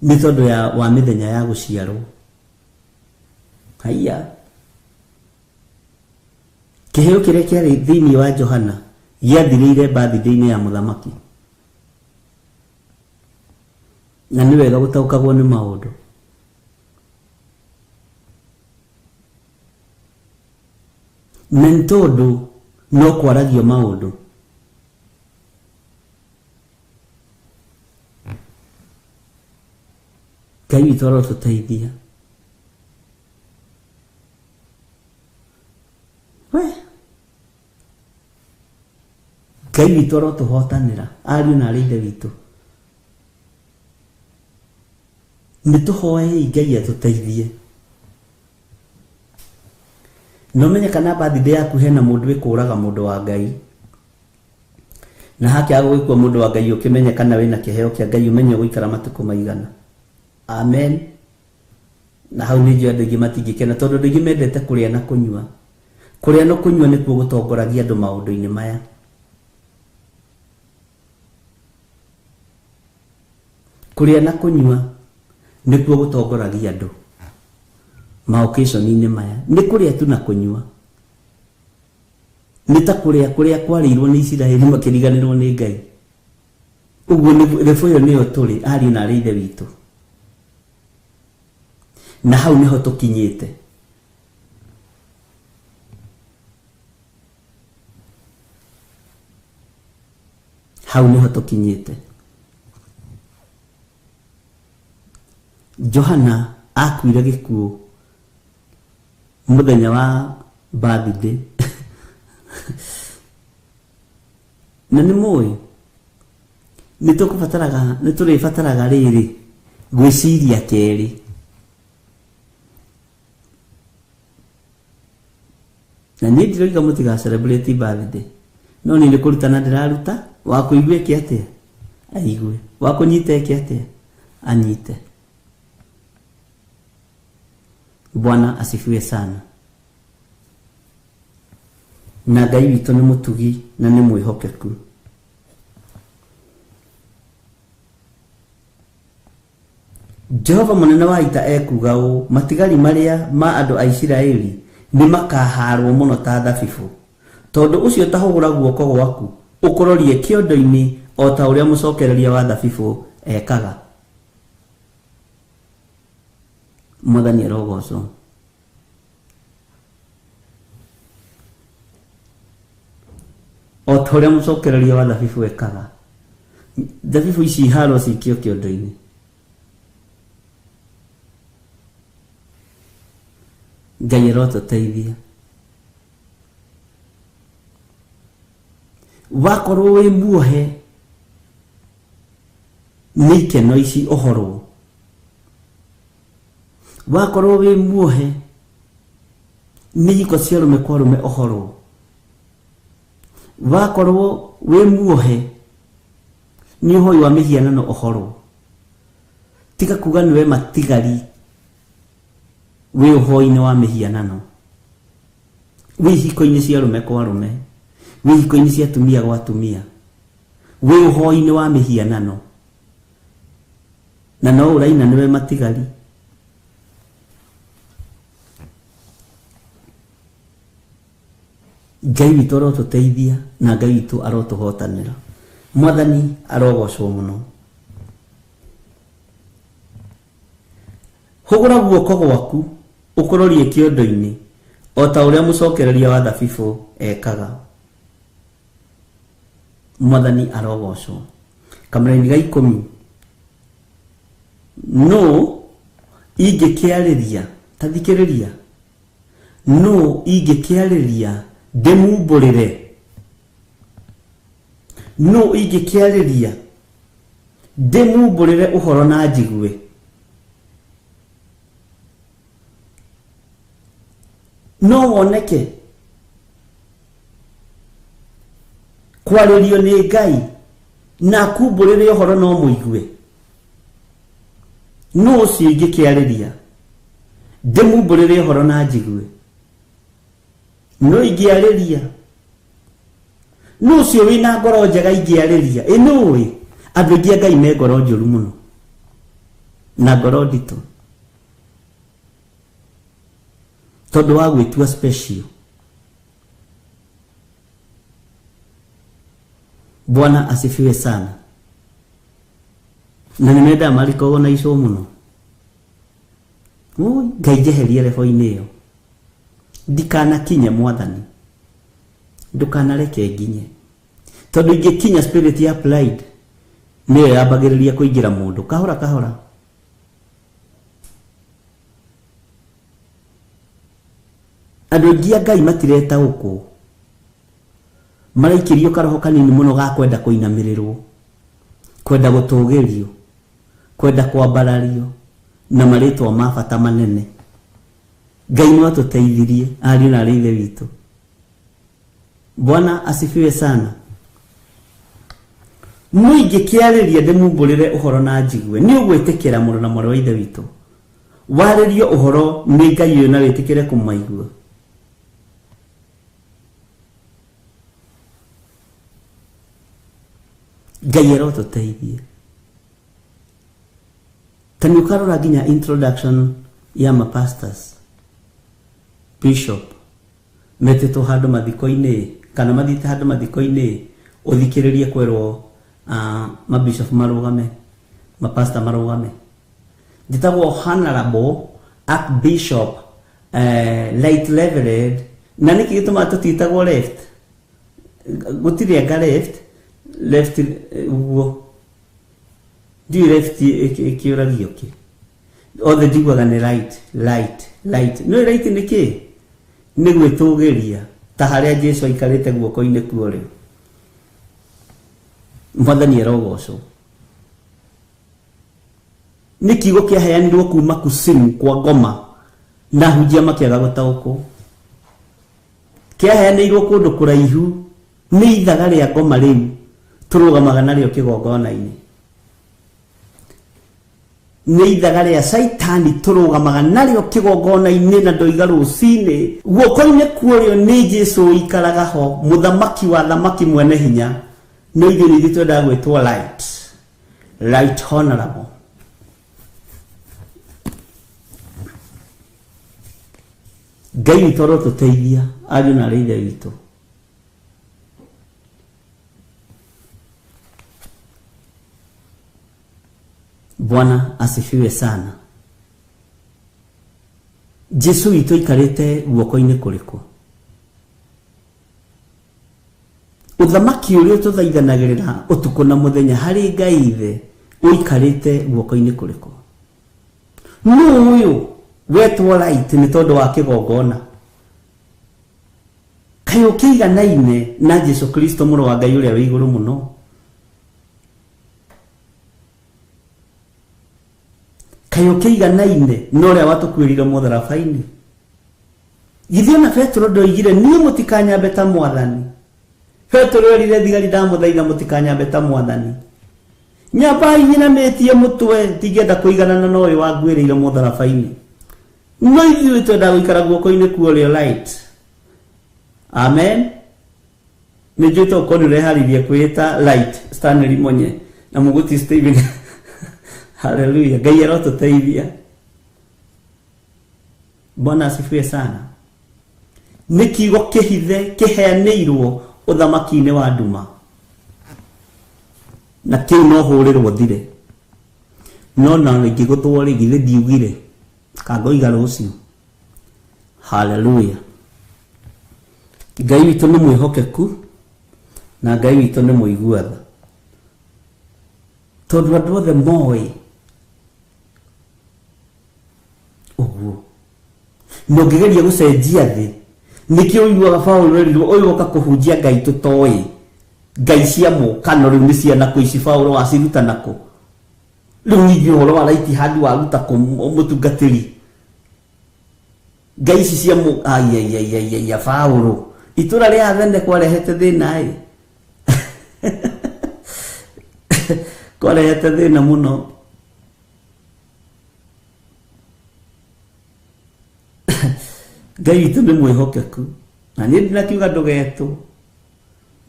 nĩ tondũ wa mĩthenya ya gũciarwo. Haiya, kĩheo kĩrĩa kĩarĩ thĩinĩ wa Johana gĩathirĩire birthday-inĩ ya mũthamaki. Na nĩ wega gũtaũkagwo nĩ maũndũ. Na nĩ tondũ no kwaragio maũndũ. Ngai witũ arotũteithia. We Ngai witũ arotũhotanĩra, ariũ na arĩ ithe witũ. Nĩ tũhoei Ngai atũteithie. Na ũmenye kana birthday yaku hena mũndũ ĩkũraga mũndũ wa Ngai. Na hakĩaga gũgĩkua mũndũ wa Ngai ũkĩmenye kana wĩna kĩheo kĩa Ngai, ũmenye ũgũikara matukũ maigana. Amen. Na hau nĩ njũĩ andũ aingĩ matingĩkena tondũ andũ aingĩ mendete kũrĩa na kũnyua. Kũrĩa na kũnyua nĩkuo gũtongoragia andũ maũndũ-inĩ maya. Kũrĩa na kũnyua nĩkuo gũtongoragia andũ maoccasion-inĩ maya. Nĩ kũrĩa tu na kũnyua. Nĩ ta kũrĩa kũrĩa kwarĩirwo nĩ Isiraeli makĩriganĩrwo nĩ Ngai. Ũguo rĩbũ ĩyo nĩyo tũrĩ, ariũ na arĩ ithe witũ. Na hau nĩho tũkinyĩte. Hau nĩho tũkinyĩte. Johana akuire gĩkuũ mũthenya wa birthday. Na nĩ mũĩ nĩ tũkũbataraga, nĩ tũrĩbataraga rĩrĩ gwĩciria kerĩ. Na niĩ ndiroiga mũtiga celebrate birthday, no niĩ nĩ kũrutana ndĩraruta. Wa kũigua eke atĩa? Aigue. Wa kũnyita eke atĩa? Anyite. Bwana asifiwe sana. Na Ngai witũ nĩ mũtugi na nĩ mwĩhokeku. Jehova mũnene wa ita ekuuga ũũ, matigari marĩa ma andũ a Isiraeli nĩ makahaarwo mũno ta thabibũ. Tondũ ũcio ta hũgũra guoko gwaku ũkũrorie kĩondo-inĩ o ta ũrĩa mũcokereria wa thabibũ ekaga. Mwathani arogocwo. O ta ũrĩa mũcokereria wa thabibũ ekaga. Thabibũ ici iharwo cikio kĩondo-inĩ. Ngai arotũteithia. Wakorwo wĩ muohe nĩ ikeno ici ũhorwo. Wakorwo wĩ muohe nĩ ihiko cia arũme kwa arũme ũhorwo. Wakorwo wĩ muohe nĩ ũhoi wa mĩhianano ũhorwo. Tiga kuga nĩwe matigari wĩ ũhoi-inĩ wa mĩhianano, wĩ ihiko-inĩ cia arũme kwa arũme, wĩ ihiko-inĩ cia atumia gwa atumia, wĩ ũhoi-inĩ wa mĩhianano, na no ũraina nĩwe matigari. Ngai witũ arotũteithia na Ngai witũ arotũhotanĩra. Mwathani arogocwo mũno. Hũgũra guoko gwaku ũkũrorie kĩondo-inĩ o ta ũrĩa mũcokereria wa thabibũ ekaga. Mwathani arogocwo. Kamũraini ga 10. Nũ ingĩkĩarĩria, ta thikĩrĩria, nũ ingĩkĩarĩria ndĩmumbũrĩre? Nũ ingĩkĩarĩria ndĩmumbũrĩre ũhoro na njigue? No woneke kwarĩrio nĩ Ngai na akumbũrĩre ũhoro no mũigue. Nũ ũcio ingĩkĩarĩria ndĩmumbũrĩre ũhoro na njigue? No ingĩarĩria nũ ũcio wĩna ngoro njega ingĩarĩria? Ĩ nũĩ andũ aingĩ a Ngai me ngoro njũru mũno na ngoro nditũ tondũ wa gwĩtua special. Bwana asifiwe sana. Na nĩ mendaga marikogwo na icũ mũno. Oi, Ngai njeherie rebo-inĩ ĩyo, ndikanakinye Mwathani, ndũkanareke nginye, tondũ ingĩkinya spirit ya pride nĩyo yambagĩrĩria kũingĩra mũndũ kahora kahora. Andũ aingĩ a Ngai matiretaũkwo, maraikĩrio karoho kanini mũno ga kwenda kũinamĩrĩrwo, kwenda gũtũgĩrio, kwenda kwambarario na marĩtwa ma bata manene. Ngai no atũteithirie ariũ na arĩ ithe witũ. Bwana asifiwe sana. No ingĩkĩarĩria ndĩmumbũrĩre ũhoro na njigue, nĩ ũgwĩtĩkĩra mũrũ na mwarĩ wa ithe witũ. Warĩrio ũhoro nĩ Ngai ũyũ na wĩtĩkĩre kũmaigua. Ngai arotũteithie. Ta nĩ ũkarora nginya introduction ya ma pastors, bishop metĩtwo handũ mathiko-inĩ kana mathiĩte handũ mathiko-inĩ, ũthikĩrĩrie kwĩrwo mabishop marũgame, mapastor marũgame. Njĩtagwo Honorable Archbishop Light Reverend. Na nĩkĩ gĩtũmaga tũtiĩtagwo left? Gũtirĩ anga left, left ũguo. Ndiũĩ left ĩkĩũragio kĩ. Othe njiguaga nĩ right, right, right. Nĩũĩ right nĩ kĩ? Nĩ gwĩtũgĩria ta harĩa Jesu aikarĩte guoko-inĩ kwa ũrĩo. Mwathani arogocwo. Nĩ kiugo kĩaheanirwo kuma kusimu kwa ngoma na hunjia makĩaga gũtaũkwo. Kĩaheanĩirwo kũndũ kũraihu nĩ ithaga rĩa ngoma rĩu tũrũgamaga narĩo kĩgongona-inĩ. Nĩ ithaga rĩa Caitani tũrũgamaga narĩo kĩgongona-inĩ na ndoiga rũcinĩ. Guoko-inĩ kwa ũrĩo nĩ Jesu ũikaraga ho, mũthamaki wa thamaki mwene hinya. No ithuĩ nĩ ithuĩ twendaga gwĩtwo light, right honorable. Ngai witũ arotũteithia ariũ na arĩ ithe witũ. Bwana asifiwe sana. Jesu witũ aikarĩte guoko-inĩ kũrĩkũ? Ũthamaki ũrĩa tũthaithanagĩrĩra ũtukũ na mũthenya harĩ Ngai ithe ũikarĩte guoko-inĩ kũrĩkũ? Nũ ũyũ wetwo right nĩ tondũ wa kĩgongona? Kaĩ ũkĩiganaine na Jesu Kristo mũrũ wa Ngai ũrĩa wĩ igũrũ mũno? Kaĩ ũkĩiganaine na ũrĩa watũkuĩrire mũtharaba-inĩ? Githĩ ona Petero ndoigire niĩ mũtikanyambe ta mwathani? Petero erire thigari ndamũthaitha mũtikanyambe ta mwathani. Nyambai nyinamĩtie mũtwe, ndingĩenda kũiganana na ũyũ wanguĩrĩire mũtharaba-inĩ. No ithuĩ twendaga gũikara guoko-inĩ kwa ũrĩo right. Amen. Nĩ njũĩ to ũkorwo nĩ ũreharĩirie kwĩĩta light Stanley Monye na Mũgũti Stephen. Hallelujah. Ngai arotũteithia. Bwana asifiwe sana. Nĩ kiugo kĩhithe kĩheanĩirwo ũthamaki-inĩ wa nduma. Na kĩu no hũrĩrwo thire. No na ingĩgũthwo rĩ, githĩ ndiugire? Kangoiga rũciũ. Haleluya. Ngai witũ nĩ mwĩhokeku na Ngai witũ nĩ mũigua tha. Tondũ andũ othe moĩ ũguo. Na ũngĩgeria gũcenjia thĩ, nĩkĩo ũiguaga Paũlũ erirwo ũyũ oka kũhunjia Ngai tũtoĩ. Ngai cia mũkano rĩu nĩ cia nakũ ici Paũlũ waciruta nakũ? Rĩu ningĩ ũhoro wa right hand waruta kũ mũtungatĩri? Ngai ici cia mũ aiaiaiaia Paũlũ. Itũra rĩa Athene kwarehete thĩna ĩ. Kwarehete thĩna mũno. Ngai witũ nĩ mwĩhokeku. Na niĩ ndinakiuga ndũgetwo.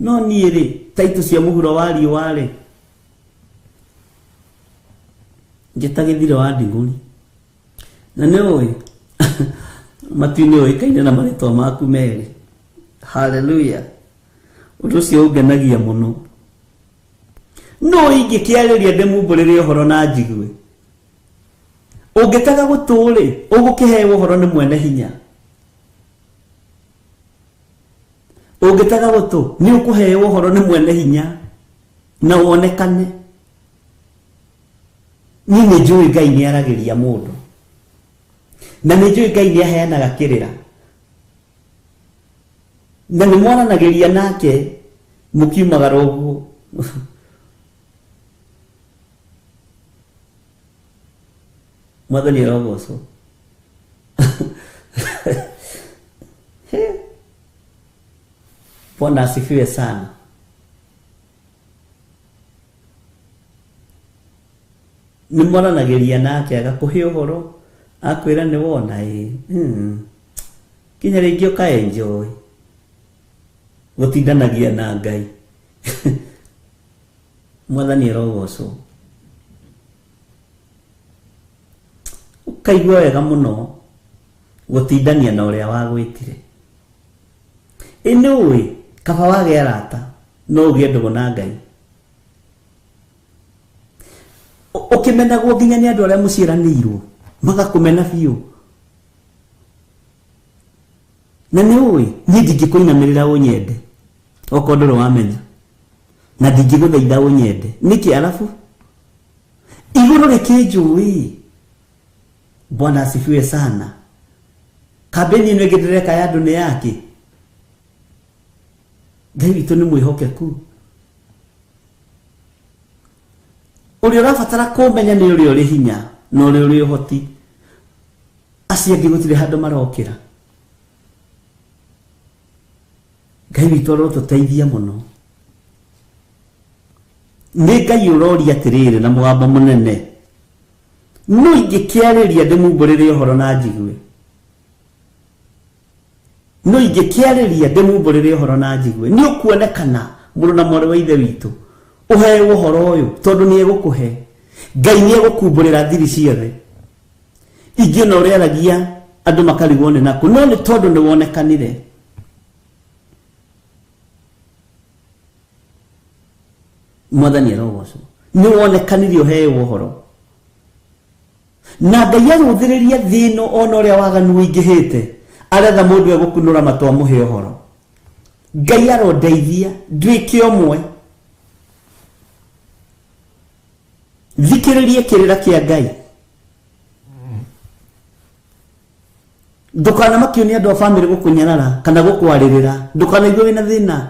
No niĩ rĩ, taitũ cia mũhuro wa riũa rĩ, njĩta gĩthire wa ndigũri. Na nĩ ũĩ, matu-inĩ ũĩkaine na marĩtwa maku merĩ. Haleluya. Ũndũ ũcio ũngenagia mũno. Nũ ingĩkĩarĩria ndĩmumbũrĩre ũhoro na njigue? Ũngĩtega gũtũ-rĩ, ũgũkĩheo ũhoro nĩ mwene hinya. Ũngĩtega gũtũ, nĩ ũkũheo ũhoro nĩ mwene hinya na wonekane. Niĩ nĩ njũĩ Ngai nĩ aragĩria mũndũ. Na nĩ njũĩ Ngai nĩ aheanaga kĩrĩra. Na nĩ mwaranagĩria nake mũkiumagara ũguo. Mwathani arogocwo. Bwana asifiwe sana. Nĩ mwaranagĩria nake agakũhe ũhoro akwĩra nĩ wona ĩ Kinya rĩngĩ ũka enjoy gũtindanagia na Ngai. Mwathani arogocwo. Ũkaigua wega mũno gũtindania na ũrĩa wagwĩtire. Ĩ nĩ ũĩ kaba wage arata no ũgĩe ndũgũ na Ngai. Ũkĩmenagwo nginya nĩ andũ arĩa mũciaranĩirwo magakũmena biũ. Na nĩ ũĩ niĩ ndingĩkũinamĩrĩra ũnyende okorwo ndũrĩ wamenya, na ndingĩgũthaitha ũnyende nĩkĩ? Arabu igũrũ rĩkĩnjũĩ. Bwana asifiwe sana. Kambĩni ĩno ĩngĩ ndĩreka ya andũ nĩ yake. Ngai witũ nĩ mwĩhokeku. Ũrĩa ũrabatara kũmenya nĩ ũrĩa ũrĩ hinya na ũrĩa ũrĩ ũhoti. Acio angĩ gũtirĩ handũ marokĩra. Ngai witũ arotũteithia mũno. Nĩ Ngai ũroria atĩrĩrĩ na mũgambo mũnene, nũ ingĩkĩarĩria ndĩmumbũrĩre ũhoro na njigue? Nũ ingĩkĩarĩria ndĩmumbũrĩre ũhoro na njigue? Nĩ ũkuonekana mũrũ na mwarĩ wa Ithe witũ ũheo ũhoro ũyũ, tondũ nĩ egũkũhe. Ngai nĩ egũkumbũrĩra thiri ciothe. Ingĩ ona ũrĩaragia andũ makarigwo nĩ nakũ, no nĩ tondũ nĩ wonekanire. Mwathani arogocwo. Nĩ wonekanire ũheo ũhoro. Na Ngai arũthĩrĩria thĩ ĩno ona ũrĩa waganu ũingĩhĩte, aretha mũndũ egũkunũra matũ amũhe ũhoro. Ngai arondeithia nduĩke ũmwe. Thikĩrĩrie kĩrĩra kĩa Ngai. Ndũkanamakio nĩ andũ a bamĩrĩ gũkũnyarara kana gũkwarĩrĩra. Ndũkanaigue wĩna thĩna.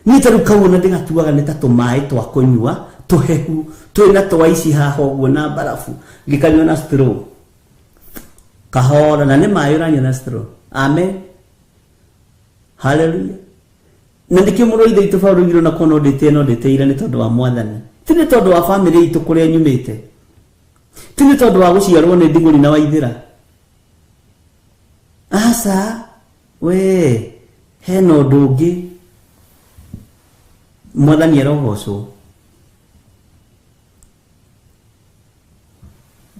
Niĩ ta rĩu kau ona ndĩgatuaga nĩ ta tũmaĩ twa kũnyua tũhehu twĩna twa ici haha ũguo na mbarabu, ngĩkanyua na straw kahora, na nĩ maĩ ũranyua na straw. Amen, haleluya. Na nĩkĩo mũrũ wa Ithe witũ Paulo oigire ona korwo no ndĩtĩe no ndĩtĩire nĩ tondũ wa Mwathani, ti nĩ tondũ wa bamĩrĩ itũ kũrĩa nyumĩte, ti nĩ tondũ wa gũciarwo nĩ ndigũri na waithĩra. Aca, we hena ũndũ ũngĩ. Mwathani arogocwo.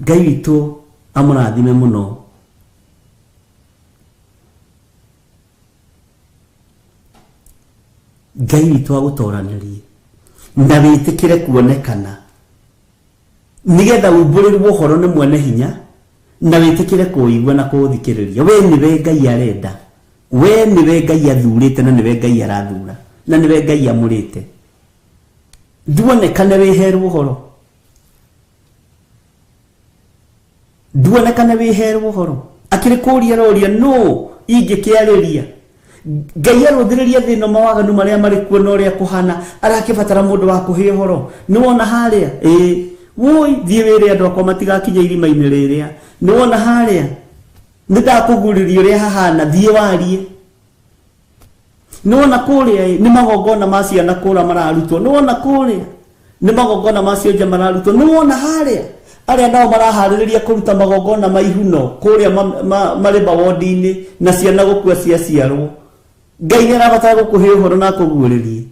Ngai witũ amũrathime mũno. Ngai witũ agũtoranĩrie na wĩtĩkĩre kuonekana, nĩgetha umbũrĩrwo ũhoro nĩ mwene hinya. Na wĩtĩkĩre kũũigua na kũũthikĩrĩria. We nĩwe Ngai arenda, we nĩwe Ngai athurĩte, na nĩwe Ngai arathura, na nĩwe Ngai amũrĩte. Nduonekane wĩherwo ũhoro, nduonekane wĩherwo ũhoro. Akĩrĩ kũũria roria nũ ingĩkĩarĩria. Ngai arũthĩrĩria thĩ ĩno mawaganu marĩa marĩ kuo na ũrĩa kũhana, arakĩbatara mũndũ wa kũhe ũhoro. Nĩwona harĩa? Ĩĩ. Woi, thiĩ wĩre andũ akwa matigakinye irima-inĩ rĩrĩa. Nĩwona harĩa? Nĩndakũgurĩria ũrĩa hahana, thiĩ warie. Nĩwona kũrĩa? Ĩ, nĩ magongona ma ciana kũra mararutwo. Nĩwona kũrĩa? Nĩ magongona ma cionje mararutwo. Nĩwona harĩa? Arĩa nao maraharĩrĩria kũruta magongona ma ihuno kũrĩa marĩ mawondi-inĩ na ciana gũkua ciaciarwo. Ngai nĩ arabatara gũkũhe ũhoro na akũguũrĩrie.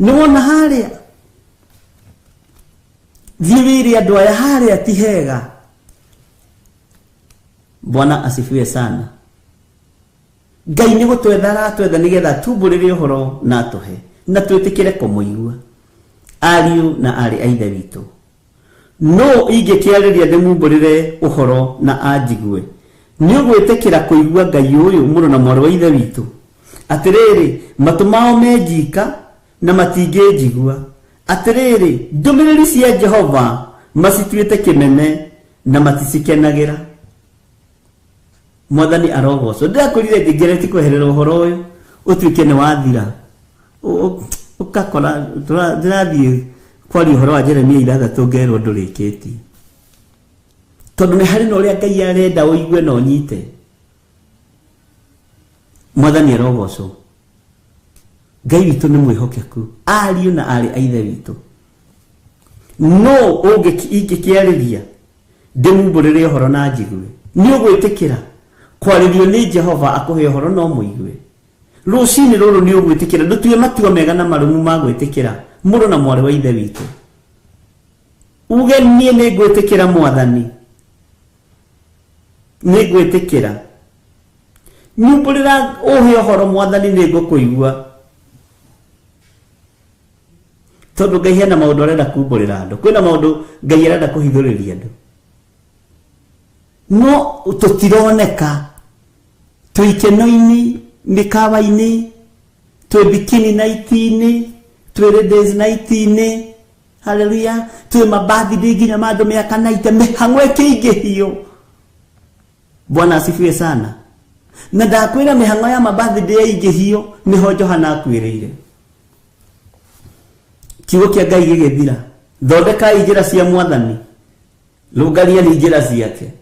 Nĩwona harĩa? Thiĩ wĩre andũ aya harĩa ti hega. Bwana asifiwe sana. Ngai nĩ gũtwetha aratwetha nĩgetha atumbũrĩre ũhoro na atũhe na twĩtĩkĩre kũmũigua. Ariũ na aarĩ a Ithe witũ, no ingĩkĩarĩria ndĩmumbũrĩre ũhoro na anjigue. Nĩ ũgwĩtĩkĩra kũigua Ngai ũyũ, mũrũ na mwarĩ wa Ithe witũ? Atĩrĩrĩ, matũ mao menjika na matingĩnjigua. Atĩrĩrĩ, ndũmĩrĩri cia Jehova macituĩte kĩmene na maticikenagĩra. Mwathani arogocwo. Ndĩrakwĩrire ngĩgeretie kweherera ũhoro ũyũ ũtuĩke nĩ wathira. Ũgakora ndĩrathiĩ kwaria ũhoro wa Jeremia 6 ngerwo ndũrĩkĩtie, tondũ nĩ harĩ na ũrĩa Ngai arenda ũigue na ũnyite. Mwathani arogocwo. Ngai witũ nĩ mwĩhokeku, ariũ na aarĩ a Ithe witũ. No ingĩkĩarĩria ndĩmumbũrĩre ũhoro na njigue, nĩ ũgwĩtĩkĩra kwarĩrio nĩ Jehova akũhe ũhoro no mũigue. Rũcinĩ rũrũ nĩ ũgwĩtĩkĩra ndũtue matua mega na marũmu ma gwĩtĩkĩra, mũrũ na mwarĩ wa Ithe witũ. Uge niĩ nĩ ngwĩtĩkĩra Mwathani, nĩ ngwĩtĩkĩra. Nyumbũrĩra ũhe ũhoro Mwathani, nĩ ngũkũigua. Tondũ Ngai hena maũndũ arenda kumbũrĩra andũ, kwĩna maũndũ Ngai arenda kũhithũrĩria andũ, no tũtironeka. Twĩ ikeno-inĩ, mĩkawa-inĩ, twĩ bikini night-inĩ, twĩ ladies night-inĩ, haleluya, twĩ mabirthday nginya ma andũ mĩaka 90, mĩhang'o ĩkĩingĩhio. Bwana asifiwe sana. Na ndakwĩra mĩhang'o ya mabirthday yaingĩhio nĩho Johana akuĩrĩire. Kiugo kĩa Ngai gĩgĩthira. Thondekai njĩra cia Mwathani, rũngariai njĩra ciake.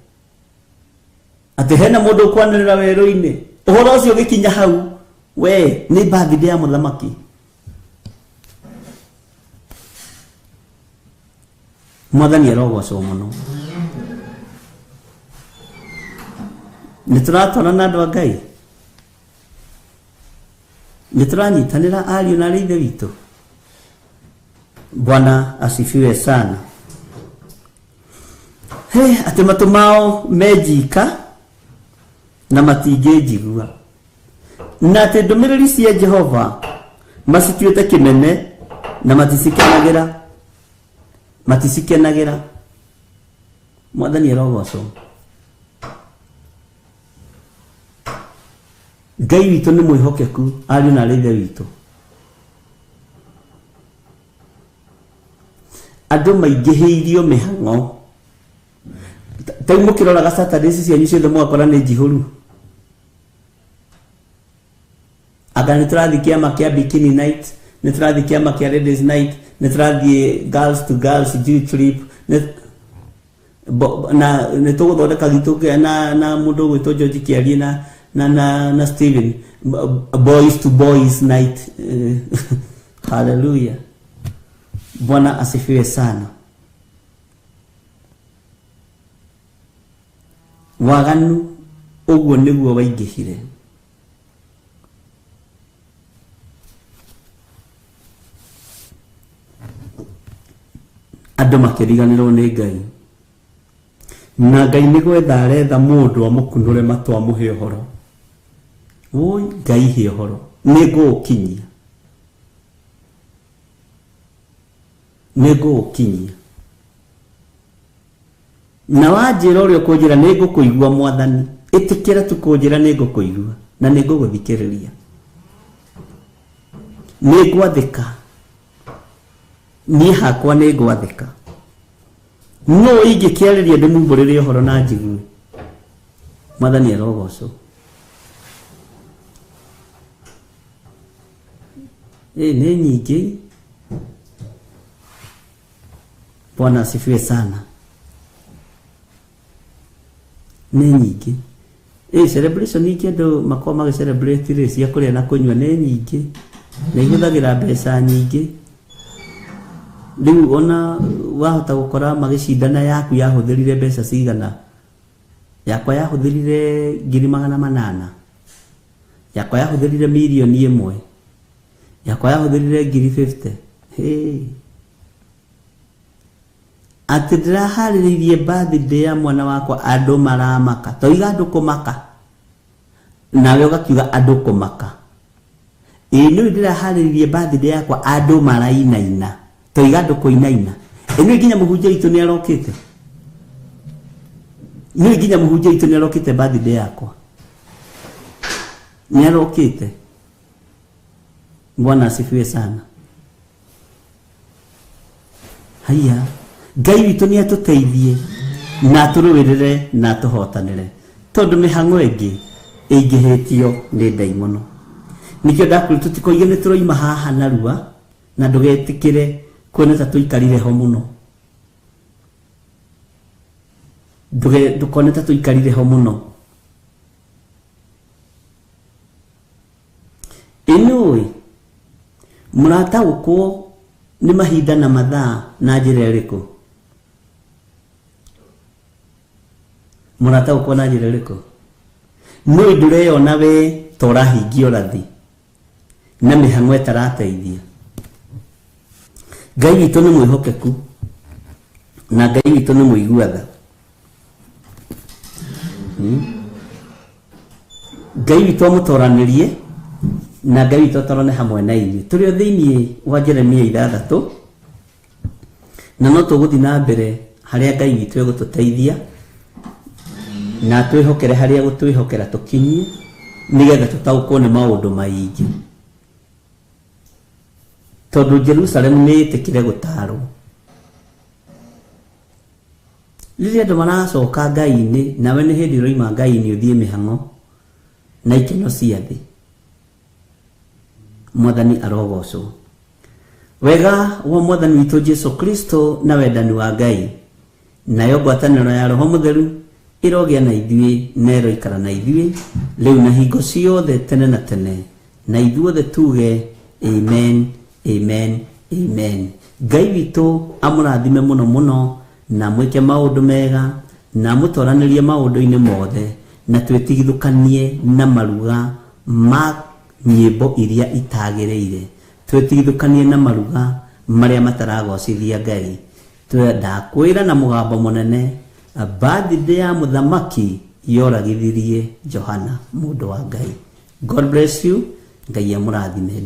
Atĩ hena mũndũ ũkwanĩrĩra werũ-inĩ, ũhoro ũcio ũgĩkinya hau, we nĩ birthday ya mũthamaki. Mwathani arogocwo mũno. Nĩ tũratwarana andũ a Ngai, nĩ tũranyitanĩra ariũ na aarĩ a Ithe witũ. Bwana asifiwe sana. He, atĩ matũ mao menjika na matingĩnjigua, na atĩ ndũmĩrĩri cia Jehova macituĩte kĩmene na maticikenagĩra, maticikenagĩra. Mwathani arogocwo. Ngai witũ nĩ mwĩhokeku, ariũ na aarĩ a Ithe witũ. Andũ maingĩhĩirio mĩhang'o. Ta rĩu mũkĩroraga Saturdays cianyu ciothe mũgakora nĩ njihũru. Anga nĩ tũrathiĩ kĩama kĩa bikini night, nĩ tũrathiĩ kĩama kĩa ladies night, nĩ tũrathiĩ girls to girls Jew trip, na nĩ tũgũthondeka gitũ na mũndũ ũgwĩtwo George Kĩarie na Steven, boys to boys night. Hallelujah. Bwana asifiwe sana. Waganu ũguo nĩguo waingĩhire. Andũ makĩriganĩrwo nĩ Ngai. Na Ngai nĩ gwetha aretha mũndũ amũkunũre matũ amũhe ũhoro. Woi, Ngai he ũhoro, nĩ ngũũkinyia, nĩ ngũũkinyia. Na wanjĩra ũrĩa ũkũnjĩra nĩ ngũkũigua mwathani. Ĩtĩkĩra tu kũnjĩra nĩ ngũkũigua na nĩ ngũgũthikĩrĩria. Nĩ ngwathĩka. Niĩ hakwa nĩ ngwathĩka. Nũ ingĩkĩarĩria ndĩmumbũrĩre ũhoro na njigue? Mwathani arogocwo. Ĩ nĩ nyingĩ. Bwana asifiwe sana. Nĩ nyingĩ. Ĩ celebration ingĩ andũ makoragwo magĩ celebrate rĩ cia kũrĩa na kũnyua nĩ nyingĩ na ihũthagĩra mbeca nyingĩ. Rĩu ona wahota gũkora magĩcindana yaku yahũthĩrire mbeca cigana. Yakwa yahũthĩrire 800,000. Yakwa yahũthĩrire 1,000,000. Yakwa yahũthĩrire 50,000. Hey. Atĩ ndĩraharĩrĩirie birthday ya mwana wakwa andũ maramaka. Toiga andũ kũmaka. Nawe ũgakiuga andũ kũmaka. Ĩĩ nĩũĩ ndĩraharĩrĩirie birthday yakwa andũ marainaina. Toiga andũ kũinaina. Ĩ nĩũĩ nginya mũhunjia witũ nĩ arokĩte. Nĩũĩ nginya mũhunjia witũ nĩ arokĩte birthday yakwa. Nĩ arokĩte. Bwana asifiwe sana. Haiya, Ngai witũ nĩ atũteithie na atũrũĩrĩre na atũhotanĩre, tondũ mĩhang'o ĩngĩ ĩingĩhĩtio nĩ ndaimono. Nĩkĩo ndakwĩra tũtikoige nĩ tũroima haha narua, na ndũgetĩkĩre kuona ta tũikarire ho mũno. Ndũkone ta tũikarire ho mũno. Ĩ nĩũĩ mũrataũkwo nĩ mahinda na mathaa na njĩra ĩrĩkũ? Mũrataũkwo na njĩra ĩrĩkũ? Nĩũĩ ndũreyona we ta ũrahingia ũrathi na mĩhang'o ĩtarateithia. Ngai witũ nĩ mwĩhokeku na Ngai witũ nĩ mũigua tha. Ngai witũ amũtoranĩrie na Ngai witũ atorane hamwe na inyuĩ. Tũrĩ o thĩinĩ wa Jeremia 6 na no tũgũthiĩ na mbere harĩa Ngai witũ egũtũteithia na atwĩhokere harĩa egũtwĩhokera tũkinyie nĩgetha tũtaũkwo nĩ maũndũ maingĩ, tondũ Jerusalemu nĩ ĩtĩkĩre gũtaarwo. Rĩrĩa andũ maracoka Ngai-inĩ, nawe nĩ hĩndĩ ũroima Ngai-inĩ ũthiĩ mĩhang'o na ikeno cia thĩ. Mwathani arogocwo. Wega wa Mwathani witũ Jesu Kristo na wendani wa Ngai nayo ngwatanĩro ya Roho Mũtheru ĩrogĩa na ithuĩ na ĩroikara na ithuĩ rĩu na hingo ciothe tene na tene. Na ithuothe tuge amen, amen, amen. Ngai witũ amũrathime mũno mũno na amwĩke maũndũ mega na amũtoranĩrie maũndũ-inĩ mothe, na twĩtigithũkanie na maruga ma nyĩmbo iria itagĩrĩire, twĩtigithũkanie na maruga marĩa mataragocithia Ngai. Ndakwĩra na mũgambo mũnene, birthday ya mũthamaki yoragithirie Johana mũndũ wa Ngai. God bless you. Ngai amũrathime.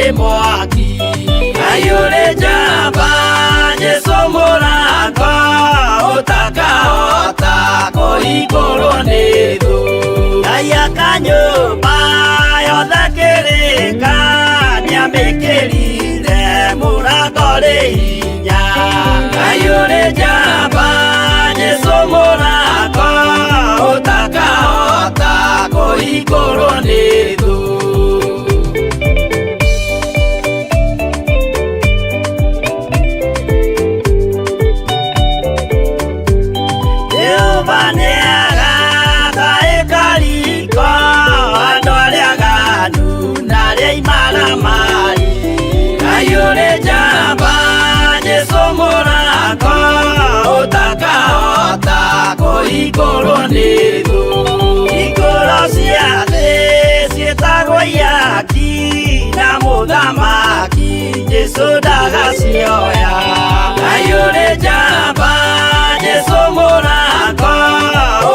Nĩ mwaki. Ngai ũrĩ njamba, Jesũ mũrango ũtakahota kũhingũrwo nĩ thũ. Ngai aka nyũmba yothe kĩrĩka, nĩamĩkĩrire mũrango rĩ hinya. Ngai ũrĩ njamba, Jesũ mũrango ũtakahota kũhingũrwo nĩ thũ. Jehova nĩagaka ĩkariko andũ arĩa aganu na arĩa imaramari. Ngai ũrĩ njamba, Jesũ mũrango ũtakahota kũhingũrwo nĩ thũ. Hingũro cia thĩ ciĩtagwo ihaki na mũthamaki Jesũ ndagacioya. Ngai ũrĩ njamba, Jesũ mũrango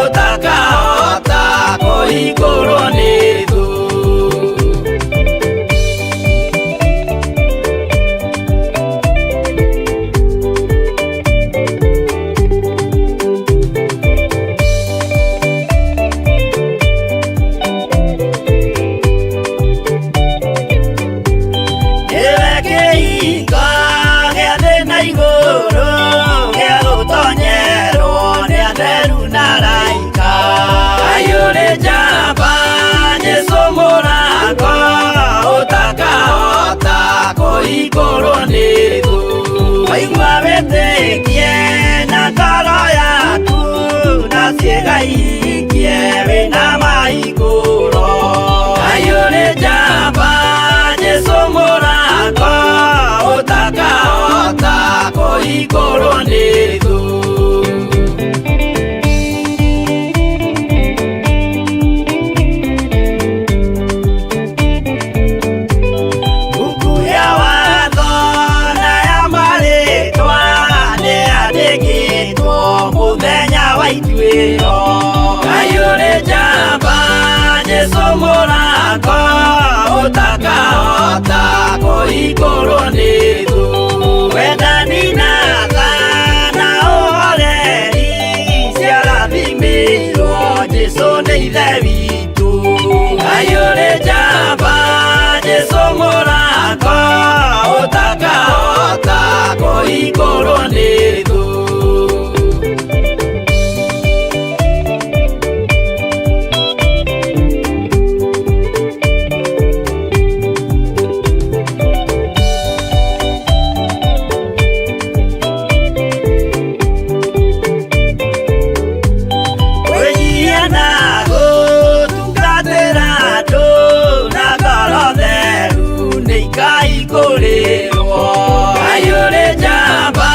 ũtakahota kũhingũrwo nĩ thũ. Nĩwe kĩhingo gĩa thĩ na igũrũ, gĩa gũtonyerwo nĩ atheru na araika. Ngai ũrĩ njamba, Jesũ mũrango ũtakahota kũhingũrwo nĩ thũ. Waigua wĩtĩkie na ngoro yaku, na ciĩga ihingie wĩna mahingũro. Ngai ũrĩ njamba, Jesũ mũrango ũtakahota kũhingũrwo nĩ thũ. Buku ya watho na ya marĩtwa nĩyandĩkĩtwo mũthenya wa ituĩro. Ngai ũrĩ njamba, Jesũ mũrango ũtakahota kũhingũrwo nĩ thũ. Wendani na tha na ũhoreri ciarathimĩirwo Jesũ nĩ Ithe witũ. Ngai ũrĩ njamba, Jesũ mũrango ũtakahota kũhingũrwo nĩ thũ. Kwĩnyihia na gũtungatĩra andũ na ngoro theru nĩ ikaihingũrĩrwo. Ngai ũrĩ njamba,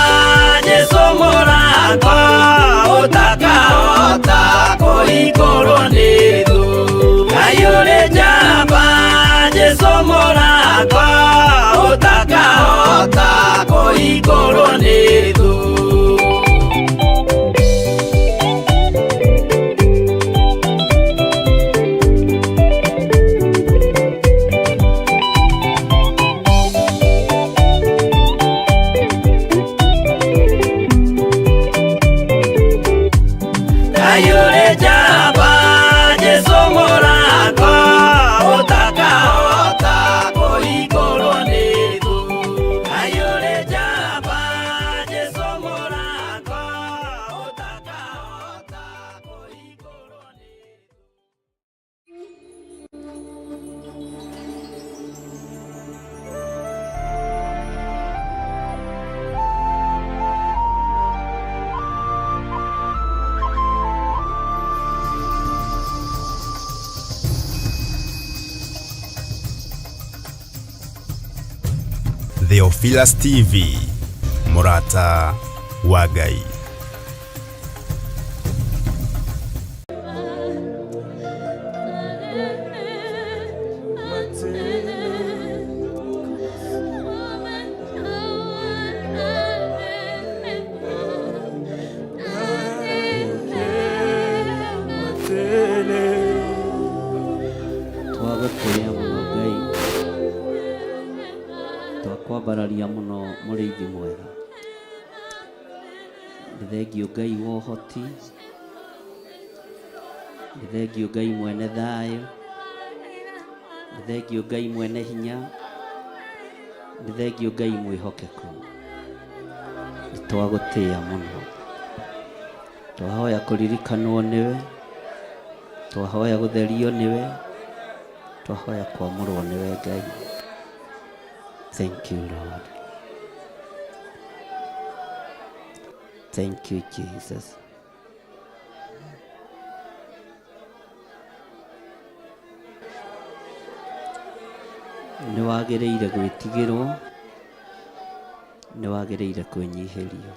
Jesũ mũrango ũtakahota kũhingũrwo nĩ thũ. Ngai ũrĩ njamba, Jesũ mũrango ũtakahota kũhingũrwo nĩ thũ. Ngai ũrĩ njamba, Jesũ mũrango ũtakahota kũhingũrwo nĩ thũ. Ngai ũrĩ njamba, Jesũ mũrango ũtakahota kũhingũrwo nĩ thũ. Theophilus TV, mũrata wa Ngai. Twagũtĩĩa mũno Ngai. Twakwambararia mũno mũrĩithi mwega. Nĩ thengiũ Ngai wa ũhoti, nĩ thengiũ Ngai mwene thayũ, nĩ thengiũ Ngai mwene hinya, nĩ thengiũ Ngai mwĩhokeku. Nĩ twagũtĩĩa mũno. Twahoya kũririkanwo nĩwe, twahoya gũtherio nĩwe, twahoya kwamũrwo nĩwe Ngai. Thank you Lord. Thank you Jesus. Nĩ wagĩrĩire gwĩtigĩrwo, nĩ wagĩrĩire kwĩnyihĩrio.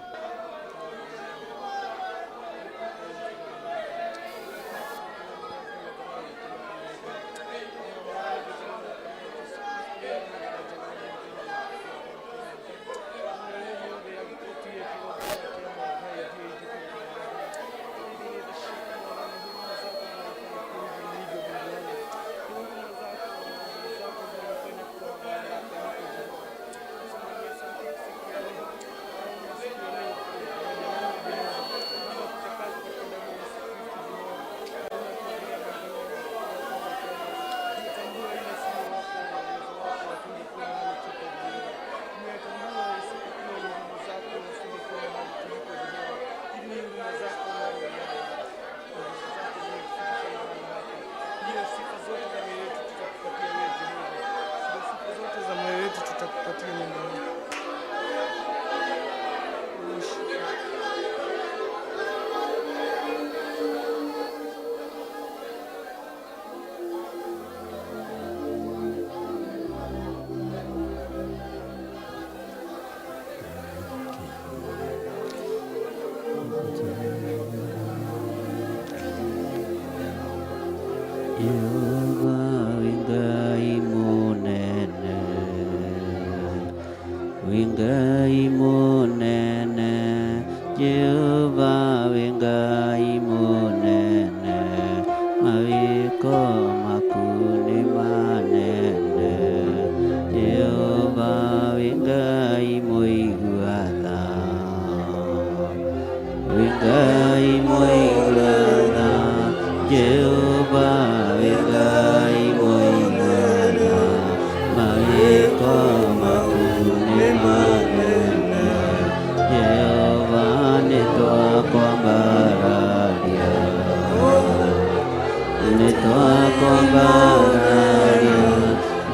Jehova wĩ Ngai mũnene, wĩ Ngai mũnene, Jehova wĩ Ngai mũnene, mawĩko maku nĩ manene. Jehova wĩ Ngai mũigua tha, wĩ Ngai mũigua tha, Jehova wĩ Ngai mũigua tha, mawĩko maku nĩ manene. Jehova nĩ twakwambararia, nĩ twakwambararia,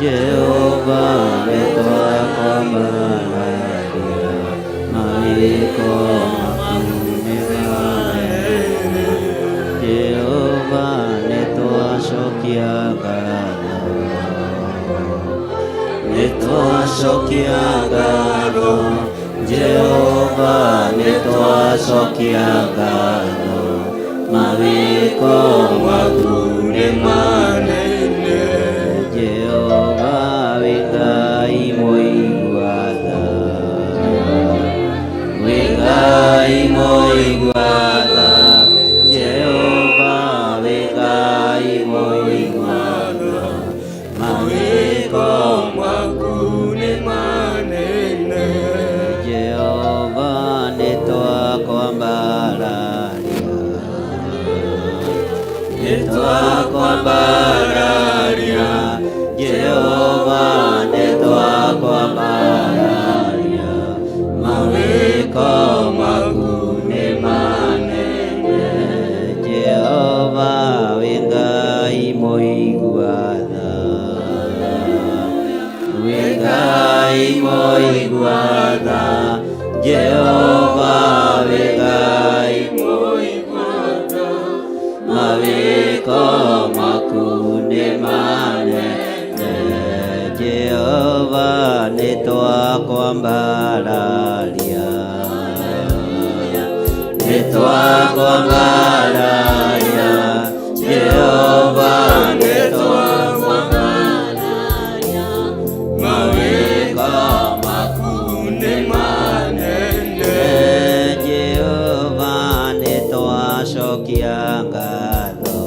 Jehova nĩ twakwambararia, mawĩko maku nĩ manene. Jehova nĩ twacokia ngatho, nĩ twacokia ngatho, Jehova nĩ twacokia ngatho, mawĩko maku nĩ manene. Jehova wĩ Ngai mũigua tha, wĩ Ngai mũigua tha, Jehova wĩ Ngai mũigua tha, mawĩko maku nĩ manene. Jehova nĩ twakwambararia, nĩ twakwambararia, Jehova nĩ twakwambararia, mawĩko maku nĩ manene. Jehova wĩ Ngai mũigua tha, wĩ Ngai mũigua tha, Jehova wĩ Ngai mũigua tha, mawĩko maku nĩ manene. Jehova nĩ twakwambararia, nĩ twakwambararia, Jehova nĩ twakwambararia, mawĩko maku nĩ manene. Jehova nĩ twacokia ngatho,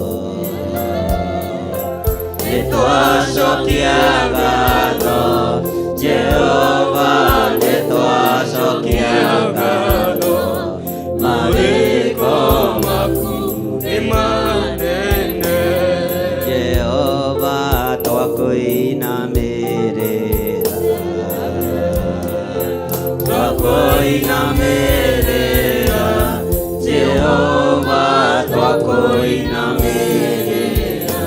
nĩ twacokia ngatho, Jehova Twakũinamĩrĩra, twakũinamĩrĩra, Jehova twakũinamĩrĩra,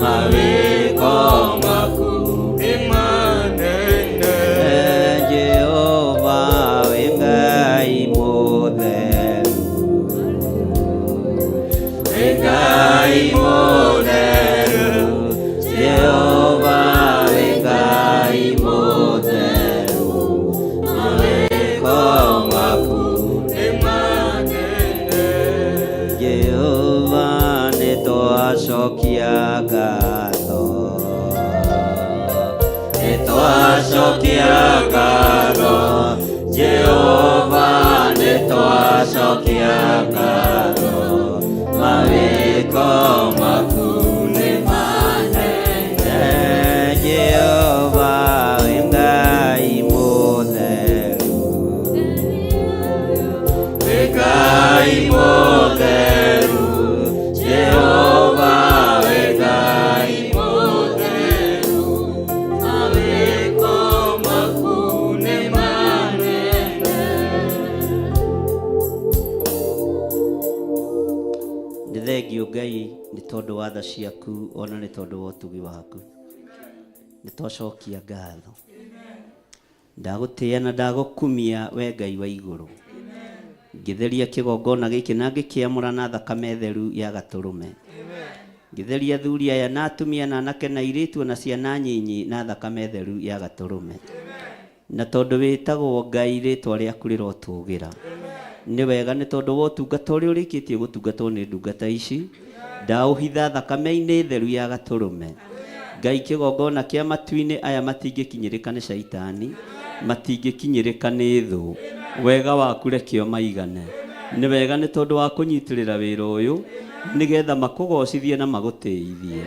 mawĩko maku nĩ manene. Jehova wĩ Ngai mũtheru, wĩ Ngai mũtheru, Jehova wĩ Ngai mũtheru, mawĩko maku nĩ manene. Jehova nĩ twacokia ngatho, nĩ twacokia ngatho, Jehova nĩ twacokia ngatho, mawĩko maku nĩ manene. Jehova wĩ Ngai mũtheru, wĩ Ngai mũtheru, Jehova wĩ Ngai mũtheru, mawĩko maku nĩ manene. Nĩ thengio Ngai nĩ tondũ wa tha ciaku ona nĩ tondũ wa ũtugi waku. Nĩ twacokia ngatho. Ndagũtĩĩa na ndagũkumia we Ngai wa igũrũ. Ngĩtheria kĩgongona gĩkĩ na ngĩkĩamũra na thakame theru ya gatũrũme. Ngĩtheria athuri aya na atumia na anake na airĩtu ona ciana nyinyi na thakame theru ya gatũrũme. Na tondũ wĩtagwo Ngai rĩtwa rĩaku rĩrotũgĩra. Nĩ wega nĩ tondũ wa ũtungata ũrĩa ũrĩkĩtie gũtungatwo nĩ ndungata ici, ndaũhitha thakame-inĩ theru ya gatũrũme. Ngai kĩgongona kĩa matu-inĩ aya matingĩkinyĩrĩka nĩ caitani, matingĩkinyĩrĩka nĩ thũ. Wega waku reke ũmaigane. Nĩ wega nĩ tondũ wa kũnyitĩrĩra wĩra ũyũ, nĩgetha makũgocithie na magũtĩithie.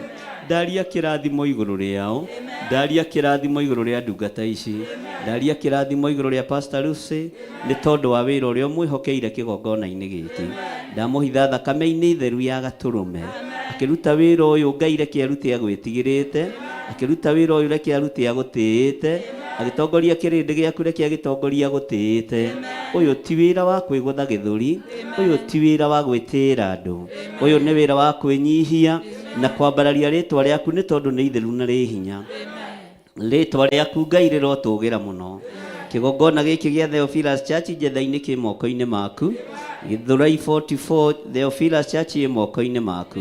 Ndaria kĩrathimo igũrũ rĩao, ndaria kĩrathimo igũrũ rĩa ndungata ici, ndaria kĩrathimo igũrũ rĩa Pastor Lucy, nĩ tondũ wa wĩra ũrĩa ũmwĩhokeire kĩgongona-inĩ gĩkĩ. Ndamũhitha thakame-inĩ theru ya gatũrũme. Akĩruta wĩra ũyũ Ngai reke arute agwĩtigĩrĩte, akĩruta wĩra ũyũ reke arute agũtĩĩte, agĩtongoria kĩrĩndĩ gĩaku reke agĩtongoria agũtĩĩte. Ũyũ ti wĩra wa kwĩgũtha gĩthũri, ũyũ ti wĩra wa gwĩtĩĩra andũ, ũyũ nĩ wĩra wa kwĩnyihia na kwambararia rĩtwa rĩaku nĩ tondũ nĩ itheru na rĩ hinya. Rĩtwa rĩaku Ngai rĩrotũgĩra mũno. Kĩgongona gĩkĩ gĩa Theophilus Church Njetha-inĩ kĩ moko-inĩ maku. Gĩthũrai 44 Theophilus Church ĩ moko-inĩ maku.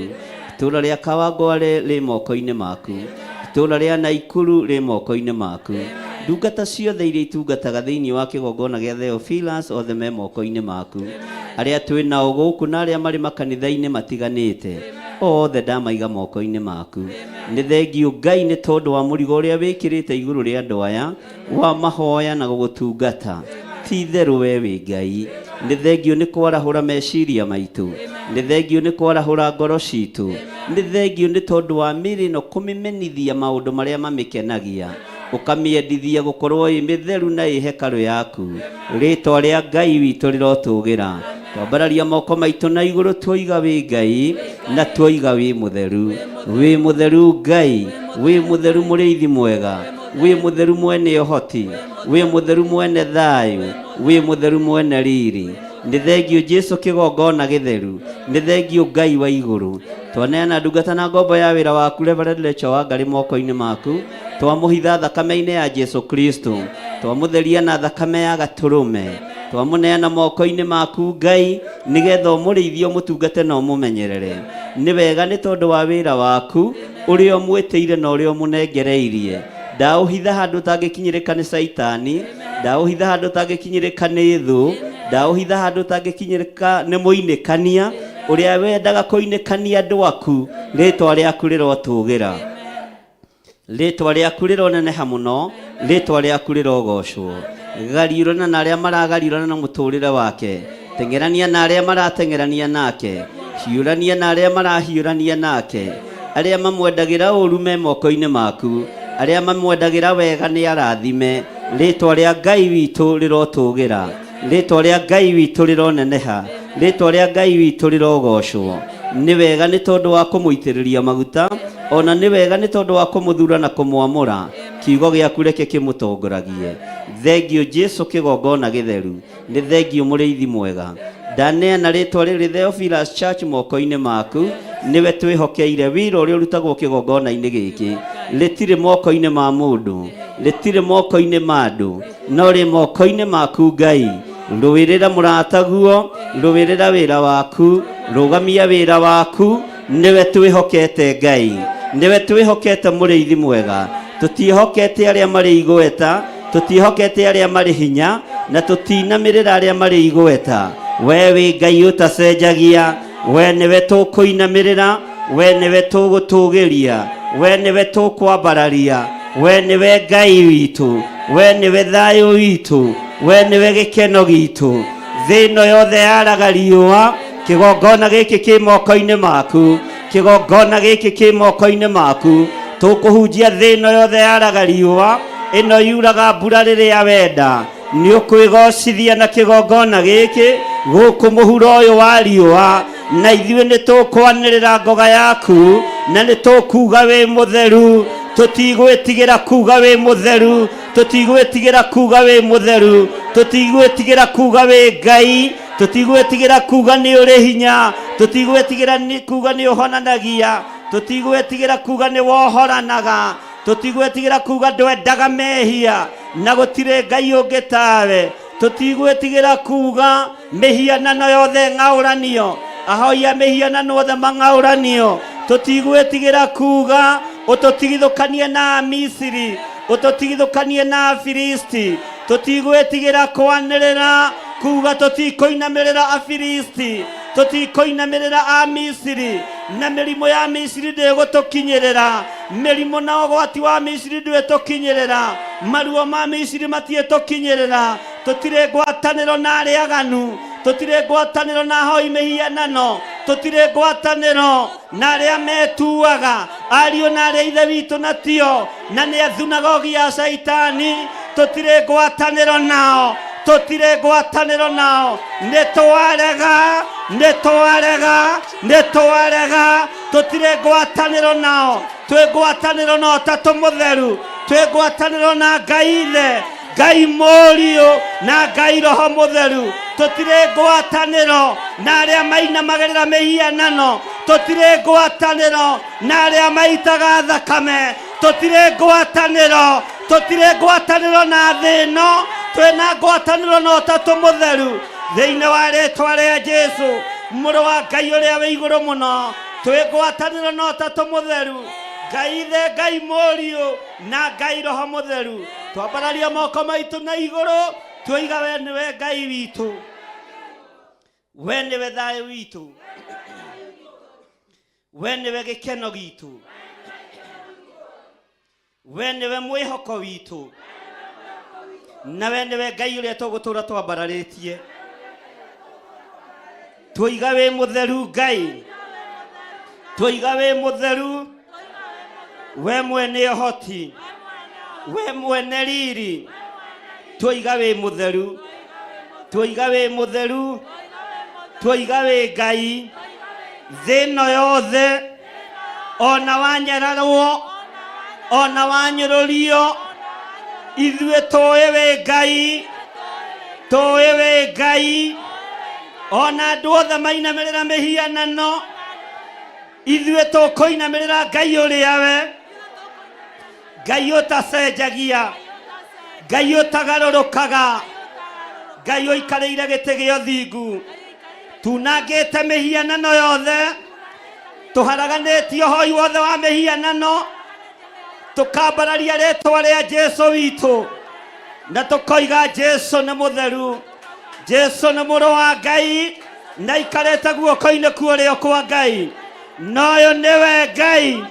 Itũũra rĩa Kawangware rĩ moko-inĩ maku. Itũũra rĩa Naikuru rĩ moko-inĩ maku. Ndungata ciothe iria itungataga thĩinĩ wa kĩgongona gĩa Theophilus othe me moko-inĩ maku. Arĩa twĩ nao gũkũ na arĩa marĩ makanitha-inĩ matiganĩte, othe ndamaiga moko-inĩ maku. Nĩ thengio Ngai nĩ tondũ wa mũrigo ũrĩa wĩkĩrĩte igũrũ rĩa andũ aya wa mahoya na gũgũtungata. Ti itherũ we wĩ Ngai. Nĩ thengio nĩ kwarahũra meciria maitũ. Nĩ thengio nĩ kwarahũra ngoro citũ. Nĩ thengio nĩ tondũ wa mĩĩrĩ ĩno kũmĩmenithia maũndũ marĩa mamĩkenagia. Ũkamĩendithia gũkorwo ĩ mĩtheru na ĩ hekarũ yaku. Rĩtwa rĩa Ngai witũ rĩrotũgĩra. Twambararia moko maitũ na igũrũ tuoiga wĩ Ngai na tuoiga wĩ mũtheru. Wĩ mũtheru Ngai, wĩ mũtheru mũrĩithi mwega, wĩ mũtheru mwene ũhoti, wĩ mũtheru mwene thayũ, wĩ mũtheru mwene riri. Nĩ thengio Jesu kĩgongona gĩtheru, nĩ thengio Ngai wa igũrũ. Twaneana ndungata na ngombo ya wĩra waku Reverend Rachel Wangari moko-inĩ maku, twamũhitha thakame-inĩ ya Jesu Kristo, twamũtheria na thakame ya gatũrũme, twamũneana moko-inĩ maku Ngai, nĩgetha ũmũrĩithie ũmũtungate na ũmũmenyerere. Nĩ wega nĩ tondũ wa wĩra waku ũrĩa ũmwĩtĩire na ũrĩa ũmũnengereirie. Ndaũhitha handũ ũtangĩkinyĩrĩka nĩ caitani, ndaũhitha handũ ũtangĩkinyĩrĩka nĩ thũ, ndaũhitha handũ ũtangĩkinyĩrĩka nĩ mũinĩkania ũrĩa wendaga kũinĩkania andũ aku, rĩtwa rĩaku rĩrotũgĩra. Rĩtwa rĩaku rĩroneneha mũno, rĩtwa rĩaku rĩrogocwo. Gariũrana na arĩa maragariũrana na mũtũrĩre wake, teng'erania na arĩa marateng'erania nake, hiũrania na arĩa marahiũrania nake. Arĩa mamwendagĩra ũru me moko-inĩ maku, arĩa mamwendagĩra wega nĩ arathime. Rĩtwa rĩa Ngai witũ rĩrotũgĩra, rĩtwa rĩa Ngai witũ rĩroneneha, rĩtwa rĩa Ngai witũ rĩrogocwo. Nĩ wega nĩ tondũ wa kũmũitĩrĩria maguta, Ona nĩ wega nĩ tondũ wa kũmũthura na kũmwamũra. Kiugo gĩaku reke kĩmũtongoragie. Thengiũ Jesu kĩgongona gĩtheru. Nĩ thengiũ mũrĩithi mwega. Ndaneana rĩtwa rĩrĩ Theophilus Church moko-inĩ maku. Nĩwe twĩhokeire wĩra ũrĩa ũrutagwo kĩgongona-inĩ gĩkĩ. Rĩtirĩ moko-inĩ ma mũndũ, rĩtirĩ moko-inĩ ma andũ, no rĩ moko-inĩ maku Ngai. Rũĩrĩra mũrataguo, rũĩrĩra wĩra waku, rũgamia wĩra waku. Nĩwe twĩhokete Ngai, nĩwe twĩhokete mũrĩithi mwega. Tũtiĩhokete arĩa marĩ igweta, tũtiĩhokete arĩa marĩ hinya, na tũtinamĩrĩra arĩa marĩ igweta. We wĩ Ngai ũtacenjagia, we nĩwe tũkũinamĩrĩra, we nĩwe tũgũtũgĩria, we nĩwe tũkwambararia, we nĩwe Ngai witũ, we nĩwe thayũ witũ, we nĩwe gĩkeno gitũ. Thĩ ĩno yothe yaraga riũa, kĩgongona gĩkĩ kĩ moko-inĩ maku, kĩgongona gĩkĩ kĩ moko-inĩ maku. Tũkũhunjia thĩ ĩno yothe yaraga riũa, ĩno yuraga mbura rĩrĩa wenda. Nĩ ũkwĩgocithia na kĩgongona gĩkĩ gũkũ mũhuro ũyũ wa riũa, na ithuĩ nĩ tũkwanĩrĩra ngoga yaku, na nĩ tũkuga wĩ mũtheru. Tũtigwĩtigĩra kuga wĩ mũtheru, tũtigwĩtigĩra kuga wĩ mũtheru, tũtigwĩtigĩra kuga wĩ Ngai, tũtigwĩtigĩra kuga nĩ ũrĩ hinya, tũtigwĩtigĩra kuga nĩ ũhonanagia, tũtigwĩtigĩra kuga nĩ wohoranaga, tũtigwĩtigĩra kuga ndwendaga mehia, na gũtirĩ Ngai ũngĩ tawe. Tũtigwĩtigĩra kuga mĩhianano yothe ng'aũranio, ahoi a mĩhianano othe mang'aũranio. Tũtigwĩtigĩra kuga ũtũtigithũkanie na Amisiri, ũtũtigithũkanie na Afilisti. Tũtigwĩtigĩra kwanĩrĩra kuga tũtikũinamĩrĩra Afilisti, tũtikũinamĩrĩra Amisiri, na mĩrimũ ya Misiri ndĩgũtũkinyĩrĩra. Mĩrimũ na ũgwati wa Misiri ndwĩtũkinyĩrĩra, maruo ma Misiri matiĩtũkinyĩrĩra. Tũtirĩ ngwatanĩro na arĩa aganu, tũtirĩ ngwatanĩro na ahoi mĩhianano, tũtirĩ ngwatanĩro na arĩa metuaga ariũ na arĩa ithe witũ na tio, na nĩ a thunagogi ya Shaitani. Tũtirĩ ngwatanĩro nao, tũtirĩ ngwatanĩro nao. Nĩ twarega, nĩ twarega, nĩ twarega. Tũtirĩ ngwatanĩro nao. Twĩ ngwatanĩro na Ũtatũ Mũtheru, twĩ ngwatanĩro na Ngai Ithe, Ngai Mũriũ na Ngai Roho Mũtheru. Tũtirĩ ngwatanĩro na arĩa mainamagĩrĩra mĩhianano, tũtirĩ ngwatanĩro na arĩa maitaga thakame, tũtirĩ ngwatanĩro, tũtirĩ ngwatanĩro na thĩ ĩno. Twĩna ngwatanĩro na Ũtatũ Mũtheru thĩinĩ wa rĩtwa rĩa Jesu, mũrũ wa Ngai ũrĩa wĩ igũrũ mũno. Twĩ ngwatanĩro na Ũtatũ Mũtheru, Ngai Ithe, Ngai Mũriũ na Ngai Roho Mũtheru. Twambararia moko maitũ na igũrũ, twoiga we nĩwe Ngai witũ, we nĩwe thayũ witũ, we nĩwe gĩkeno gitũ, we nĩwe mwĩhoko witũ, na we nĩwe Ngai ũrĩa tũgũtũra twambararĩtie. Twoiga wĩ mũtheru Ngai, twoiga wĩ mũtheru, we mwene ũhoti, we mwene riri. Twoiga wĩ mũtheru, twoiga wĩ mũtheru, twoiga wĩ Ngai. Thĩ ĩno yothe ona wanyararwo, ona wanyũrũrio, ithuĩ tũĩ wĩ Ngai, tũĩ wĩ Ngai. Ona andũ othe mainamĩrĩra mĩhianano, ithuĩ tũkũinamĩrĩra Ngai ũrĩa we Ngai ũtacenjagia, Ngai ũtagarũrũkaga, Ngai ũikarĩire gĩtĩ gĩa ũthingu. Tunangĩte mĩhianano yothe, tũharaganĩtie ũhoi wothe wa mĩhianano, tũkambararia rĩtwa rĩa Jesu witũ, na tũkoiga Jesu nĩ mũtheru, Jesu nĩ mũrũ wa Ngai, na aikarĩte guoko-inĩ kwa ũrĩo kwa Ngai. Na ũyũ nĩwe Ngai,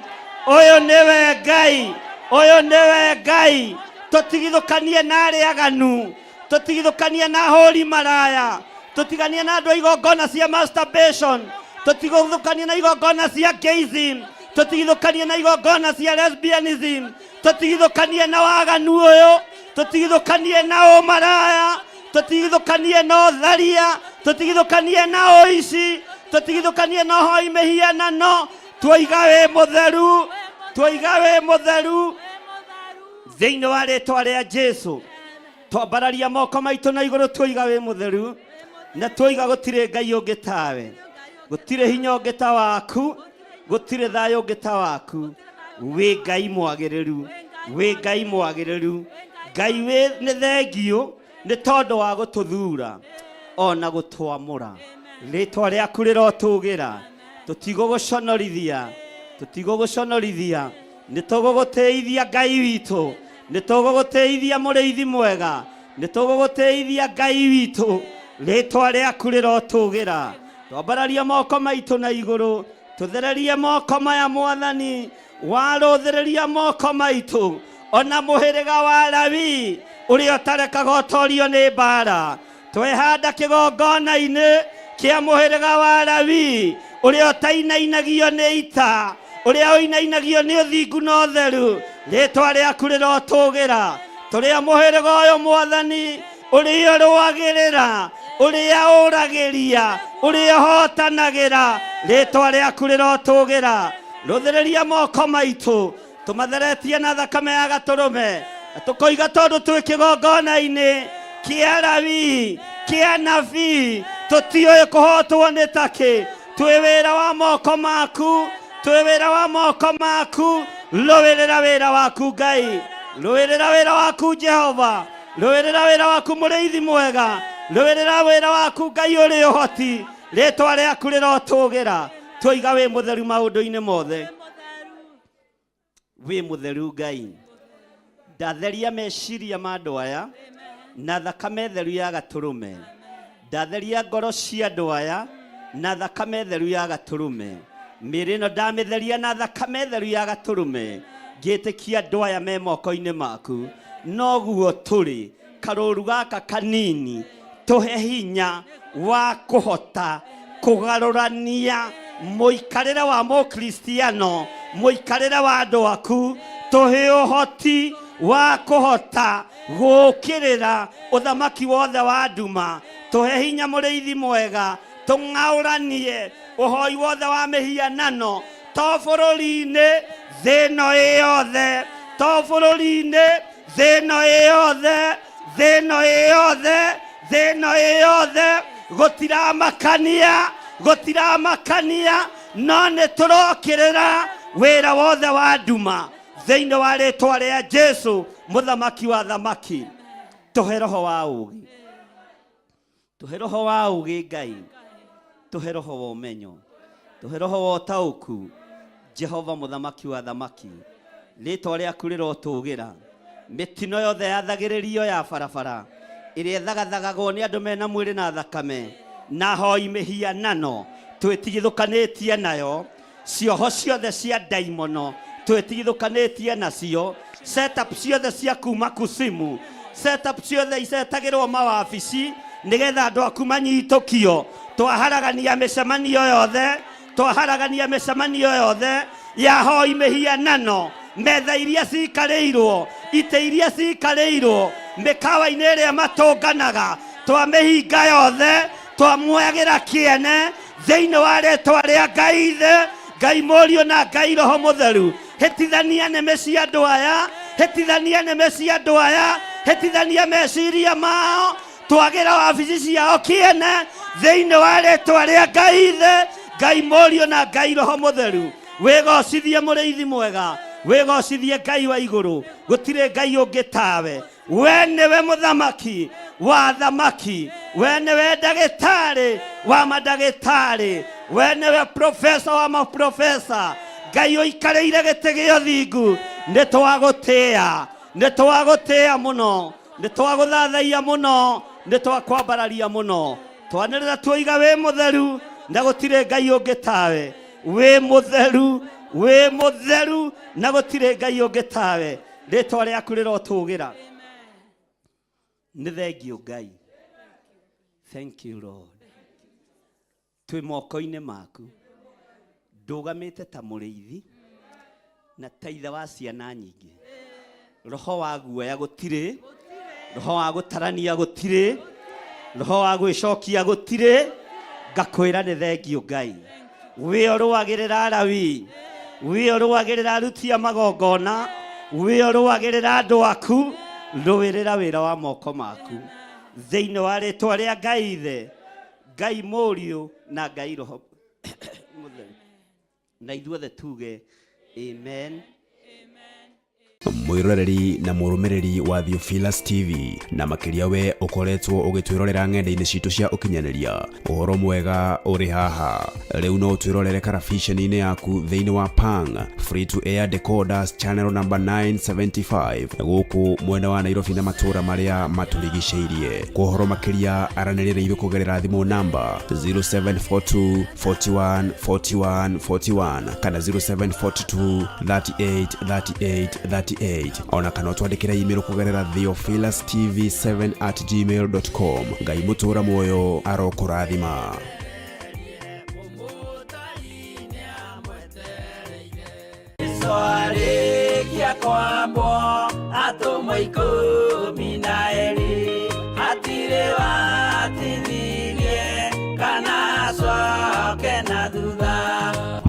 ũyũ nĩwe Ngai, ũyũ nĩwe Ngai. Tũtigithũkanie na arĩa aganu, tũtigithũkanie na ahũri maraya, tũtiganie na andũ a igongona cia masturbation, tũtigithũkanie na igongona cia gayism, tũtigithũkanie na igongona cia lesbianism, tũtigithũkanie na waganu ũyũ, tũtigithũkanie na ũmaraya, tũtigithũkanie na ũtharia, tũtigithũkanie na ũici, tũtigithũkanie na ũhoi mĩhianano. Twoiga wĩ mũtheru, Twoiga wĩ mũtheru thĩinĩ wa rĩtwa rĩa Jesu. Twambararia moko maitũ na igũrũ, twoiga wĩ mũtheru, na twoiga gũtirĩ Ngai ũngĩ tawe, gũtirĩ hinya ũngĩ ta waku, gũtirĩ thayũ ũngĩ ta waku. Wĩ Ngai mwagĩrĩru, wĩ Ngai mwagĩrĩru. Ngai wĩ nĩ thengiũ nĩ tondũ wa gũtũthura ona gũtwamũra. Rĩtwa rĩaku rĩrotũgĩra. Tũtigũgũconorithia, tũtigũgũconorithia. Nĩ tũgũgũtĩithia Ngai witũ, nĩ tũgũgũtĩithia mũrĩithi mwega, nĩ tũgũgũtĩithia Ngai witũ. Rĩtwa rĩaku rĩrotũgĩra. Twambararia moko maitũ na igũrũ, tũthererie moko maya Mwathani. Warũthĩrĩria moko maitũ, ona mũhĩrĩga wa Lawi ũrĩa ũtarekaga ũtorio nĩ mbara. Twehanda kĩgongona-inĩ kĩa mũhĩrĩga wa Lawi ũrĩa ũtainainagio nĩ ita, ũrĩa ũinainagio nĩ ũthingu na ũtheru. Rĩtwa rĩaku rĩrotũgĩra. Tũrĩa mũhĩrĩga ũyũ Mwathani, ũrĩa ũrũagĩrĩra, ũrĩa ũragĩria, ũrĩa ũhotanagĩra. Rĩtwa rĩaku rĩrotũgĩra. Rũthĩrĩria moko maitũ, tũmatheretie na thakame ya gatũrũme, na tũkoiga tondũ twĩ kĩgongona-inĩ kĩa Lawi, kĩa nabii, tũtiũĩ kũhotwo nĩ takĩ. Twĩ wĩra wa moko maku, twĩ wĩra wa moko maku. Rũĩrĩra wĩra waku Ngai, rũĩrĩra wĩra waku Jehova, rũĩrĩra wĩra waku mũrĩithi mwega, rũĩrĩra wĩra waku Ngai ũrĩ ũhoti. Rĩtwa rĩaku rĩrotũgĩra. Twoiga wĩ mũtheru maũndũ-inĩ mothe, wĩ mũtheru Ngai. Ndatheria meciria ma andũ aya na thakame theru ya gatũrũme. Ndatheria ngoro cia andũ aya na thakame theru ya gatũrũme. Mĩĩrĩ ĩno ndamĩtheria na thakame theru ya gatũrũme, ngĩtĩkia andũ aya me moko-inĩ maku. Noguo tũrĩ karũru gaka kanini, tũhe hinya wa kũhota kũgarũrania mũikarĩre wa mũkristiano, mũikarĩre wa andũ aku. Tũhe ũhoti wa kũhota gũũkĩrĩra ũthamaki wothe wa nduma. Tũhe hinya mũrĩithi mwega, tũng'aũranie ũhoi wothe wa mĩhianano, to bũrũri-inĩ, thĩ ĩno ĩ yothe, to bũrũri-inĩ, thĩ ĩno ĩ yothe, thĩ ĩno ĩ yothe, thĩ ĩno ĩ yothe. Gũtiramakania, gũtiramakania, no nĩ tũrokĩrĩra wĩra wothe wa nduma thĩinĩ wa rĩtwa rĩa Jesu mũthamaki wa thamaki. Tũhe roho wa ũũgĩ, tũhe roho wa ũũgĩ Ngai, tũhe roho wa ũmenyo, tũhe roho wa ũtaũku. Jehova mũthamaki wa thamaki, rĩtwa rĩaku rĩrotũgĩra. Mĩtino yothe yathagĩrĩrio ya barabara ĩrĩa ĩthagathagagwo nĩ andũ mena mwĩrĩ na thakame na hoi mĩhianano, twĩtigithũkanĩtie nayo. Cioho ciothe cia ndaimono twĩtigithũkanĩtie nacio. Setup ciothe cia kuma kusimu, setup ciothe icetagĩrwo mawabici nĩgetha andũ aku manyitũkio. Twaharagania mĩcemanio yothe, twaharagania mĩcemanio yothe ya hoi mĩhianano, metha iria cikarĩirwo, itĩ iria cikarĩirwo mĩkawa-inĩ ĩrĩa matũnganaga, twamĩhinga yothe, twamuoyagĩra kĩene thĩinĩ wa rĩtwa rĩa Ngai Ithe, Ngai Mũriũ na Ngai Roho Mũtheru. Hĩtithania nĩmĩ cia andũ aya, hĩtithania nĩmĩ cia andũ aya, hĩtithania meciria mao, twagĩra wabici ciao kĩene thĩinĩ wa rĩtwa rĩa Ngai Ithe, Ngai Mũriũ na Ngai Roho Mũtheru. Wĩgocithie mũrĩithi mwega, wĩgocithie Ngai wa igũrũ, gũtirĩ Ngai ũngĩ tawe. We nĩwe mũthamaki wa thamaki, we nĩwe ndagĩtarĩ wa mandagĩtarĩ, we nĩwe profesa wa maprofesa. Ngai ũikarĩire gĩtĩ gĩa ũthingu, nĩ twagũtĩĩa, nĩ twagũtĩĩa mũno, nĩ twagũthathaiya mũno, nĩ twakwambararia mũno. Twanĩrĩra tuoiga wĩ mũtheru na gũtirĩ Ngai ũngĩ tawe. Wĩ mũtheru, wĩ mũtheru na gũtirĩ Ngai ũngĩ tawe. Rĩtwa rĩaku rĩrotũgĩra. Nĩ thengiũ Ngai. Thank you Lord. Twĩ moko-inĩ maku. Ndũgamĩte ta mũrĩithi na ta ithe wa ciana nyingĩ. Roho wa guoya gũtirĩ, roho wa gũtarania gũtirĩ, roho wa gwĩcokia gũtirĩ. Ngakwĩra nĩ thengiũ Ngai. Wĩ ũrũagĩrĩra Lawi, We ũrũagĩrĩra aruti a magongona, we ũrũagĩrĩra andũ aku, rũĩrĩra wĩra wa moko maku thĩinĩ wa rĩtwa rĩa Ngai Ithe, Ngai Mũriũ na Ngai Roho Mũtheru. Na ithuothe tuge amen. Mwĩroreri na mũrũmĩrĩri wa Theophilus TV, na makĩria we ũkoretwo ũgĩtwĩrorera ng'enda-inĩ citũ cia ũkinyanĩria, ũhoro mwega ũrĩ haha. Rĩu no ũtwĩrorere karabiceni-inĩ yaku thĩinĩ wa Pang Free to Air Decoders channel number 975 gũkũ mwena wa Nairobi na matũũra marĩa matũrigicĩirie. Kwa ũhoro makĩria aranĩria na ithuĩ kũgerera thimũ namba 0742 41 41 41 kana 0742 38 38 38, ona kana ũtwandĩkĩre email kũgerera theophilustv7@gmail.com. Ngai mũtũũra muoyo arokũrathima. Arĩkia kwambwo atũmwo ikũmi.